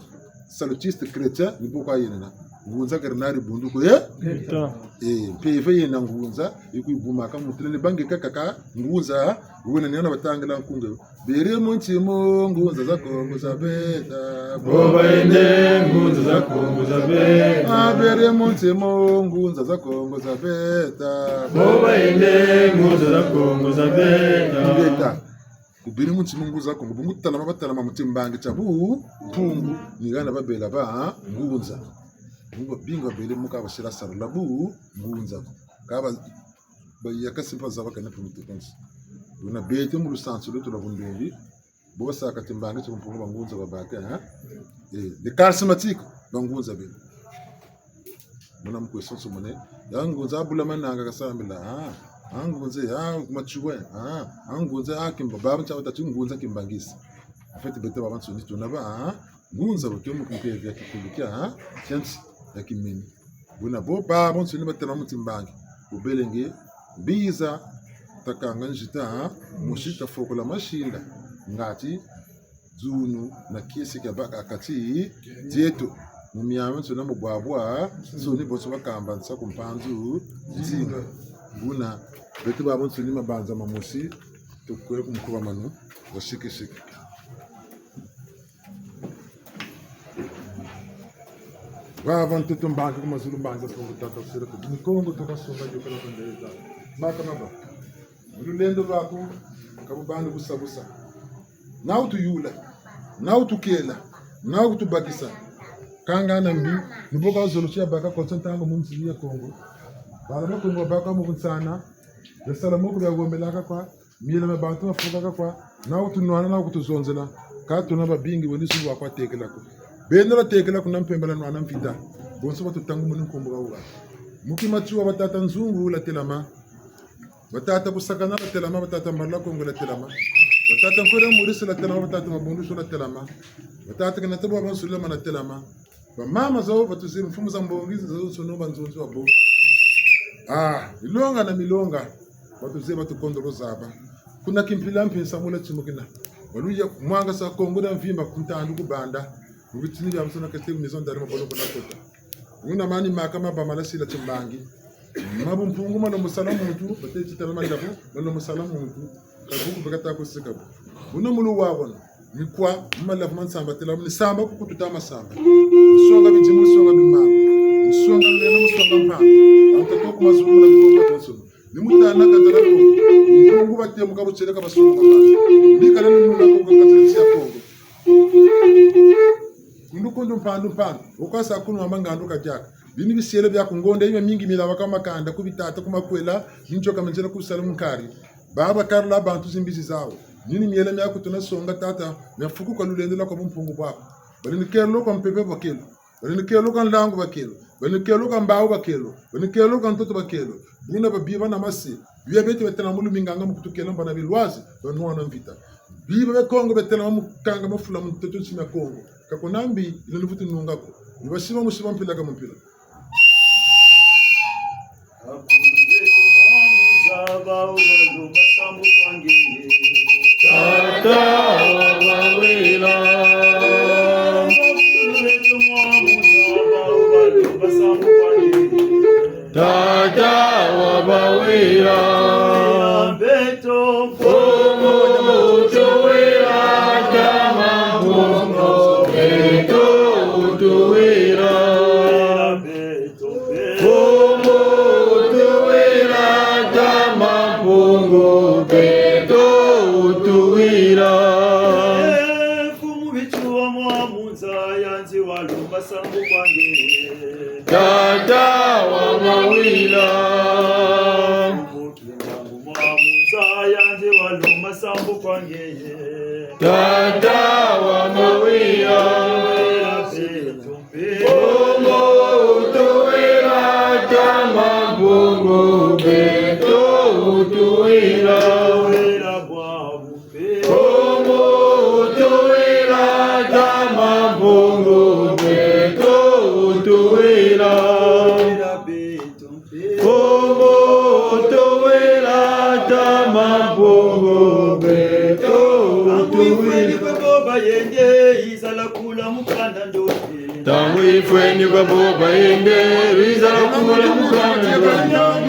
salutiste, chrétien, ni bo kwa yenena. Ngunza kari na dibundu ko, eh? Chrétien. Eh, mpeve yena ngunza, yi kwe bumaka mutele ni bange kaka ka ngunza, wena ni hana batangila nkunga. Beri mu ntima ngunza za Kongo za beta. Bo bayende ngunza za Kongo za beta. Ah, beri mu ntima ngunza za Kongo za beta. Bo bayende ngunza za Kongo za beta. Beta. Ku beri mu ntima ngunza za Kongo. Bungu talama batalama mutimbangi tia bu, mpungu. Ni hana babela ba, ha? Ngunza. Bungu binga bele mu ka basila sarula bu, ngunza. Ka ba, bayaka simpa zaba kena pumutu konsi. Buna beto mu lusansu lweto lwa bundumbi. Bo basaka timbangi tia bumpungu ba ngunza babaka, hein? Eh, les charismatiques, ba ngunza bena. Muna mukwe sonso mune. Ya ngunza abula mananga kasambila, ah. Ah, ngunza, ah, Matsoua, ah. Ah, ngunza, ah, kimba, baba ntia watâ ti ngunza kimbanguiste. En fait, beto babansoni tuna ba, ah. Ngunza bo ke mu kimpeve ya kikulu kia, ah. Tia nsi ya kimeni. Buna bo babansoni batela mutimbangi. Bubelenge, biza, takanga nzita, ha? Musi tafokola masinda. Ngati, dzunu na kiese kia baka kati dieto. Mu miamiansoni na mu bwabwansoni bonso bakamba nsa ku mpanzu nzinga. Buna, beto babansoni mabanza mamosi, tukwe ku mukubamanu wa sikisiki. Vava ntoto mbangi, ku mazulu mbangi, Mpungu Tata, kusela ku Kongo, tuka songa, yokela ku ndeza. Maka maba. Mu lulendo lwaku, ka bubandi busa busa. Na wutuyula, na wutukela, na wutubakisa. Kanga na mbi, ni bo ka zolo tia baka konso ntangu mu nsi ya Kongo. Bala ba Kongo baka mu bunsana, ya sala moko bia wombelaka kwa, Miela mia bantu mafukaka kwa, na kutunwana, na kutuzonzela, ka tuna babingi, wena subu wa kwa tekela ko. Beno lwa tekela ko na mpemba lwa nwana mvita. Bonso batutangumuni nkumbu ka wuka. Mu kima tiwa batata Nzungu lwa telama. Batata Kusakana lwa telama, batata Mbalula Kongo lwa telama. Batata Nkore Maurice lwa telama, batata Mabundu lwa telama. Batata Kinata bo bansula mana telama. Bamama zo batuzebi mfumu za mbongi, zo nsunu banzonzi wa bo. Ah, milonga na milonga. Batuzebi batukondolo zaba. Kuna kimpila mpi nsamula timukina. Baluya mwangasa Kongo dia mvimba ku ntandu ku banda. Mu bitini bia musona kete maison d'arrêt Maboloko na kota. Muna mani maka maba mala sila timbangi. Mabu Mpungu malo musala muntu, bateti tala mandabu, malo musala muntu. Kabuku beka ta kusika bu. Buna mulu wa bona. Mikwa, mu malavu ma nsamba tela, ni samba ku kutu tama samba. Musonga bidimu, musonga bimama. Musonga lulendo, musonga mpandu. Anta to ku mazulu na bikoko bonso. Ni mutana katala ko. Mpungu batemu ka butieleka basonga mama. Bikala ni muna ko katala tia Kongo. Kundu kundu mpandu mpandu. Wukwasa kunu wa mangandu kadiaka. Bini bisiele bia ku ngonda, yi miamingi milawaka makanda ku bitata, ku makwela, minzoka minzela ku bisala mu nkari. Baba karila bantu zimbizi zawu. Nini miela miaku tuna songa tata, miafuku ka lulendo lwa kwa bumpungu bwaku. Balendi kelo kwa mpeve bakelo. Balendi kelo kwa nlangu bakelo. Balendi kelo kwa mbawu bakelo. Balendi kelo kwa ntoto bakelo. Buna babiba na mase. Bia beto betela mu luminganga mu kutukela mbana bilwazi, banwana mvita. Biba bia Kongo betela mu kanga mafula mu ntoto nsi mia Kongo. Ka kuna mbi, yina luvutu nunga ko. Biba sima mu sima, mpila ka mu mpila. Bakulu beto mwa mu nza bawu balomba sambu kwa ngeye. Tata wa bawila. Bakulu beto mwa mu nza bawu balomba sambu kwa ngeye. Tata wa bawila. Beto. Omo tuwila tama mbongo beto tuwila. Omo tuwila tama mbongo beto tuwila. Mfumu Bitsuwa mwa mu nza ya nzi walomba sambu kwa ngeye. Tata wa mawila. Mfumu Kimbangu mwa mu nza ya nzi walomba sambu kwa ngeye. Tata wa mawila. Omo tuwila tama mbongo beto tuwila. Omo tuwila tama mbongo beto tuwila. Omo tuwila tama mbongo beto tuwila. Ntangu yifweni kwa bo bayende, yizala kula mukanda ndombi. Ntangu yifweni kwa bo bayende, lwizala kula mukanda ndombi. Ntangu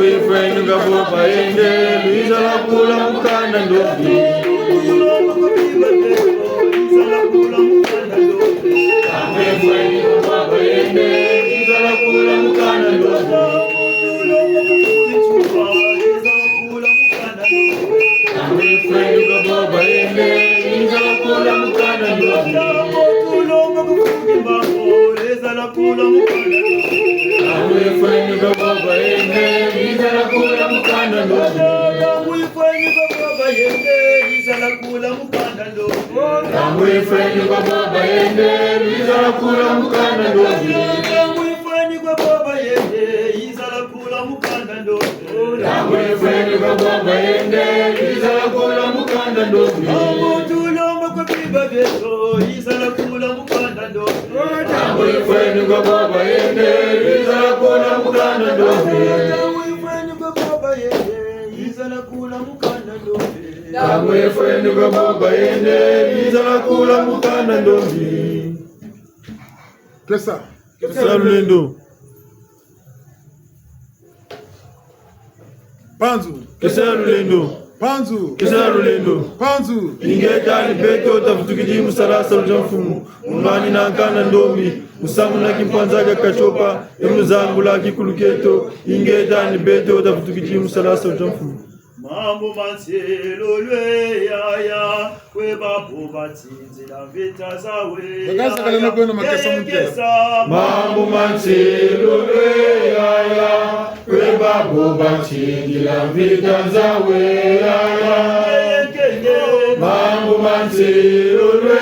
yifweni kwa bo bayende, lwizala kula mukanda ndombi. Ntangu yifweni kwa bo bayende, lwizala kula mukanda ndombi. Ntangu yifweni kwa bo bayende, lwizala kula mukanda ndombi. Ntangu yifweni kwa bo bayende, lwizala kula mukanda ndombi. Ntangu yifweni kwa bo bayende, lwizala kula mukanda ndombi. Ntangu yifweni kwa bo bayende, lwizala kula mukanda ndombi. Ntangu yifweni kwa bo bayende, lwizala kula mukanda ndombi. Ntangu yifweni kwa bo bayende, lwizala kula mukanda ndombi. Ntangu yifweni kwa bo bayende, lwizala kula mukanda ndombi. Ntangu tulomba kwa biba bieto, lwizala kula mukanda ndombi. Ntangu yifweni kwa bo bayende, lwizala kula mukanda ndombi. Ntangu yifweni kwa bo bayende, lwizala kula mukanda ndombi. Ntangu yifweni kwa bo bayende, lwizala kula mukanda ndombi. Kesa. Kesa lulendo. Mpanzu. Kesa lulendo. Mpanzu. Kesa lulendo. Mpanzu. Ingeta ni beto tavutukidi mu sala salu dia mfumu. Mu nwanina nkanda ndombi. Mu samuna kimpanza kia katiopa. E mu zangula kikulu kieto. Ingeta ni beto tavutukidi mu sala salu dia mfumu. Mambu ma nsilulu e yaya, kwe babo batindila mvita zawu e yaya. Bakasakala na kwena makesa mukesa. Mambu ma nsilulu e yaya, kwe babo batindila mvita zawu e yaya. Mambu ma nsilulu e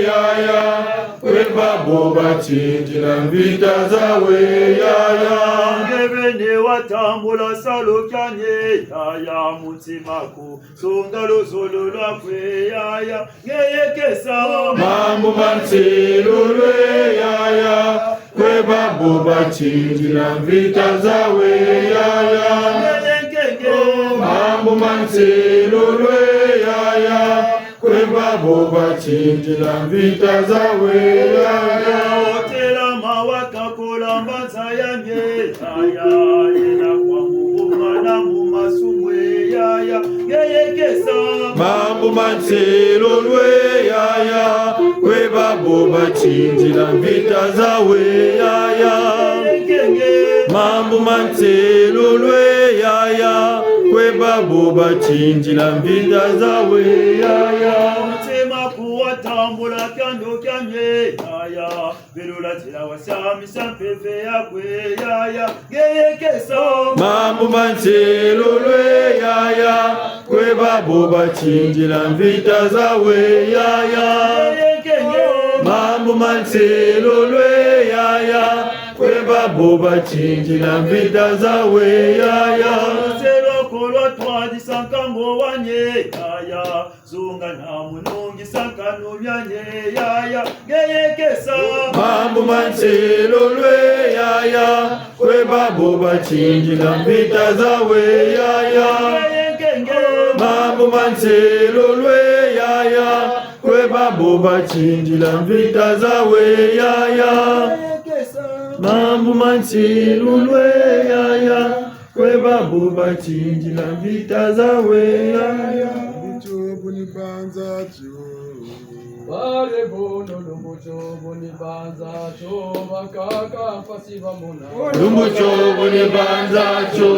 yaya, kwe babo batindila mvita zawu e yaya. Nge beni watambula salu kiani e yaya, mu ntima ku songa luzolo lwaku e yaya, ngeye kesa. Mambu ma nsilulu e yaya, kwe babo batindila mvita zawu e yaya. Ngeye nkenge. Mambu ma nsilulu e yaya, kwe babo batindila mvita zawu e yaya. Otela mawa kakola mbanza ya nge yaya, yena kwa mukuma na mu masumu e yaya, ngeye kesa. Mambu ma nsilulu e yaya, kwe babo batindila mvita zawu e yaya. Mambu ma nsilulu e yaya, kwe babo batindila mvita zawu e yaya. Mutima kuwata Ambula kiando kianie, yaya. Belula nzila wasiamisa mpeve yakwe, yaya. Ngeye kesa. Mambu ma nsilulu, yaya. Kwe babo batindila mvita zawe, yaya. Mambu ma nsilulu, yaya. Kwe babo batindila mvita zawe, yaya. Selo kolo twadisa nkangu wanie, yaya. Zunga na munungisa nkanu mianie, yaya. Ngeye kesa. Mambu ma nsilulu, yaya. Kwe babo batindila mvita zawe, yaya. Mambu ma nsilulu, yaya. Kwe babo batindila mvita zawe, yaya. Mambu ma nsilulu, yaya. Kwe babo batindila mvita zawe, yaya. Lumbu tio bu ni banza tio. Bare bondo lumbu tio bu ni banza tio, bankaka mpasi bamona. Lumbu tio bu ni banza tio.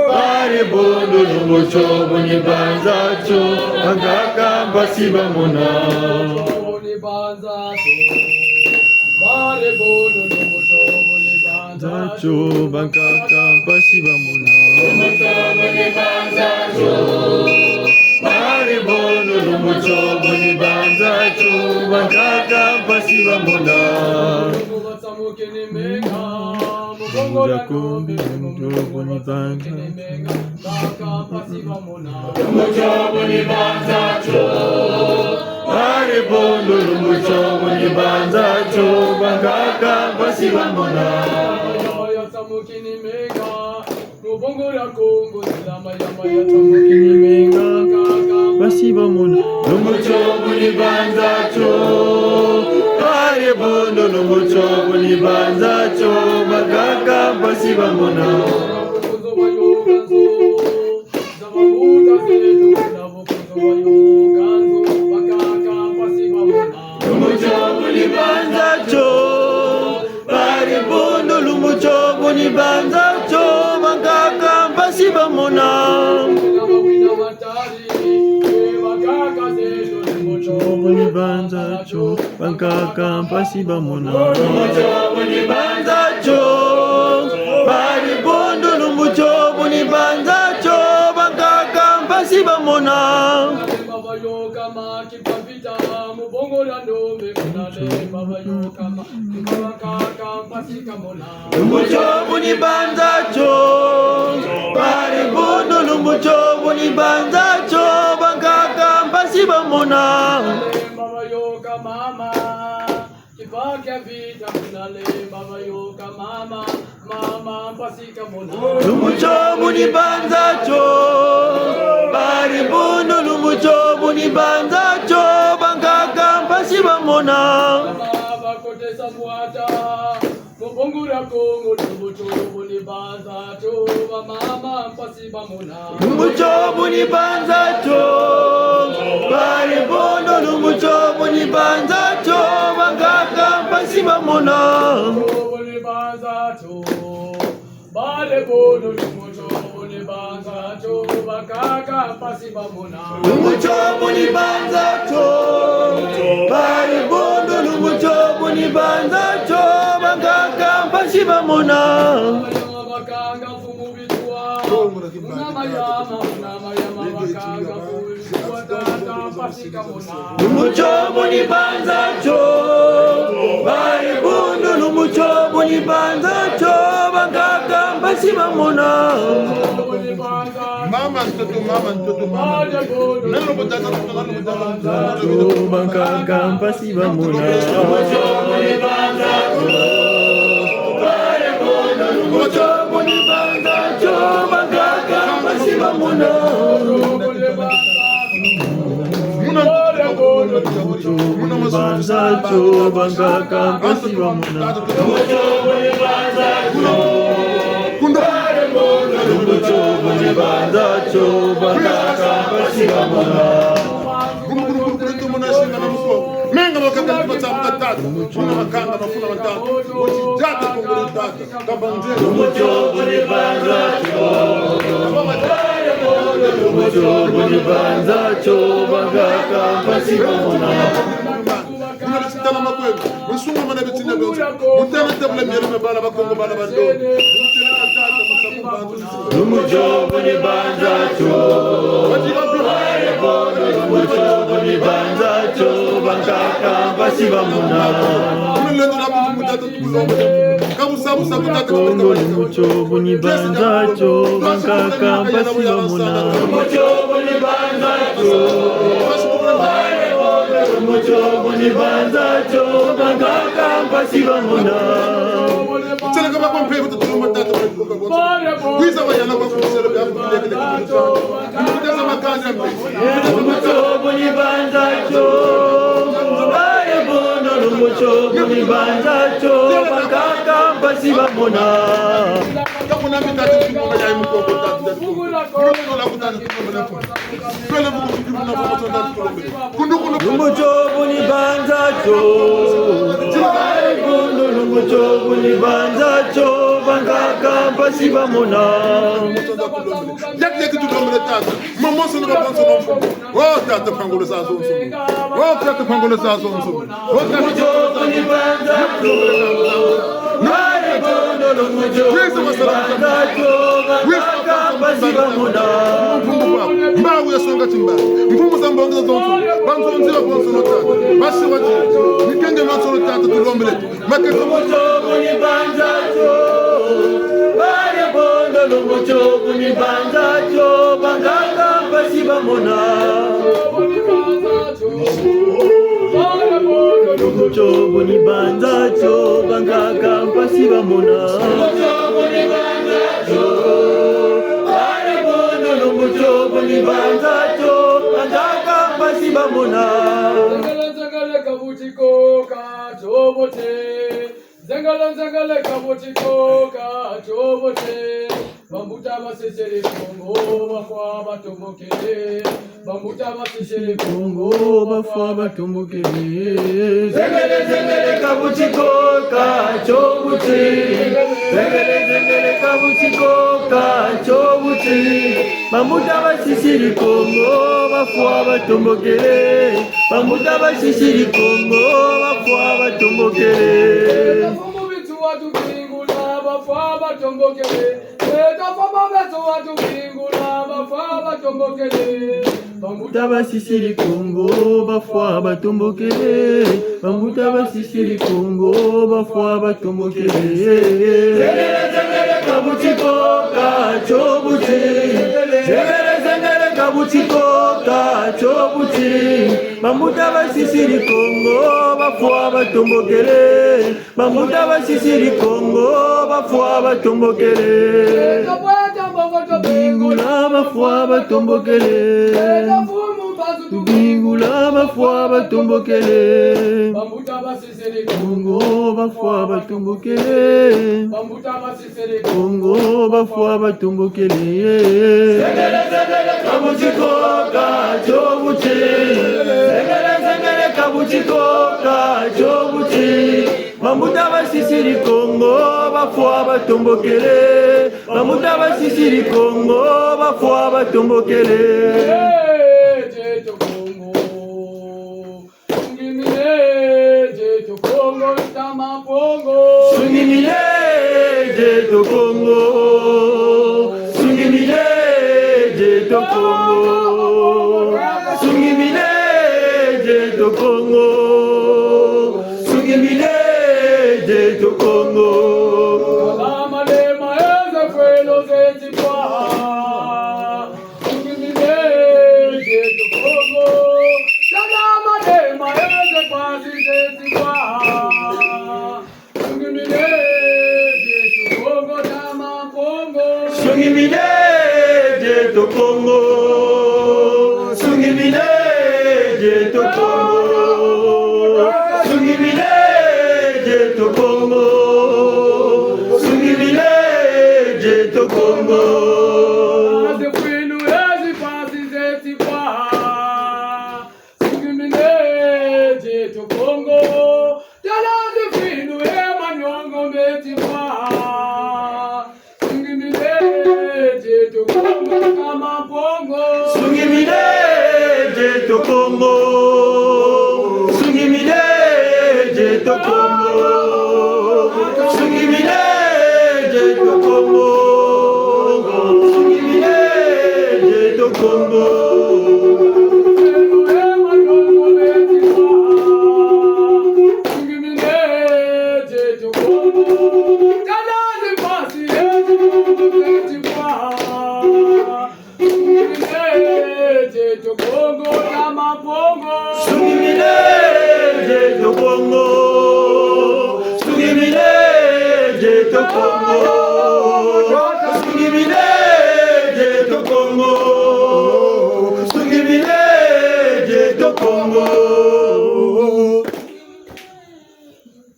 Bare bondo lumbu tio bu ni banza tio, bankaka mpasi bamona. Bu ni banza tio. Bare bondo lumbu tio bu ni banza tio, bankaka mpasi bamona. Lumbu tio bu ni banza tio. Bare bondo lumbu tio bu ni banza tio, bankaka mpasi bamona. Lumbu tio bu ni banza tio. Lumbu tio bu ni banza tio. Bare bondo lumbu tio bu ni banza tio, bankaka mpasi bamona. Mpasi bamona. Lumbu tio bu ni banza tio. Bare bondo lumbu tio bu ni banza tio, bankaka mpasi bamona. Lumbu tio bu ni banza tio. Bare bondo lumbu tio bu ni banza tio, bankaka mpasi bamona. Lumbu tio bu ni banza tio, bankaka mpasi bamona. Lumbu tio bu ni banza tio. Bare bondo lumbu tio bu ni banza tio, bankaka mpasi bamona. Lumbu tio bu ni banza tio. Bare bondo lumbu tio bu ni banza tio, bankaka mpasi bamona. Lumbu tio bu ni banza tio. Bare bondo lumbu tio bu ni banza tio, bankaka mpasi bamona. Lumbu tio bu ni banza tio. Bare bondo lumbu tio bu ni banza tio, bankaka mpasi bamona. Bare bondo lumbu tio bu ni banza tio, bankaka mpasi bamona. Lumbu tio bu ni banza tio. Bare bondo lumbu tio bu ni banza tio, bankaka mpasi bamona. Lumbu tio bu ni banza tio. Lumbu tio bu ni banza tio. Bare bondo lumbu tio bu ni banza tio, bankaka mpasi bamona. Mama ntoto, mama ntoto, mama. Nalo botata, nalo botata. Tio, bankaka mpasi bamona. Lumbu tio bu ni banza tio, bankaka mpasi bamona. Muna lumbu tio bu ni banza tio, bankaka mpasi bamona. Kunda. Lumbu tio bu ni banza tio, bankaka mpasi bamona. Kunda, kunda, kunda, kunda, tumona singa na muko. Menga bakaka ni matsa mukatatu. Muna makanga, mafuna matatu. Woti data, kongolo data. Lumbu tio bu ni banza tio. Lumbu tio bu ni banza tio, bankaka mpasi bamona. Muna bititala makwenu, musunga mana bitina bionso. Mutala tabula mielo mia bala ba Kongo, bala ba ndombe. Mutala katata, mutala kubantu. Lumbu tio bu ni banza tio. Lumbu tio bu ni banza tio, bankaka mpasi bamona. Muna lendo na buntu mutata tukulombe. Kabusa, busa, kutata, Kongo, lumbu tio bu ni banza tio, bankaka mpasi bamona. Lumbu tio bu ni banza tio. Lumbu tio bu ni banza tio, bankaka mpasi bamona. Tseleka bakwa mpe, kutu tulumba tata, kwa kwa kwa. Kwiza bayana kwa kusela bia kulekele kwa. Kuteza makanda mpe. Lumbu tio bu ni banza tio. Baye bondo lumbu tio bu ni banza tio. Bankaka mpasi bamona. Kakuna mitatu, ya mukoko tatu. Lumbu tio bu ni banza tio. Lumbu tio bu ni banza tio, bankaka mpasi bamona. Yaki, yaki tulombele tata. Mama sona ba bonso no mfumu. Oh, tata, pangolo za zonso. Oh, tata, pangolo za zonso. Lumbu tio bu ni banza tio. Lumbu tio bu ni banza tio, bankaka mpasi bamona. Mfumu kwa, mbawu ya songa timba. Mfumu za mbongo za zonso. Banzonzi ba bonso no tata. Basi wa ti. Mikenge bonso no tata, tulombele. Makete. Lumbu tio bu ni banza tio. Baye bondo lumbu tio bu ni banza tio, bankaka mpasi bamona. Lumbu tio bu ni banza tio, bankaka mpasi bamona. Lumbu tio bu ni banza tio, bankaka mpasi bamona. Nzengele, nzengele, ka butiko ka tio bote. Nzengele, nzengele, ka butiko ka tio bote. Bambuta basisiri Kongo, bafwa batombokele. Bambuta basisiri Kongo, bafwa batombokele. Nzengele, nzengele, ka butiko ka tio buti. Nzengele, nzengele, ka butiko ka tio buti. Bambuta basisiri Kongo, bafwa batombokele. Bambuta basisiri Kongo, bafwa batombokele. Bamfumu beto watubingula, bafwa batombokele. Beto bamfumu beto watubingula, bafwa batombokele. Bambuta basisiri Kongo, bafwa batombokele. Bambuta basisiri Kongo, bafwa batombokele. Nzengele, nzengele, ka butiko ka tio buti. Nzengele, nzengele, ka butiko ka tio buti. Bambuta basisiri Kongo, bafwa batombokele. Bambuta basisiri Kongo, bafwa batombokele. Bingula, bafwa batombokele. Bingula, bafwa batombokele. Kongo, bafwa batombokele. Kongo, bafwa batombokele. Nzengele, nzengele, ka butiko ka tio buti. Nzengele, nzengele, ka butiko ka tio buti. Bambuta basisiri Kongo, bafwa batombokele. Bambuta basisiri Kongo, bafwa batombokele. Eh, Tete Kongo. Sungimine, Tete Kongo, ntama Kongo. Sungimine, Tete Kongo. Sungimine, Tete Kongo. Sungimine, Tete Kongo. Sungimine, Tete Kongo. Mama de maeze kwelo zeti kwa. Sungimine, Tete Kongo. Tala madema eze pasi zeti kwa. Sungimine, Tete Kongo, tama Kongo. Sungimine, Tete Kongo. Sungimine, Tete Kongo. Sungimine, Tete Kongo. Sungimine, Tete Kongo. Ase kwinu ezi pasi zeti kwa. Sungimine, Tete Kongo. Tala ase kwinu e manyongo meti kwa. Sungimine, Tete Kongo, tama Kongo.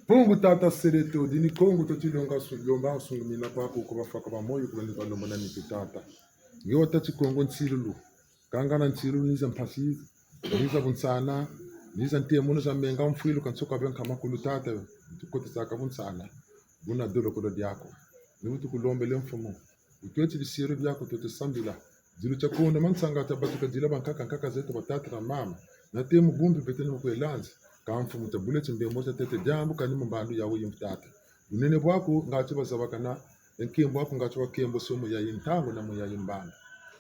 Mpungu tata Seleto, dini Kongo to tilonga su-, lomba sungumina kwaku ku bafwa ka ba moyo, ku bani balomba na nitu tata. Nge watâ ti Kongo nsilulu. Kangana nsilulu ni za mpasi, ni za bunsana, ni za ntemo, ni za menga mfwilu, ka nsoka be nkama kulu tata, tukotisaka bunsana. Buna dolokolo diaku. Ni bu tukulombele mfumu. Wutweti bisielo biaku, tweti sambila. Dilu tia konda mansanga tia batuka dila bankaka, nkaka zeto, batata na mama. Na temo bumbi bete ni mu kwe lanzi. Ka mfumu tabule timbembo tia tete diambu kani mu mbandu ya wuyi mfumu tata. Bunene bwaku ngati bazabakana, e nkembo aku ngati wa kembo so mu yayi ntangu na mu yayi mbandu.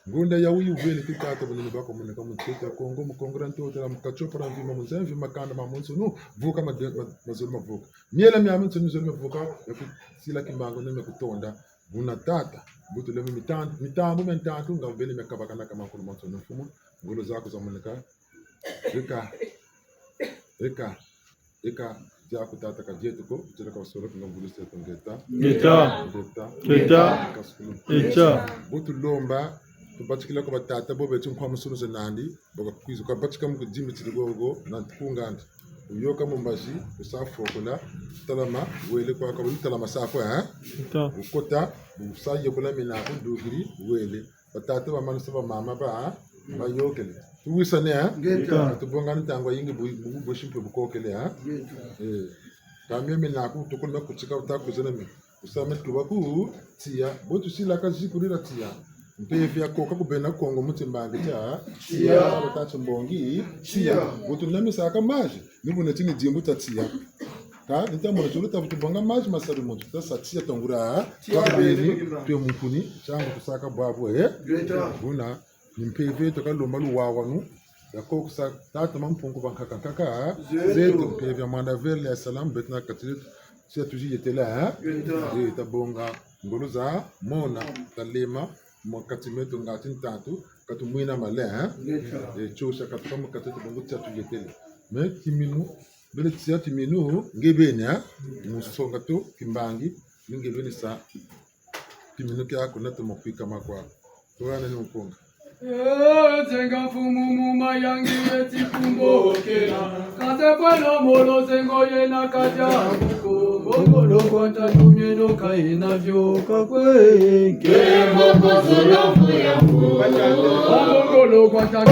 Ngonda ya wuyi wubele ti tata bunene bwaku moneka mu ntete ya Kongo, mu Kongo dia ntoto, mu katiopa dia mvimba, mu nza mvimba, makanda mamansoni, vuka made-, ma-, mazolo mavuka. Miela miamiansoni mizolo mivuka, mia kusila kimbangu na mia kutonda. Buna tata, bu tuleme mitan-, mitambu mia ntantu, nga mbele mia kabakana ka makulu mansoni mfumu, ngolo zaku zamoneka, eka, eka, eka, diaku tata ka dieto ko, dieto ka basolo, nga mbulu seto ngeta. Ngeta. Ngeta. Ngeta. Kasukulu. Ngeta. Bu tulomba, tubatikila kwa batata, bo beti nkwa musunu ze nandi, baka kwiza kwa batika mu kudimbi tiri gogo, na ntukungandi. Wuyoka mu mbazi, wusa fokola, talama, wele kwa kwa, talama sa kwa, eh? Ngeta. Wukota, wusa yekola mina kudukiri, wele. Batata, bamama, se bamama ba, bayokele. Tuwisane, eh? Ngeta. Tubonga ntangu yayingi bu-, bu-, bubosi mpe bukokele, eh? Ngeta. Eh. Ka mio mina ku, tukulu me kutika, wuta kuzana mi. Wusa me tuba ku, tiya. Bo tusilaka zikulila tiya. Mpeve ya koka ku bena Kongo mu timbangi tia. Tiya. Batata mbongi, tiya. Tiya. Bo tunamisaka mazi. Ni buna tini dimbu tia tiya. Ka, nita mona tulu ta tubonga mazi masari muntu, ta sa tiya tangura. Tiya. Kwa beni, twe mukuni, tiangu tusaka bwabu, eh? Ngeta. Buna, ni mpeve to kalomba luwawanu, ya kokusa tata Mampungu bankaka nkaka, zeto. Zeto, mpeve ya mwanda verle ya salamu, beto na kati zeto, tiya tuzi yetela, eh? Ngeta. Eh, tabonga, ngolo za, mona, talema, mwa kati meto ngati ntantu, ka tumwina male, eh? Ngeta. Eh, tiosa katuka mu kati zeto bongo tiya tuyetele. Me kiminu, bele tiya timinu, nge beni, eh? Mu songa to, kimbangi, ni nge beni sa, timinu tiaku na tumo kwikama kwaku. Tuwana ni mukonga. Eh, nzenga mfumu mu mayangi yeti kumbokela. Kase kwelo molo zengo yena kaja kuko. Bongolo kwa ntatu mieno kaina vyo kakwe. Kembo kozolo mfuya mfuya. Bongolo kwa ntatu.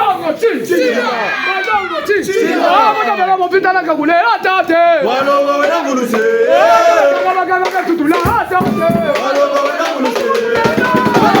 Badongo ti. Badongo ti. Ah, mwana bela mo pita na kakule, ah, tate. Walongo wena nguluse. Kaka, kaka, kaka, tutula, ah, tate. Walongo wena nguluse.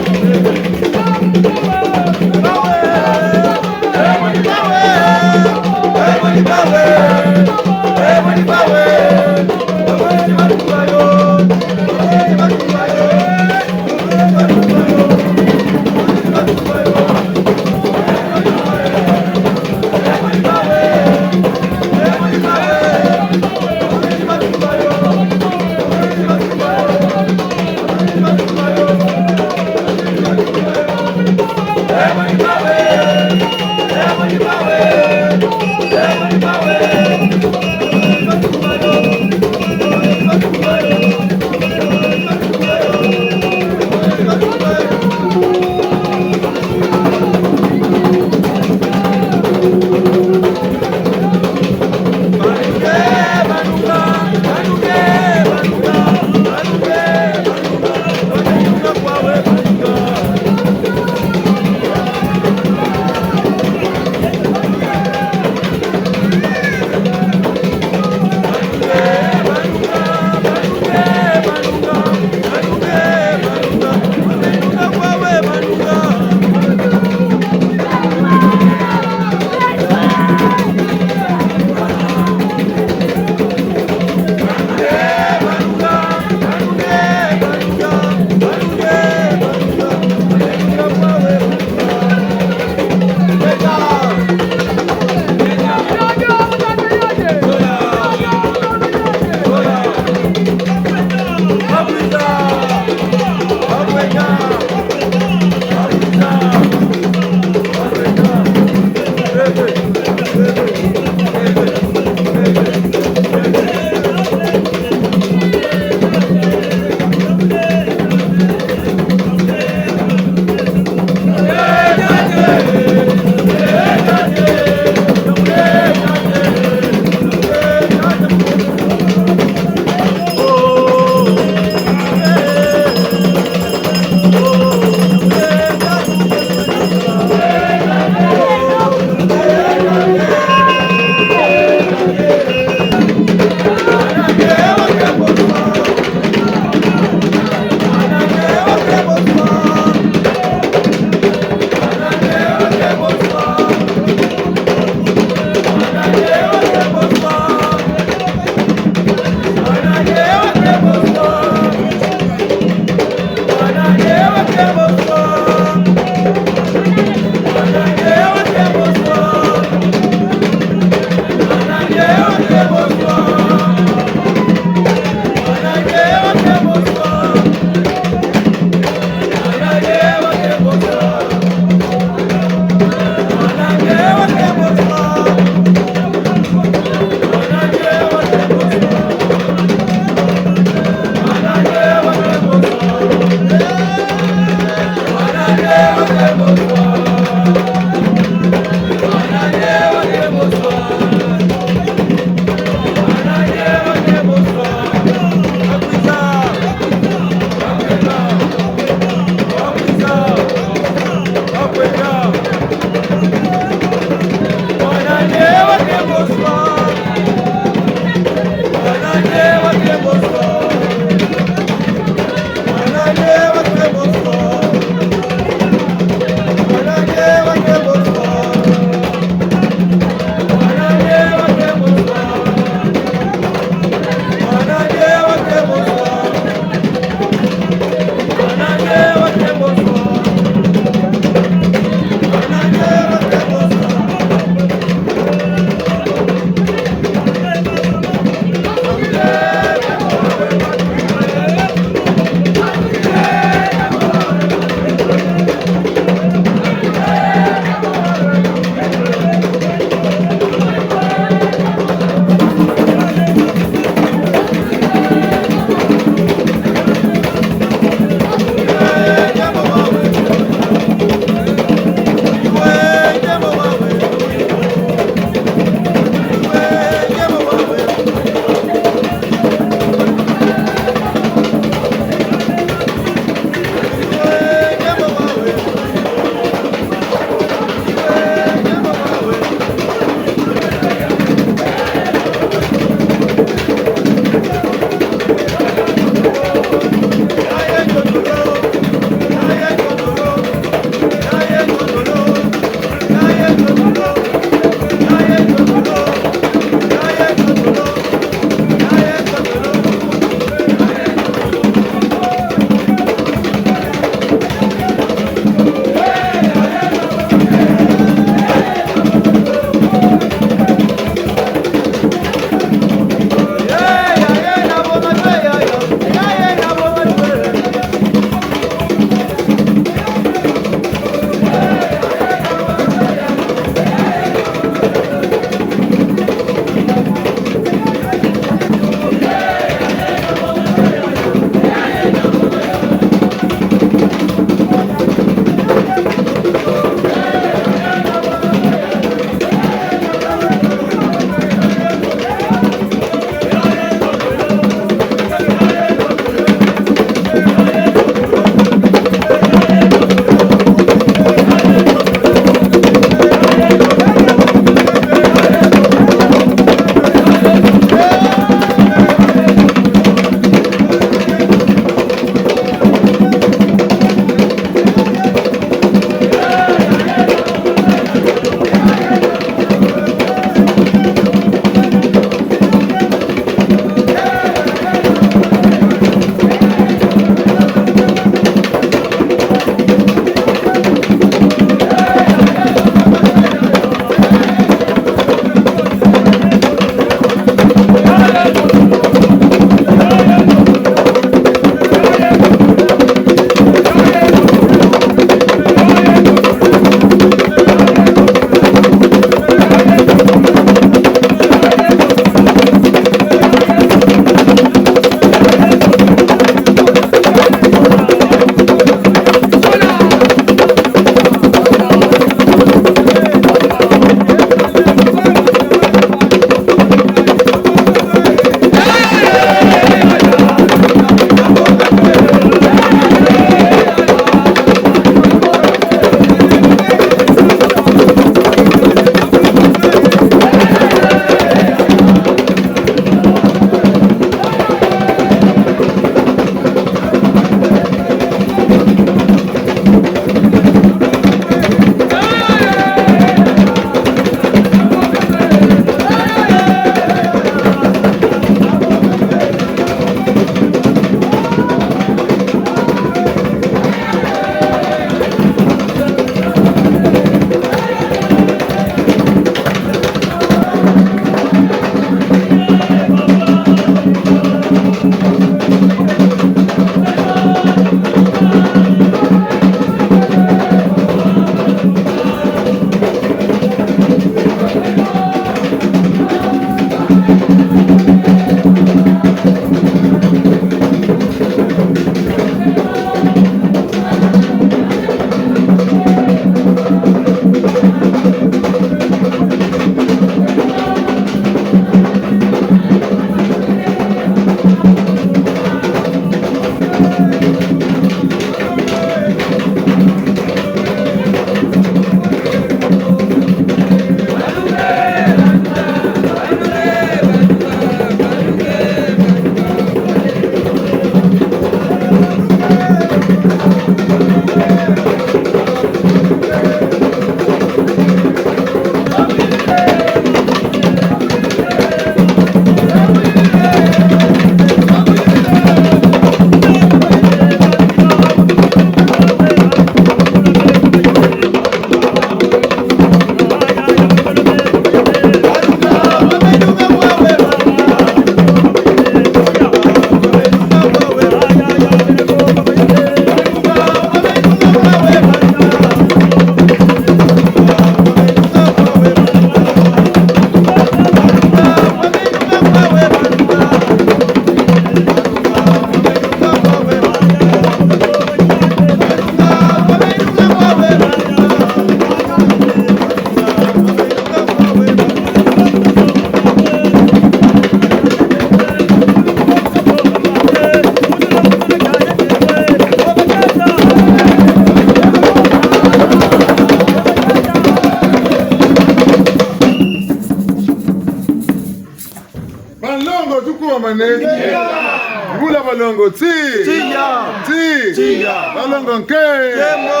Longo ti. Tiya. Ti. Tiya. Balongo nke. Nkembo.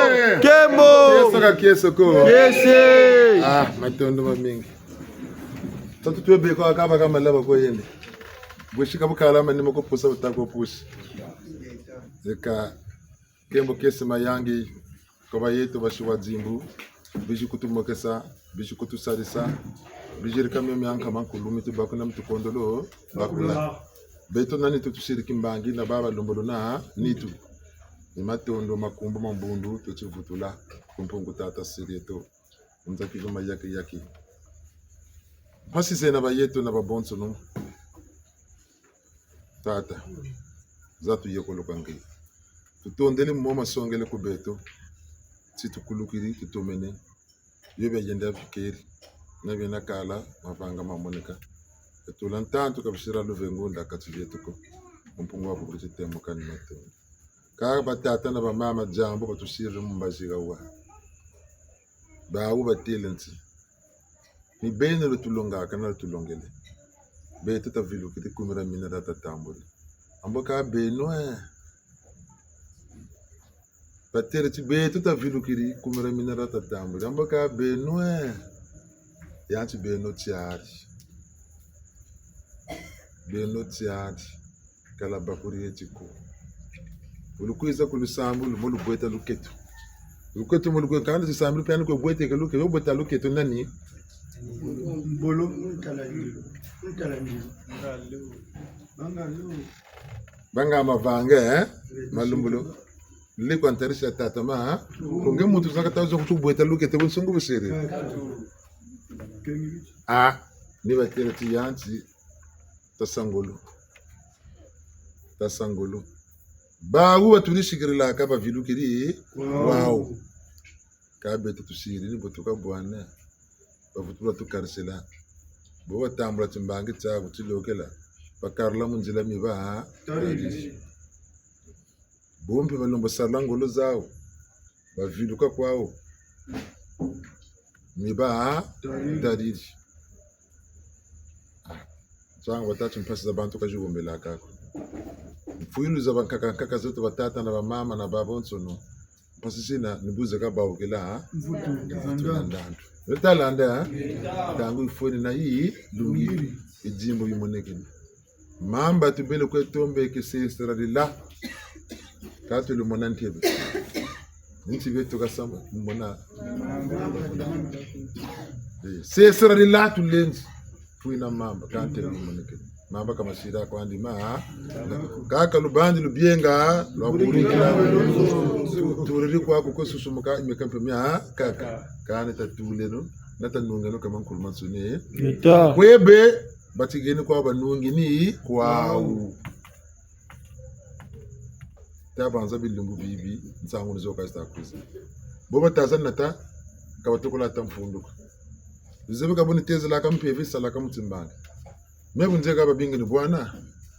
Nke. Nkembo. Kiese ka kiese ko. Kiese. Ah, matondo mamingi. Tatu twe beko akaba kama laba ko yende. Bwe sika bukala manima ko pusa butako pusi. Zeka nkembo kiese mayangi. Kwa ba yeto basi wa dimbu, bizi kutumokesa, bizi kutusalisa, bizi rika mio mianka mankulu mi tubakuna mi tukondolo bakula. Beto na nitu tusiri kimbangi na baba lombolo na nitu. Ni matondo makumbu ma mbundu tutivutula ku Mpungu Tata siri eto. Nzaki zo mayaki yaki. Mpasi zena ba yeto na babonsono. Tata, za tuyekoloka nge. Tutondele mo masongele ku beto. Ti tukulukiri, tutomene. Bio bia yenda bikeri. Na biena kala, mavanga mamoneka. Etula ntantu ka bisira luvengu nda kati dieto ko. Mpungu wa kubiri titemuka ni matondo. Kaka batata na bamama diambu batusiriri mu mbazi ga wa. Bawu batêle nti. Ni beno lutulongaka na lutulongele. Beto tavilukiri kumira mina da tatambuli. Ambo ka beno, eh. Batêle ti beto tavilukiri kumira mina da tatambuli. Ambo ka beno, eh. Yanti beno tiari. Beno tiari. Kala bakuri ye ti ko. Wu lukwiza ku lusambulu, mo lubweta luketo. Luketo mo lukwe, kanda lusambulu, piani kwe bweteke luketo, yo bweta luketo nani? Mbolo, ntala ndilo, ntala ndilo. Banga lo. Banga mavanga, eh? Malumbulu. Likwa ntarisi ya tata ma, eh? Ko nge muntu zaka tazo kutubweta luketo, bunsungu busiri. Ah, ni batêle ti yanti. Tasa ngolo. Tasa ngolo. Bawu batulisikirilaka bavilukiri kwawu. Kwawu. Ka beto tusiri ni bo tuka bwana. Bavutula tukarisila. Bo batambula timbangi tiaku tilokela. Bakarula mu nzila mi ba. Tariri. Bo mpe balomba sala ngolo zawu. Baviluka kwawu. Mi ba. Tariri. Tariri. Ah, nsangu batâ ti mpasi za bantu ka ziwombelaka ko. Mfwilu za bankaka, nkaka zeto batata na bamama na babonsono. Mpasi zina ni bu zeka bawukila, ha? Mvutu, mvutu na ndandu. Leta landa, ha? Ntangu yifweni na yi, lungiri. Bidimbu bimonekene. Mamba tubele kwe tombe ke sesera dila. Ka tulumona ntebe. Nti beto kasamba, mona. Eh, sesera dila tulenzi. Twina mamba, ka ntebe bimonekene. Mamba ka masira kwandi ma, ha? Kaka lubandi lubienga, lwaburikila. Tu-, turiri kwaku kwe susumuka, imeka mpe mia, ha? Kaka. Kani tatuleno, na tanungeno ka mankulu mansoni, eh? Ngeta. Kwe be, batigeni kwawu banungini kwawu. Tabanza bilumbu bibi, nsangu ni zo ka zita kwiza. Bo bataza nata, ka batukulata mfundu ko. Zebi ka bu nitezelaka mpeve yisalaka mu timbangi. Me bu nzeka babingi ni bwana,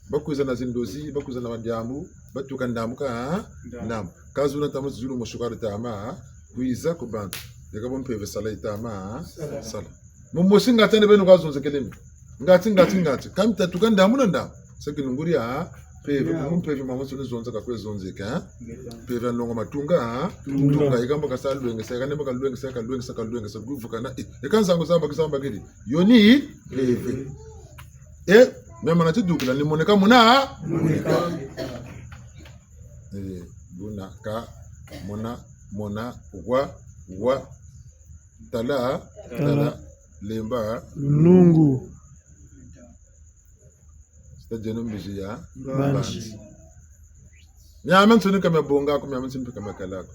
bakwiza na zindozi, bakwiza na madiambu, batuka ndambu ka, ha? Ndambu. Ndambu. Ka zulu na tama zulu mu sukari tama, ha? Kwiza ku bantu. Yeka bo mpeve sala yitama, ha? Sala. Sala. Mumosi ngati ane beno kwa zonzekele mi. Ngati, ngati, ngati. Ka mi tatuka ndambu na ndambu. Seki nunguri ya, ha? Mpeve, ya. Mu mpeve mamansoni zonzeka kwe zonzeka, ha? Mpeve ya nlongo matunga, ha? Tunga. Tunga, yeka mbo kasa lwengesa, yeka nembo kalwengesa, kalwengesa, kalwengesa, kuvukana, eh, yeka nsangu zamba, kizamba kiri. Yo ni, mpeve. Eh, mema na tidukila, ni moneka muna, ha? Moneka. Eh, buna, ka, mona, mona, wa, wa. Tala, tala, tala, lemba, lunungu. Sita dieno mbizi ya mbanzi. Mbanzi. Miamiansoni ka miabonga ko, miamiansoni mpe ka miakala ko.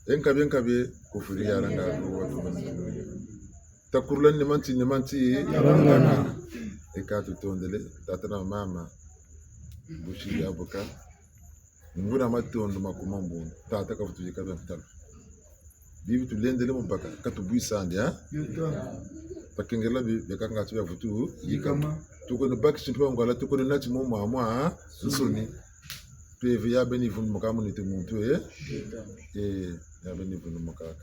E nkabi, e nkabi, kufuri yaranga ko, watu manzi. Takurula ni manti, ni manti, yarangana. Eka tutondele, tata na mama. Busi ya buka. Nguna matondo makuma mbundu. Tata ka vutu yika bia ntalu. Bibi tulendele mu baka, ka tubwisa ndi, ha? Takengela bi, bia kanga tu bia vutu yikama. Yikama. Tukono bakisi mpe wa ngwala, tukono nati mo mwa mwa, ha? Nsoni. Mpeve ya beni vundumuka mu nitu muntu, eh? Eh, ya beni vundumuka.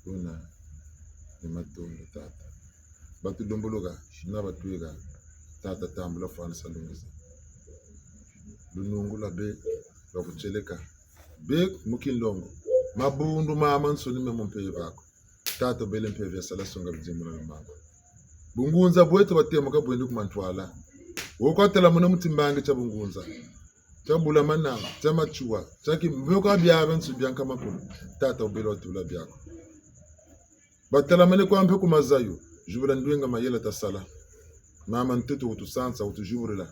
Buna, ni matondo, tata. Batulomboloka, na batweka. Tata tambula fwanisa lungisa. Lunungu lwa be, lwa kutieleka. Be mu kinlongo. Mabundu mamansoni me mu mpeve aku. Tata wubele mpeve ya sala songa bidimbu na bimangu. Bungunza bweto bwatemuka bwendi ku mantwala. Wo kwa telamuna mu timbangi tia bungunza. Tia Bulamananga, tia Matsoua, tia ki-, mpe kwa biabiansoni bia nkama kulu. Tata wubele watula biaku. Batelamane kwa mpe ku mazayu, zibula ndwenga mayela tasala. Mama ntoto wutusansa, wutuzibulila.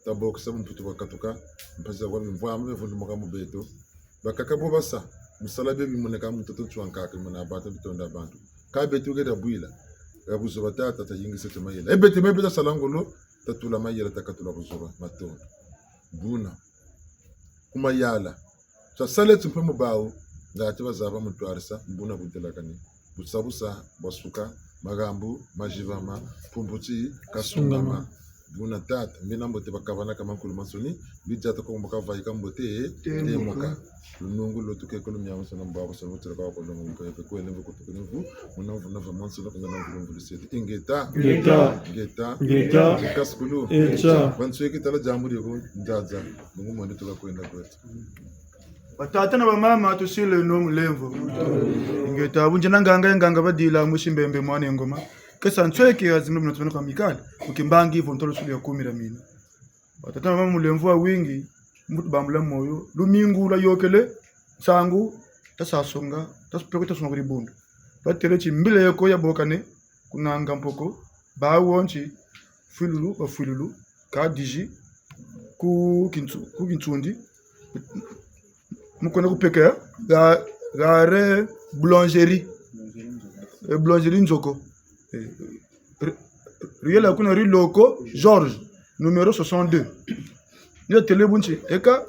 Tabokesa bumputu bwakatuka, mpasi za kwa bimvwama bia vundumuka mu beto. Bakaka bo basa, mu sala bia bimoneka mu ntoto ntswa nkaka, mona bantu, bitonda bantu. Ka beto keda bwila, ya buzoba tata, tayingisa tia mayela. E beto, me beto tasala ngolo, tatula mayela, takatula buzoba, matondo. Buna. Ku mayala. Twasala ti mpe mu bawu, ngatu bazaba mu twarisa, buna budelakani. Busa busa, bwasuka, magambu, mazibama, mpumbu ti, kasungama. Buna tata, mbi na mbote bakabana ka mankulu mansoni, mbi diata ko mboka vaika mbote, temuka. Lunungu lo tukeko lu miamu sona mbabu sona mutela kwa kwa longo mpe kwele mvu kutukuni mvu, muna mvu na va mansoni kuna mvu mvu liseti. Ingeta. Ingeta. Ingeta. Ingeta. Kaskulu. Echa. Bansweki tala diambu dieko nzaza. Bungu mwende tuka kwenda kwetu. Batata na bamama, tusileno mulemvo. Ingeta, bu nzena nganga ya nganga badila, mwisi Mbembe mwana ya Ngoma. Kesa nsweki ya zimbe muna tubana kwa mikali. Mu kimbangi vo ntolo sulu ya kumi dia mina. Batata na bamama, mulemvo wa wingi, mbutu bambula moyo. Lumingu lwayokele, nsangu, tasa songa, tasa peko, tasa songa kuri bundu. Batele ti mbila yeko yabokane, kuna Ngampoko, bawu nti, fwilulu, bafwilulu, ka dizi, ku Kintsu-, ku Kintsundi, mu kwenda ku peke, ga-, gare boulangerie, eh, boulangerie Nzoko. Eh, ri-, rue ya kuna rue Loko, Georges, numéro soixante-deux. Ni batele bu nti, eka,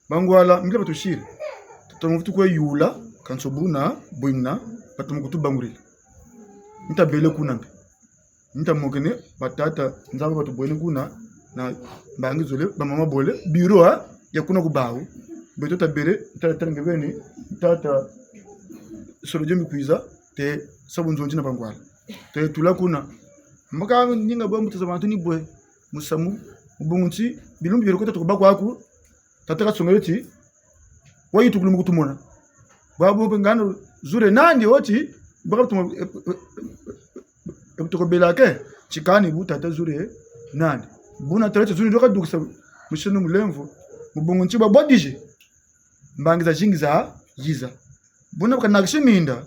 Bangwala, mbila batusiri. Tata muvutu kwe yula, kansi buna, bwina, batomo kutubangurila. Nta bele kuna mpe. Nta mokene, batata, nzaba batubwene kuna, na mbangi zole, bamama bole, bureau, ha, ya kuna ku bawu. Beto tabele, tata, tata ngebeni, tata, solo djemi kwiza, te, sabu nzonzi na bangwala. Te, tula kuna. Mbaka ninga bwe mbuta za bantu ni bwe, musamu, mu bungu nti, bilumbu biele kota tukuba kwaku, Tata kasongele ti, wayitukulu mu kutumona. Bwabu mpe ngano zure nandi wo ti, mbaka tumo, e, e, e, e, tukobela ke, ti kani bu tata zure nandi. Buna tala ti zure ndo kadukisa museno mulemvo, mu bungu nti bwa bwadizi. Mbangi zazingi zayiza. Buna bu kanakisi minda,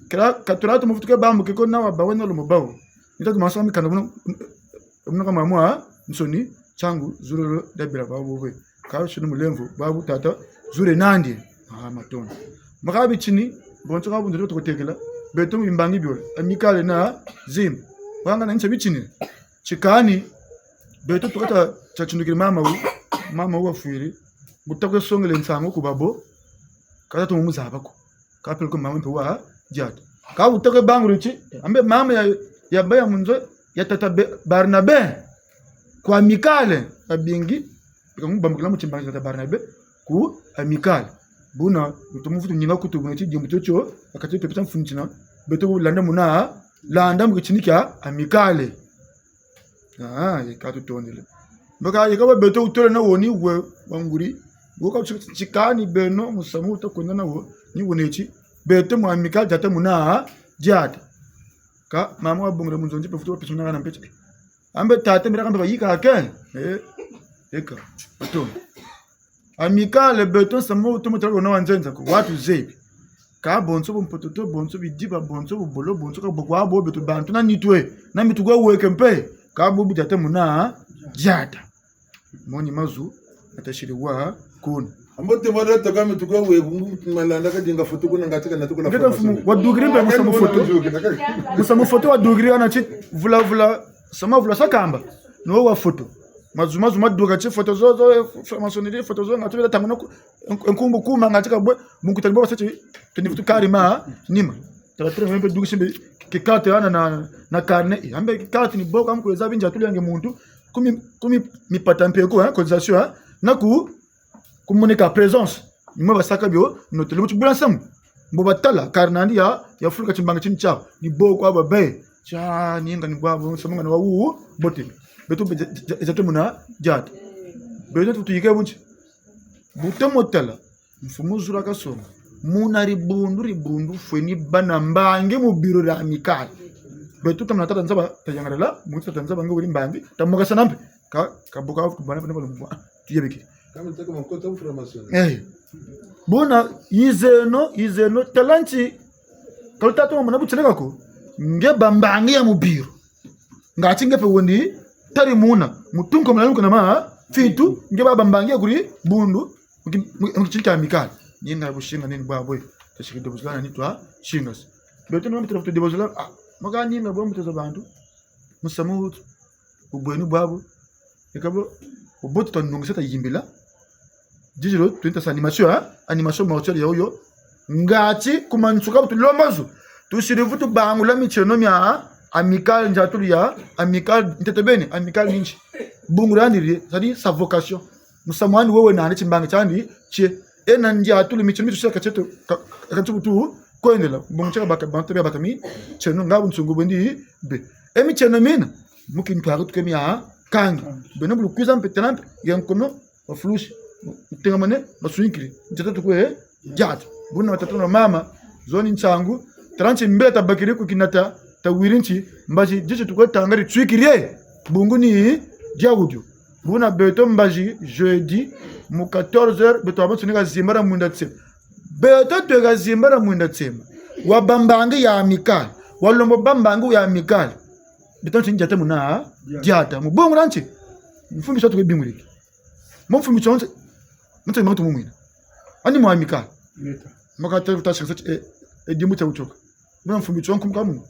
kela katula tu muvutu ke bambu ke ko na wa bawu na lumbu bawu. Nita tu maswa mikanda buna, buna ka mamwa, nsoni, nsangu, zulu lo, dabila bawu bwe. Ka sunu mulemvo, babu tata, zule nandi. Ah, matondo. Maka bitini, bonso ka bundu tukutekela, beto mu bimbangi bio, Amicale na Zimba. Wanga na nsa bitini. Ti kani, beto tukata, tia tindukiri mama wu, mama wu wafwiri, bu ta kwe songele nsangu ku babo, kata tumu muzaba ko. Ka peleko mama mpe wa diata. Ka bu ta kwe banguri ti, ambe mama ya, ya baya mu nzo, ya tata Be-, Barnabe. Ku Amicale, babingi, bika mu bambukila mu timbangi tia tata Barnabe, ku Amicale. Buna, beto muvutu ninga kutu buna ti dimbu tio tio, akati tio pita mfunitina, beto landa muna, landa mu kitini kia Amicale. Ah, yeka tutondele. Mbaka yeka ba beto wutole na wo ni we, wanguri. Wo ka ti kani beno, musamu wuta kwenda na wo, ni wo neti. Beto mu Amicale diata muna, diata. Ka, mama wabongele mu nzonzi mpe futu wa pisu na kana mpete. Ambe tata mira kamba bayika ke. Eh, eka. Ato. Amicale beto nsamu tumu tala ko na wa nzenza ko. Watuzebi. Ka bonso bumpototo, bonso bidiba, bonso bubolo, bonso ka bokwa bo beto bantu na nitwe. Na mitu kwa weke mpe. Ka bubi tata muna, diata. Moni mazu, atasiri wa, kuna. Ambote mwana toka mitu kwa weke, malanda kadinga foto kuna ngati kana tukula. Ngeta foto mfumu, wadukiri mpe musamu foto. Musamu foto wadukiri ana ti, vula vula, sama vula sakamba. No wa foto. Mazu, mazu, maduka ti foto zo, zo, eh, franc-maçonnerie, foto zo, ngatu bila tanguna ku, en-, enkumbu kuma ngati kabwe, munkuta ni bo basati, teni futu kari ma, nima. Tala tala mpe dukisi mpe, ki carte ana na, na carnet, eh, ambe ki carte ni boko, amu kweza binja tuliange muntu, kumi, kumi mipata mpe ko, hein, cotisation, hein, na ku, kumoneka présence. Ni mwa basaka bio, notele mu tibula nsamu. Mbo batala, carnet andi ya, ya fuluka timbanga tini tiaku, ni boko aba be, tia, ninga ni bwabo, nsamu nga na wa wu, bote. Beto mpe dia-, dia-, diata muna diata. Beto tuyike bu nti. Bu tomo tala, mfumu Zulu kasonga. Muna dibundu, dibundu, fweni bâna mbangi mu bureau dia Amicale. Beto tamana tata Nzaba, tayangalala, mu tata Nzaba nge weri mbangi, tamokasana mpe. Ka, ka buka, bana, bana, bana, bana, tuyebeke. Kama ntaka mankota mu formation. Eh. Buna, yizeno, yizeno, tala nti, ka lutata mwana bu tieleka ko, nge bâ mbangi ya mu bureau. Ngatu nge mpe wendi, tari muna, mutunko mwana nuko na ma, fitu, nge bâ bâ mbangi ya kuri, bundu, mu ki-, mu ki-, mu kitini kia Amicale. Ninga businga nini bwabwe, tasikiri debuzula na nitwa, singa si. Beto na mbi tala futu debuzula, ah, maka ninga bwa mbuta za bantu, musamu wutu, bubweni bwabu, eka bo, obote twanungisa tayimbila, dizilo, twinta sa animation, hein? Animation mortuaire ya wuyo. Ngatu, ku mansuka bu tulomba zo. Tusiri vutu bangula mitieno mia Amicale, ndiatulu ya Amicale, ntete beni, Amicale ni nti. Bungu diandi die, c'est-à-dire sa vocation. Musamu wandi wewe nani timbangi tiandi, tie. E na ndiatulu mitieno mi tusiri ka tieto, ka, ka nti bu tu, kwendela. Bungu tieka baka, bantu bia baka mitieno, nga bu nsungu bwendi, be. E mitieno mina, mu kintwari tuke mia, kangi. Beno bu lukwiza mpe tena mpe, ya nkono, bafulusi, mutengamane, basunikiri. Nti tata tukwe, diata. Buna batata na mama, zo ni nsangu, tala nti mbila tabakiri ku kinata, tawiri nti, mbazi, disi tukwe tanga ditswikiri, eh. Bungu ni, dia wudio. Buna beto mbazi, jeudi, mu quatorze heures, beto babansoni ka zimba dia mwinda tsema. Beto twe ka zimba dia mwinda tsema. Wabâ mbangi ya Amicale. Walombo bâ mbangi ya Amicale. Beto nti diata muna, diata. Mu bungu dia nti, mfumu sa tukwe binguliki. Mu mfumu tio nti, nti mantu mumwina. Ani mu Amicale. Maka ta, ta sika sa ti, eh, eh, dimbu tia wutioka. Buna mfumu tio nkumbuka mu.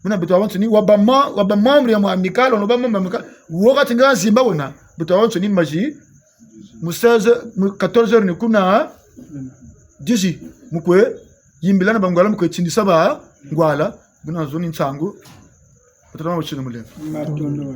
Buna beto babansoni, wabâ ma, wabâ membre ya mu Amicale, wabâ membre ya Amicale. Wo kati nga zimba wena. Beto babansoni mbazi, mu seize, mu quatorze heures ni kuna, dix, mu kwe, yimbila na bangwala mu kwe tindisa bangwala, buna zo ni nsangu, batata na batieno mulemvo. Matondo.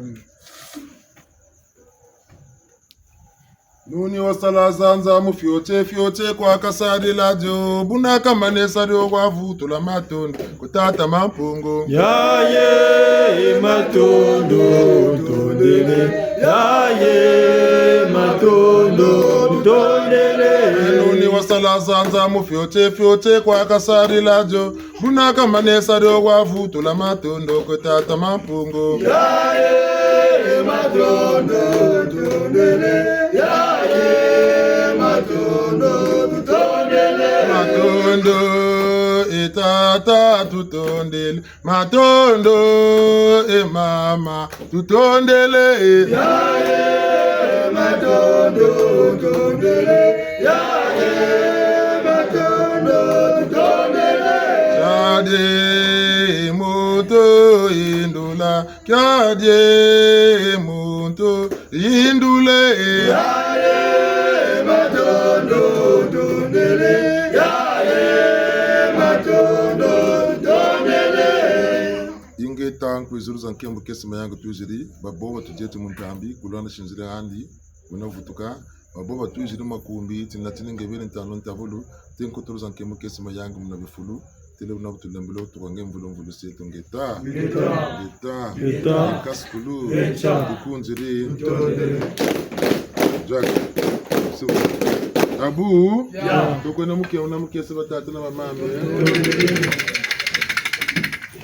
Nuni wasala zanza mu fioti, fioti kwa kasadila dio, buna kamanesa dio kwa vutula matondo. Ku tata Mampungu. Yaye matondo, tondele. Yaye matondo, tondele. Nuni wasala zanza mu fioti, fioti kwa kasadila dio. Buna kamanesa dio kwa vutula matondo ku tata Mampungu. Yaye matondo, tondele. Yaye matondo, tondele. Matondo, e tata, tutondele. Matondo, e mama, tutondele, e. Yaye, matondo, tondele. Yaye, matondo, tondele. Kiadi muntu yindula, kiadi muntu yindule, e. Yaye, matondo, tondele. Yaye, matondo, tondele. Ingeta, nkwizulu za nkembo, kiese, mayangi twiziri, babo batudeti mu ntambi, kulwana sinziri handi, wuna vutuka, babo batwiziri makumbi, tina tini ngebele ntanu ntabulu, te nkotolo za nkembo, kiese, mayangi muna bifulu, tele wuna butulembelo, tuka nge mvulu mvulu setu, ngeta. Ngeta. Ngeta. Ngeta. Nkasikulu. Ngeta. Tukunziri. Ntondele. Jack. So. Abu. Ya. Tukwena muke, wuna muke, se batata na bamama.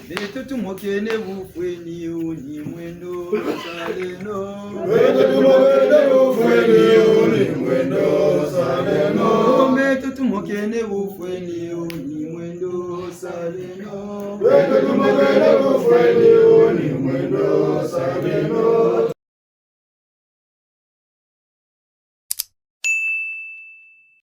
Beto tumokene bufweni, uni mwendo saleno. Beto tumokene bufweni, uni mwendo saleno. Beto tumokene bufweni, uni mwendo saleno. Beto tumokene bufweni, uni mwendo saleno.